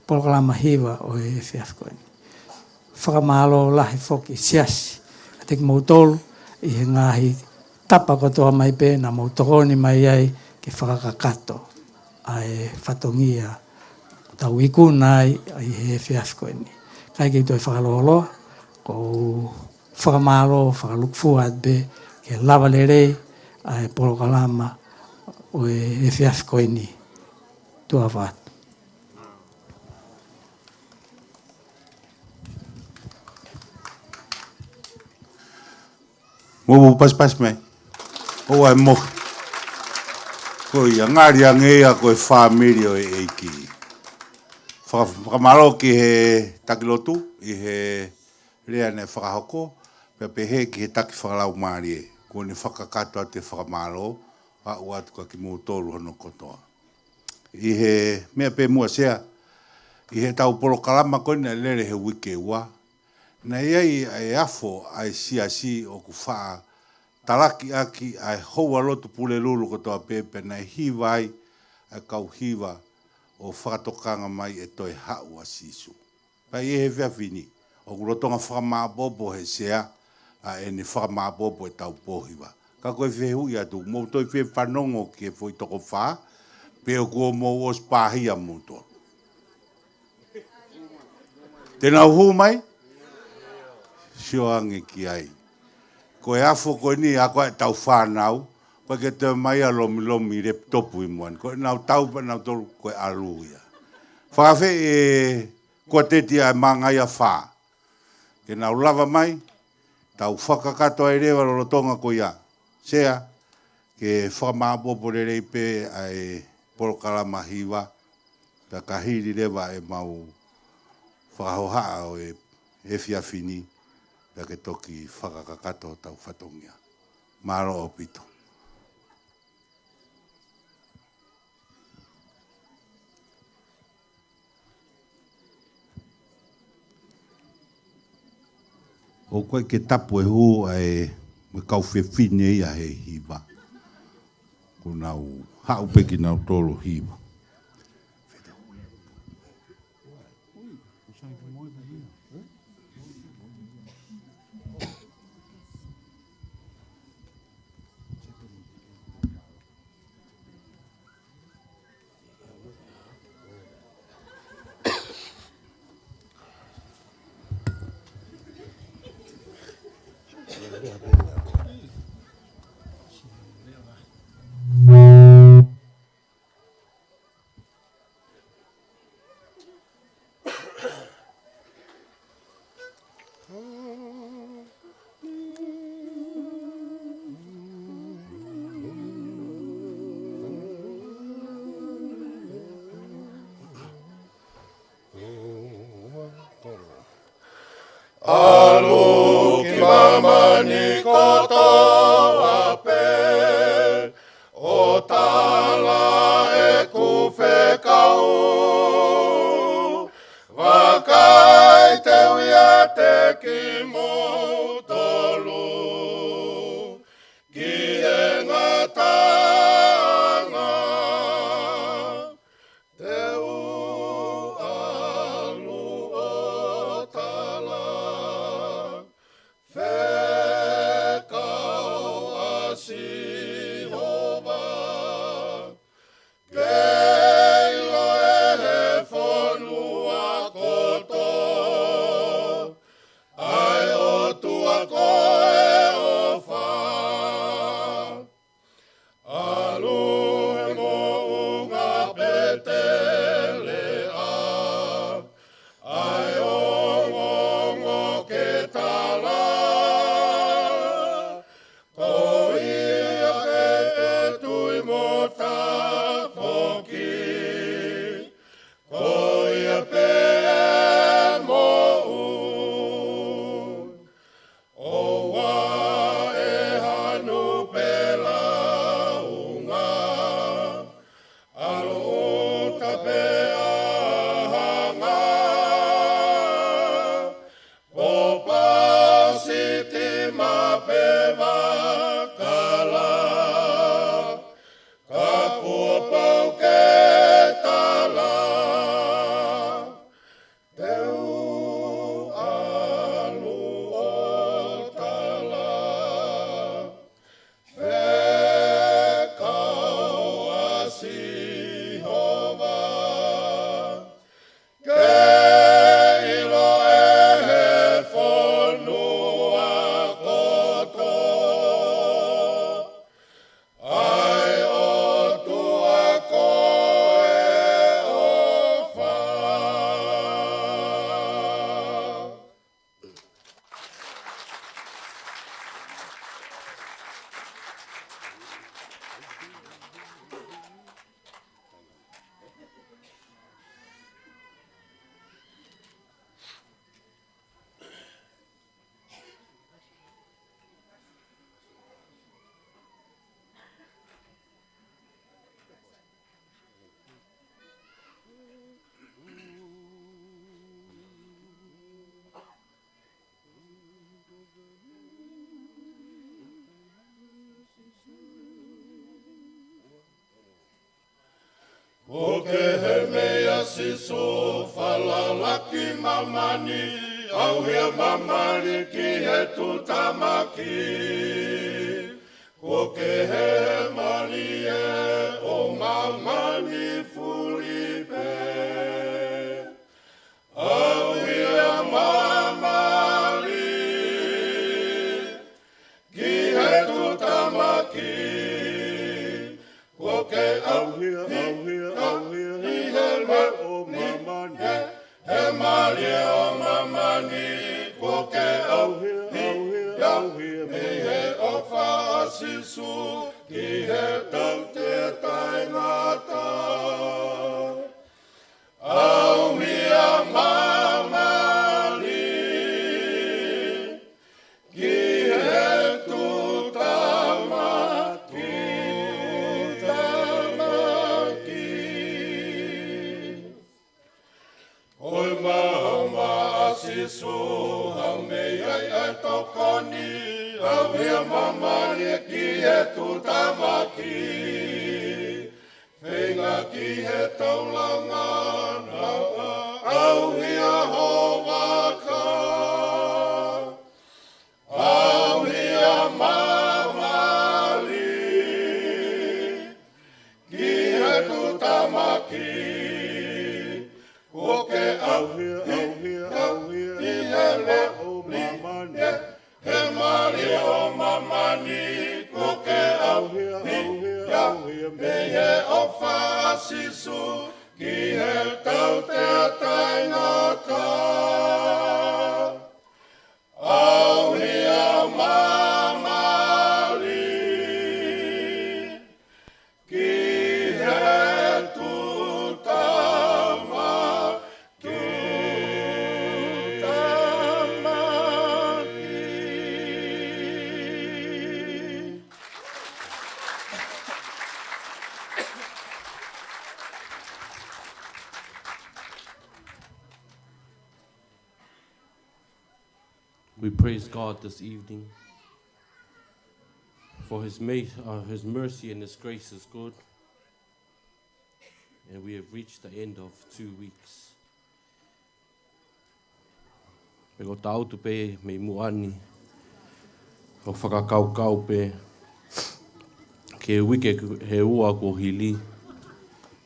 polokalama hiva ʻo e efiafi ko eni. Fakamālō lahi foki Siasi, kiate kimoutolu ʻi he ngaahi tapa kotoa mai pē naʻa mou tokoni mai ai ke fakakakato ʻa e fatongia tau ikuna ai ʻi he efiafi ko eni. ʻIkai ke toe fakalōloa, ʻoku ou fakamālō, fakalūkufua atu pē ke lava lelei ʻa e polokalama ʻo e efiafi ko eni. Tuʻa ʻofa atu. Mou pasipasi mai. ʻOua ʻe mohe. Ko ia, ngali ange ia ko e fāmili ʻo e ʻEiki. Faka-, fakamālō ki he taki lotu ʻi he lea naʻe fakahoko, pea pehē ki he taki fakalaumālie. Kuo ne fakakakato atu e fakamālō, aʻu atu kia kimoutolu hono kotoa. ʻI he meʻa pē muʻa Sea, ʻi heʻetau polokalama ko eni naʻe lele he uike ua, naʻe ʻi ai e afo ʻa e siasi ʻoku faʻa talaki ʻaki ʻa e houa lotu Pulelulu kotoa pē, pea naʻe hiva ai ʻa e kau hiva ʻo fakatokanga mai e toe haʻu ʻa Sīsū. Pea ʻi he efiafi ni, ʻoku lolotonga fakamāʻopoʻopo he Sea ʻa ʻene fakamāʻopoʻopo ʻetau pōhiva. Ka ko e fehuʻi atu, mou toe fie fanongo ki he foʻi toko fā, pe ʻoku mou ʻosi pāhia moutolu? Te nau hū mai? Sio ange ki ai. Ko e afo ko eni, ʻa ko ʻetau fānau, ʻoku ʻikai ke toe ʻomai ʻa e lomilomi lepitopu ʻi muʻa ni. Ko ʻenau tau pē nautolu, ko e ʻalu ia. Fakafeʻi e kuateti ʻa e Mangaia Fā ke nau lava mai, tau fakakakato ai leva lolotonga ko ia. Sea, ke fakamāʻopoʻopo lelei pē ʻa e polokalama hiva, pea ka hili leva ʻemau fakahohaʻa ʻo e efiafi ni, pea ke toki fakakakato hotau fatongia. Mālō ʻaupito. ʻOku ʻikai ke tapu e hū ʻa e, mo e kau fefine ia he hiva. Ko nau haʻu pē kinautolu hiva. ʻAlu ki māmani kotoa pē, ʻo tala ʻeku fekau. Vakai te u ʻiate kimoutolu, ki he ngataʻanga. Te u ʻalu ʻo tala fekau ʻa Sihova, ke ʻilo ʻe he fonua kotoa, ʻa e ʻOtua ko e ʻofa. ʻAlu he moʻunga Peteleʻa, ʻa e ongoongo ke tala. Ko ia ʻe tui mo tafoki, ko ia pē ʻe moʻui. ʻOua ʻe hanu pe lāunga, ʻalu ʻuta pe ʻahanga, pōpōsiti mape vakala, ka kuo pau ke tala. Te u ʻalu ʻo tala fekau ʻa Sihova, ke ʻilo ʻe he fonua kotoa, ʻa e ʻOtua ko e ʻofa. Kuo kehe mei a Sīsū, falala ki māmani, ʻauhia māmani ki he tuʻutāmaki. Kuo kehe mali ʻe ʻo māmani fuli pē. ʻAuhia māmani ki he tuʻutāmaki. Kuo ke ʻauhia, ʻauhia, ʻauhia, ʻi he mali ʻo māmani. He mali ʻo māmani. Kuo ke ʻauhia, ʻauhia, ʻauhia, ʻi he ʻofa ʻa Sīsū ki he tautea taʻengata. ʻOku mei ai ʻa e tokoni, ʻauhia māmani ki he tuʻutāmaki. Feinga ki he taulanga, ʻauhia ho vaka. ʻAuhia māmani ki he tuʻutāmaki. Kuo ke ʻauhia, ʻauhia, ʻauhia, ʻi he mali ʻo māmani. He mali ʻo māmani, kuo ke ʻauhia, ʻauhia, ʻauhia, mei he ʻofa ʻa Sīsū ki he tautea taʻengata. ʻAuhia māmani ki he tuʻutāmaki. We praise God this evening for his, ma- uh, his mercy and his grace is good. And we have reached the end of two weeks. Pea ko e tau ʻutu pē mei muʻa ni, ko e fakakaukau pē ki he uike ʻe ua kuo hili.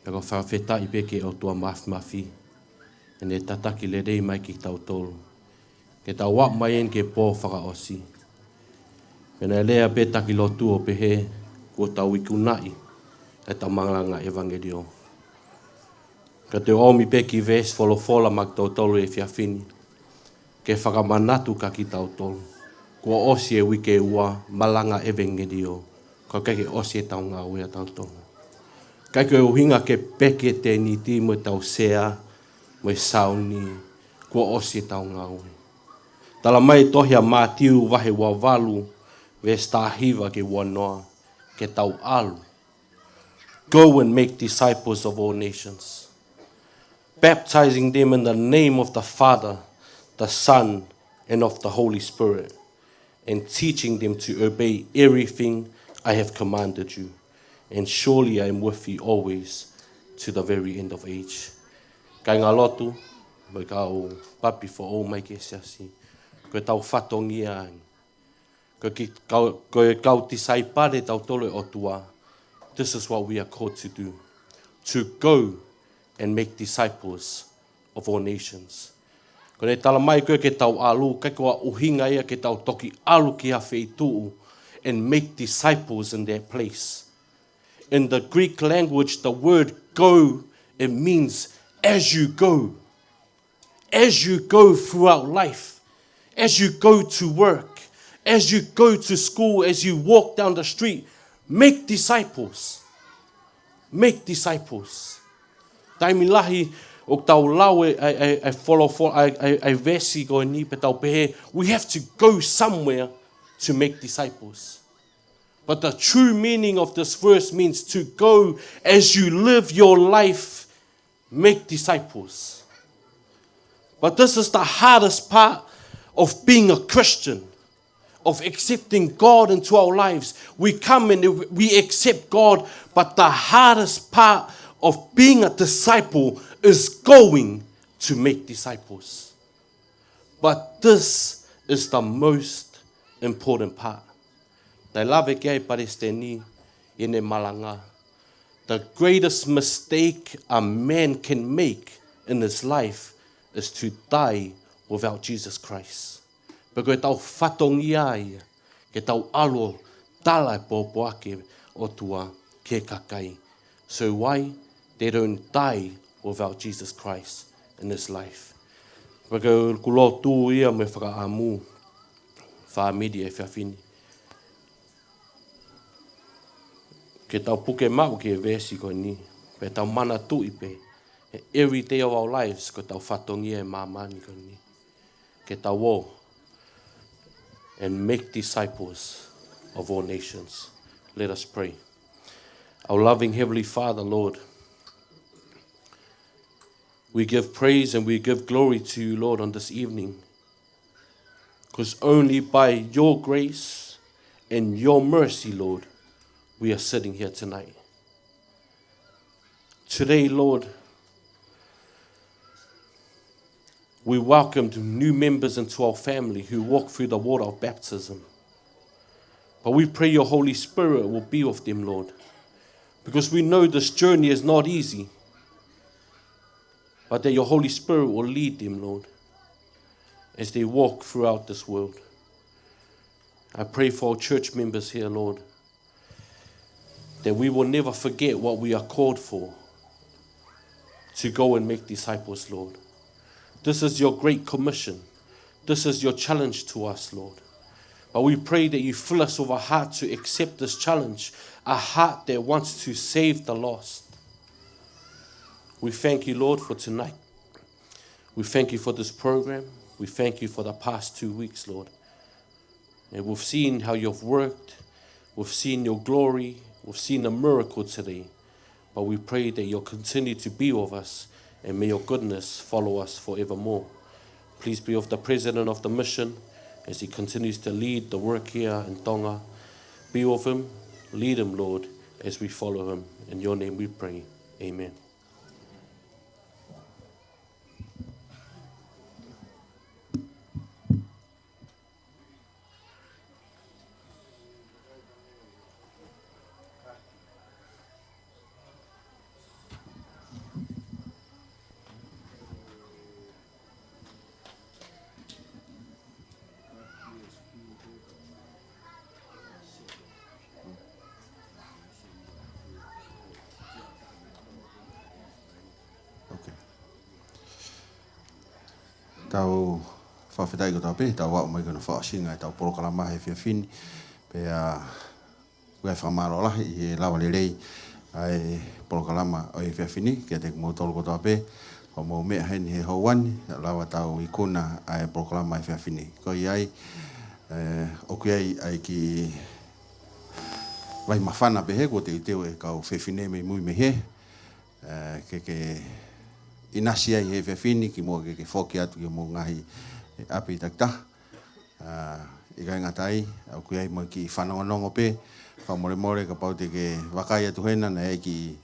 Pea ko e fakafetaʻi pē ki he ʻOtua Māfimafi, ʻene tataki lelei mai kitautolu ke tau aʻu mai eni ki he pō fakaʻosi. Pea naʻe lea pē taki lotu ʻo pehē, kuo tau ikunaʻi ʻetau malanga ʻevangeliō. Ka te u ʻomi pē kiʻi veesi folofola maʻa kitautolu he efiafi ni ke fakamanatu kia kitautolu. Kuo ʻosi e uike ʻe ua malanga ʻevangeliō, ka ʻoku ʻikai ke ʻosi ʻetau ngāue ʻatautolu. ʻIkai ko e ʻuhinga ke pehē ki he tēniti mo ʻetau sea mo e sauni, kuo ʻosi ʻetau ngāue. Tala mai tohi ʻa Mātiu vahe ua valu, veesi taha hiva ki he ua noa, ke tau ʻalu. Go and make disciples of all nations, baptizing them in the name of the Father, the Son, and of the Holy Spirit, and teaching them to obey everything I have commanded you. And surely I am with you always to the very end of age. Kāinga lotu, mo e kau papi foʻou mai ki he siasi, ko ʻetau fatongia eni. Ko e ki-, kau, ko e kau tisaipale ʻatautolu ʻa e ʻOtua. This is what we are called to do. To go and make disciples of all nations. Ko ʻene tala mai ko ē ke tau ʻalu, ʻikai ko ha ʻuhinga ia ke tau toki ʻalu ki ha feituʻu and make disciples in that place. In the Greek language, the word go, it means as you go. As you go throughout life, as you go to work, as you go to school, as you walk down the street, make disciples. Make disciples. Taimi lahi ʻoku tau lau e, e, e, e folofola, e, e, e veesi ko eni pea tau pehē, we have to go somewhere to make disciples. But the true meaning of this verse means to go as you live your life, make disciples. But this is the hardest part of being a Christian, of accepting God into our lives. We come and we accept God, but the hardest part of being a disciple is going to make disciples. But this is the most important part. Naʻe lave ki ai ʻa e Palesiteni ʻi heʻene malanga. The greatest mistake a man can make in his life is to die without Jesus Christ. Pea ko ʻetau fatongia ia ke tau ʻalu ʻo tala e pōpoaki ʻa e ʻOtua ki he kakai. So why they don't die without Jesus Christ in this life? Pea ko ʻeku lotu ia mo e fakaʻamu, fāmili ʻa e efiafi ni, ke tau puke maʻu ki he veesi ko eni, pea tau manatuʻi pē, he every day of our lives, ko ʻetau fatongia ʻi māmani ko eni. Ke tau ō and make disciples of all nations. Let us pray. Our loving Heavenly Father, Lord, we give praise and we give glory to you, Lord, on this evening. 'Cause only by your grace and your mercy, Lord, we are sitting here tonight. Today, Lord, we welcomed new members into our family who walk through the water of baptism. But we pray your Holy Spirit will be with them, Lord, because we know this journey is not easy, but that your Holy Spirit will lead them, Lord, as they walk throughout this world. I pray for our church members here, Lord, that we will never forget what we are called for, to go and make disciples, Lord. This is your great commission. This is your challenge to us, Lord. But we pray that you fill us with a heart to accept this challenge, a heart that wants to save the lost. We thank you, Lord, for tonight. We thank you for this program. We thank you for the past two weeks, Lord. And we've seen how you've worked. We've seen your glory. We've seen a miracle today. But we pray that you'll continue to be with us, and may your goodness follow us forevermore. Please be with the president of the mission as he continues to lead the work here in Tonga. Be with him, lead him, Lord, as we follow him. In your name we pray. Amen. Okay. Tau fakafetaʻi kotoa pē, tau aʻu mai ki hono fakaʻosinga ʻetau polokalama he efiafi ni. Pea ʻoku ou fakamālō lahi ʻi he lava lelei ʻa e polokalama ʻo e efiafi ni, kiate kimoutolu kotoa pē, ʻoku mou meʻa heni he houa ni, lava tau ikuna ʻa e polokalama ʻo e efiafi ni. Ko ia ai, ē, ʻoku ʻi ai ʻa e kiʻi vai māfana pē he kuo teuteu ʻe he kau fefine mei mui mei hē, ē, ke ke ʻinasi ai he efiafi ni kimuʻa ke ke foki atu ki homou ngaahi, ē, ʻapi takitaha. Ā, ʻikai ngata ai, ʻoku ʻi ai mo e kiʻi fanongonongo pē, fakamolemole kapau te ke vakai atu hena, naʻe ʻi ai e kiʻi,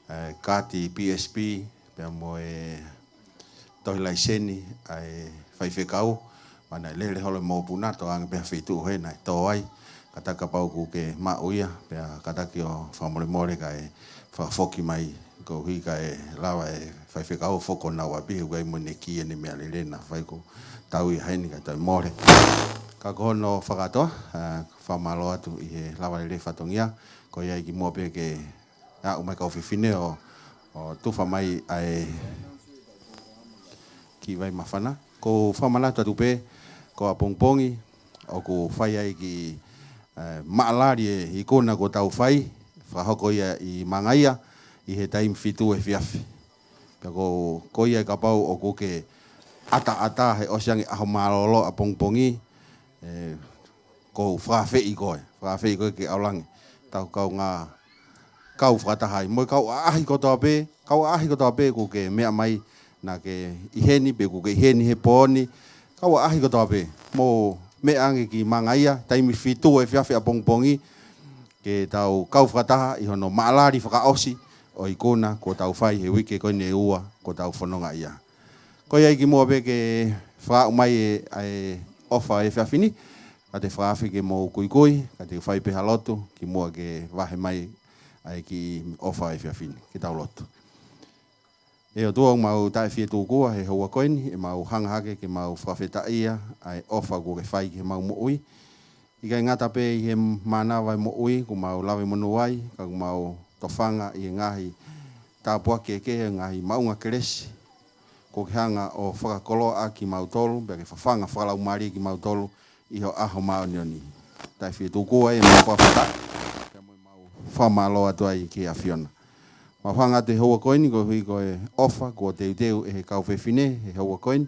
ē, kaati P S P, pea mo e tohi laiseni ʻa e faifekau, pea naʻe lele holo e mokopuna, tō ange pē ha feituʻu hena ʻe tō ai, kātaki kapau ʻoku ke maʻu ia, pea kātaki ʻo fakamolemole kae fakafoki mai, koeʻuhi kae lava e faifekau ʻo foki ki honau ʻapi, he ʻoku ʻi ai mo ʻene kī ʻene meʻalele naʻa fai, ko e tau ia heni kae toe mole. Ka ko hono fakakātoa, ā, fakamālō atu ʻi he lava lelei fatongia, ko ia ai kimuʻa pē ke aʻu mai e kau fefine ʻo, ʻo tufa mai ʻa e kiʻi vai māfana. ʻOku ou fakamanatu atu pē, ko ʻapongipongi, ʻoku fai ai e kiʻi, ē, maʻalali e ikuna kuo tau fai, fakahoko ia ʻi Mangaia, ʻi he taimi fitu efiafi. Pea ko, ko ia ai kapau ʻoku ke ʻataʻatā he ʻosi ange ʻaho mālōlō ʻapongipongi, ē, ʻoku ou fakaafeʻi koe, fakaafeʻi koe ke ʻalu ange. Tau kaungā kau fakataha ai. Mo e kau ʻaʻahi kotoa pē, kau ʻaʻahi kotoa pē ʻoku ke meʻa mai naʻa ke ʻi heni pe ʻoku ke ʻi heni he pō ni. Kau ʻaʻahi kotoa pē. Mou meʻa ange ki Mangaia, taimi fitu efiafi ʻapongipongi, ke tau kau fakataha ʻi hono maʻalali fakaʻosi ʻo e ikuna kuo tau fai he uike ko eni ʻe ua kuo tau fononga ai. Ko ia ai kimuʻa pē ke fakaaʻu mai e, ʻa e ʻofa ʻo e efiafi ni, ka te fakaafe ke mou kuikui, ka te fai pē ha lotu, kimuʻa ke vahe mai ʻa e kiʻi ʻofa ʻo e efiafi ni. Ke tau lotu. ʻE ʻOtua, ʻoku mau taʻefietuʻukua he houa ko eni, ʻemau hanga hake ke mau fakafetaʻia ʻa e ʻofa kuo ke fai ki heʻemau moʻui. ʻIkai ngata pē ʻi he mānava e moʻui kuo mau lave monū ai, ka ʻoku mau tofanga ʻi he ngaahi tāpuaki kehekehe, ngaahi maʻunga kelesi kuo ke hanga ʻo fakakoloa ʻaki kimautolu, pea ke fafanga fakalaumālie kimautolu ʻi ho ʻaho māʻoniʻoni. Taʻefietuʻukua ai ʻemau fakafetaʻi, pea mo ʻemau fakamālō atu ai ki he ʻAfiona. Mau hanga atu he houa ko eni koeʻuhi ko e ʻofa kuo teuteu ʻe he kau fefine he houa ko eni.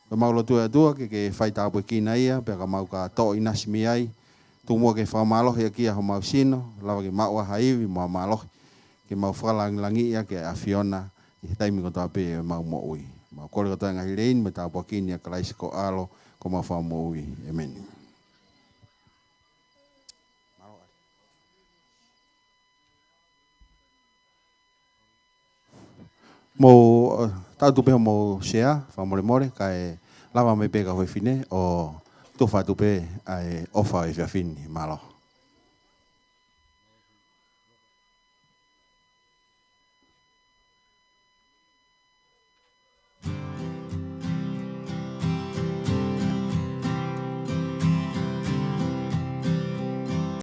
Ko ʻemau lotu, ʻe ʻOtua, ke ke fai tāpuekina ia, pea ka mau ka toʻo ʻinasi mei ai, tuku muʻa ke fakamālohiʻaki ʻa homau sino, lava ke maʻu ha ivi mo ha mālohi, ke mau fakalāngilangiʻi ʻaki ʻa e ʻAfiona ʻi he taimi kotoa pē ʻo ʻemau moʻui. Mau kole kotoa e ngaahi lelei ni mo e tāpuaki ni ʻia Kalaisi ko ho ʻAlo, ko homau Fakamoʻui. ʻEmeni. Mou, eh, tau tupe homou sea, fakamolemole, kae lava mai pē ka hoi fine, ʻo tufa tupe ʻa e ʻofa ʻo e efiafi ni. Mālō.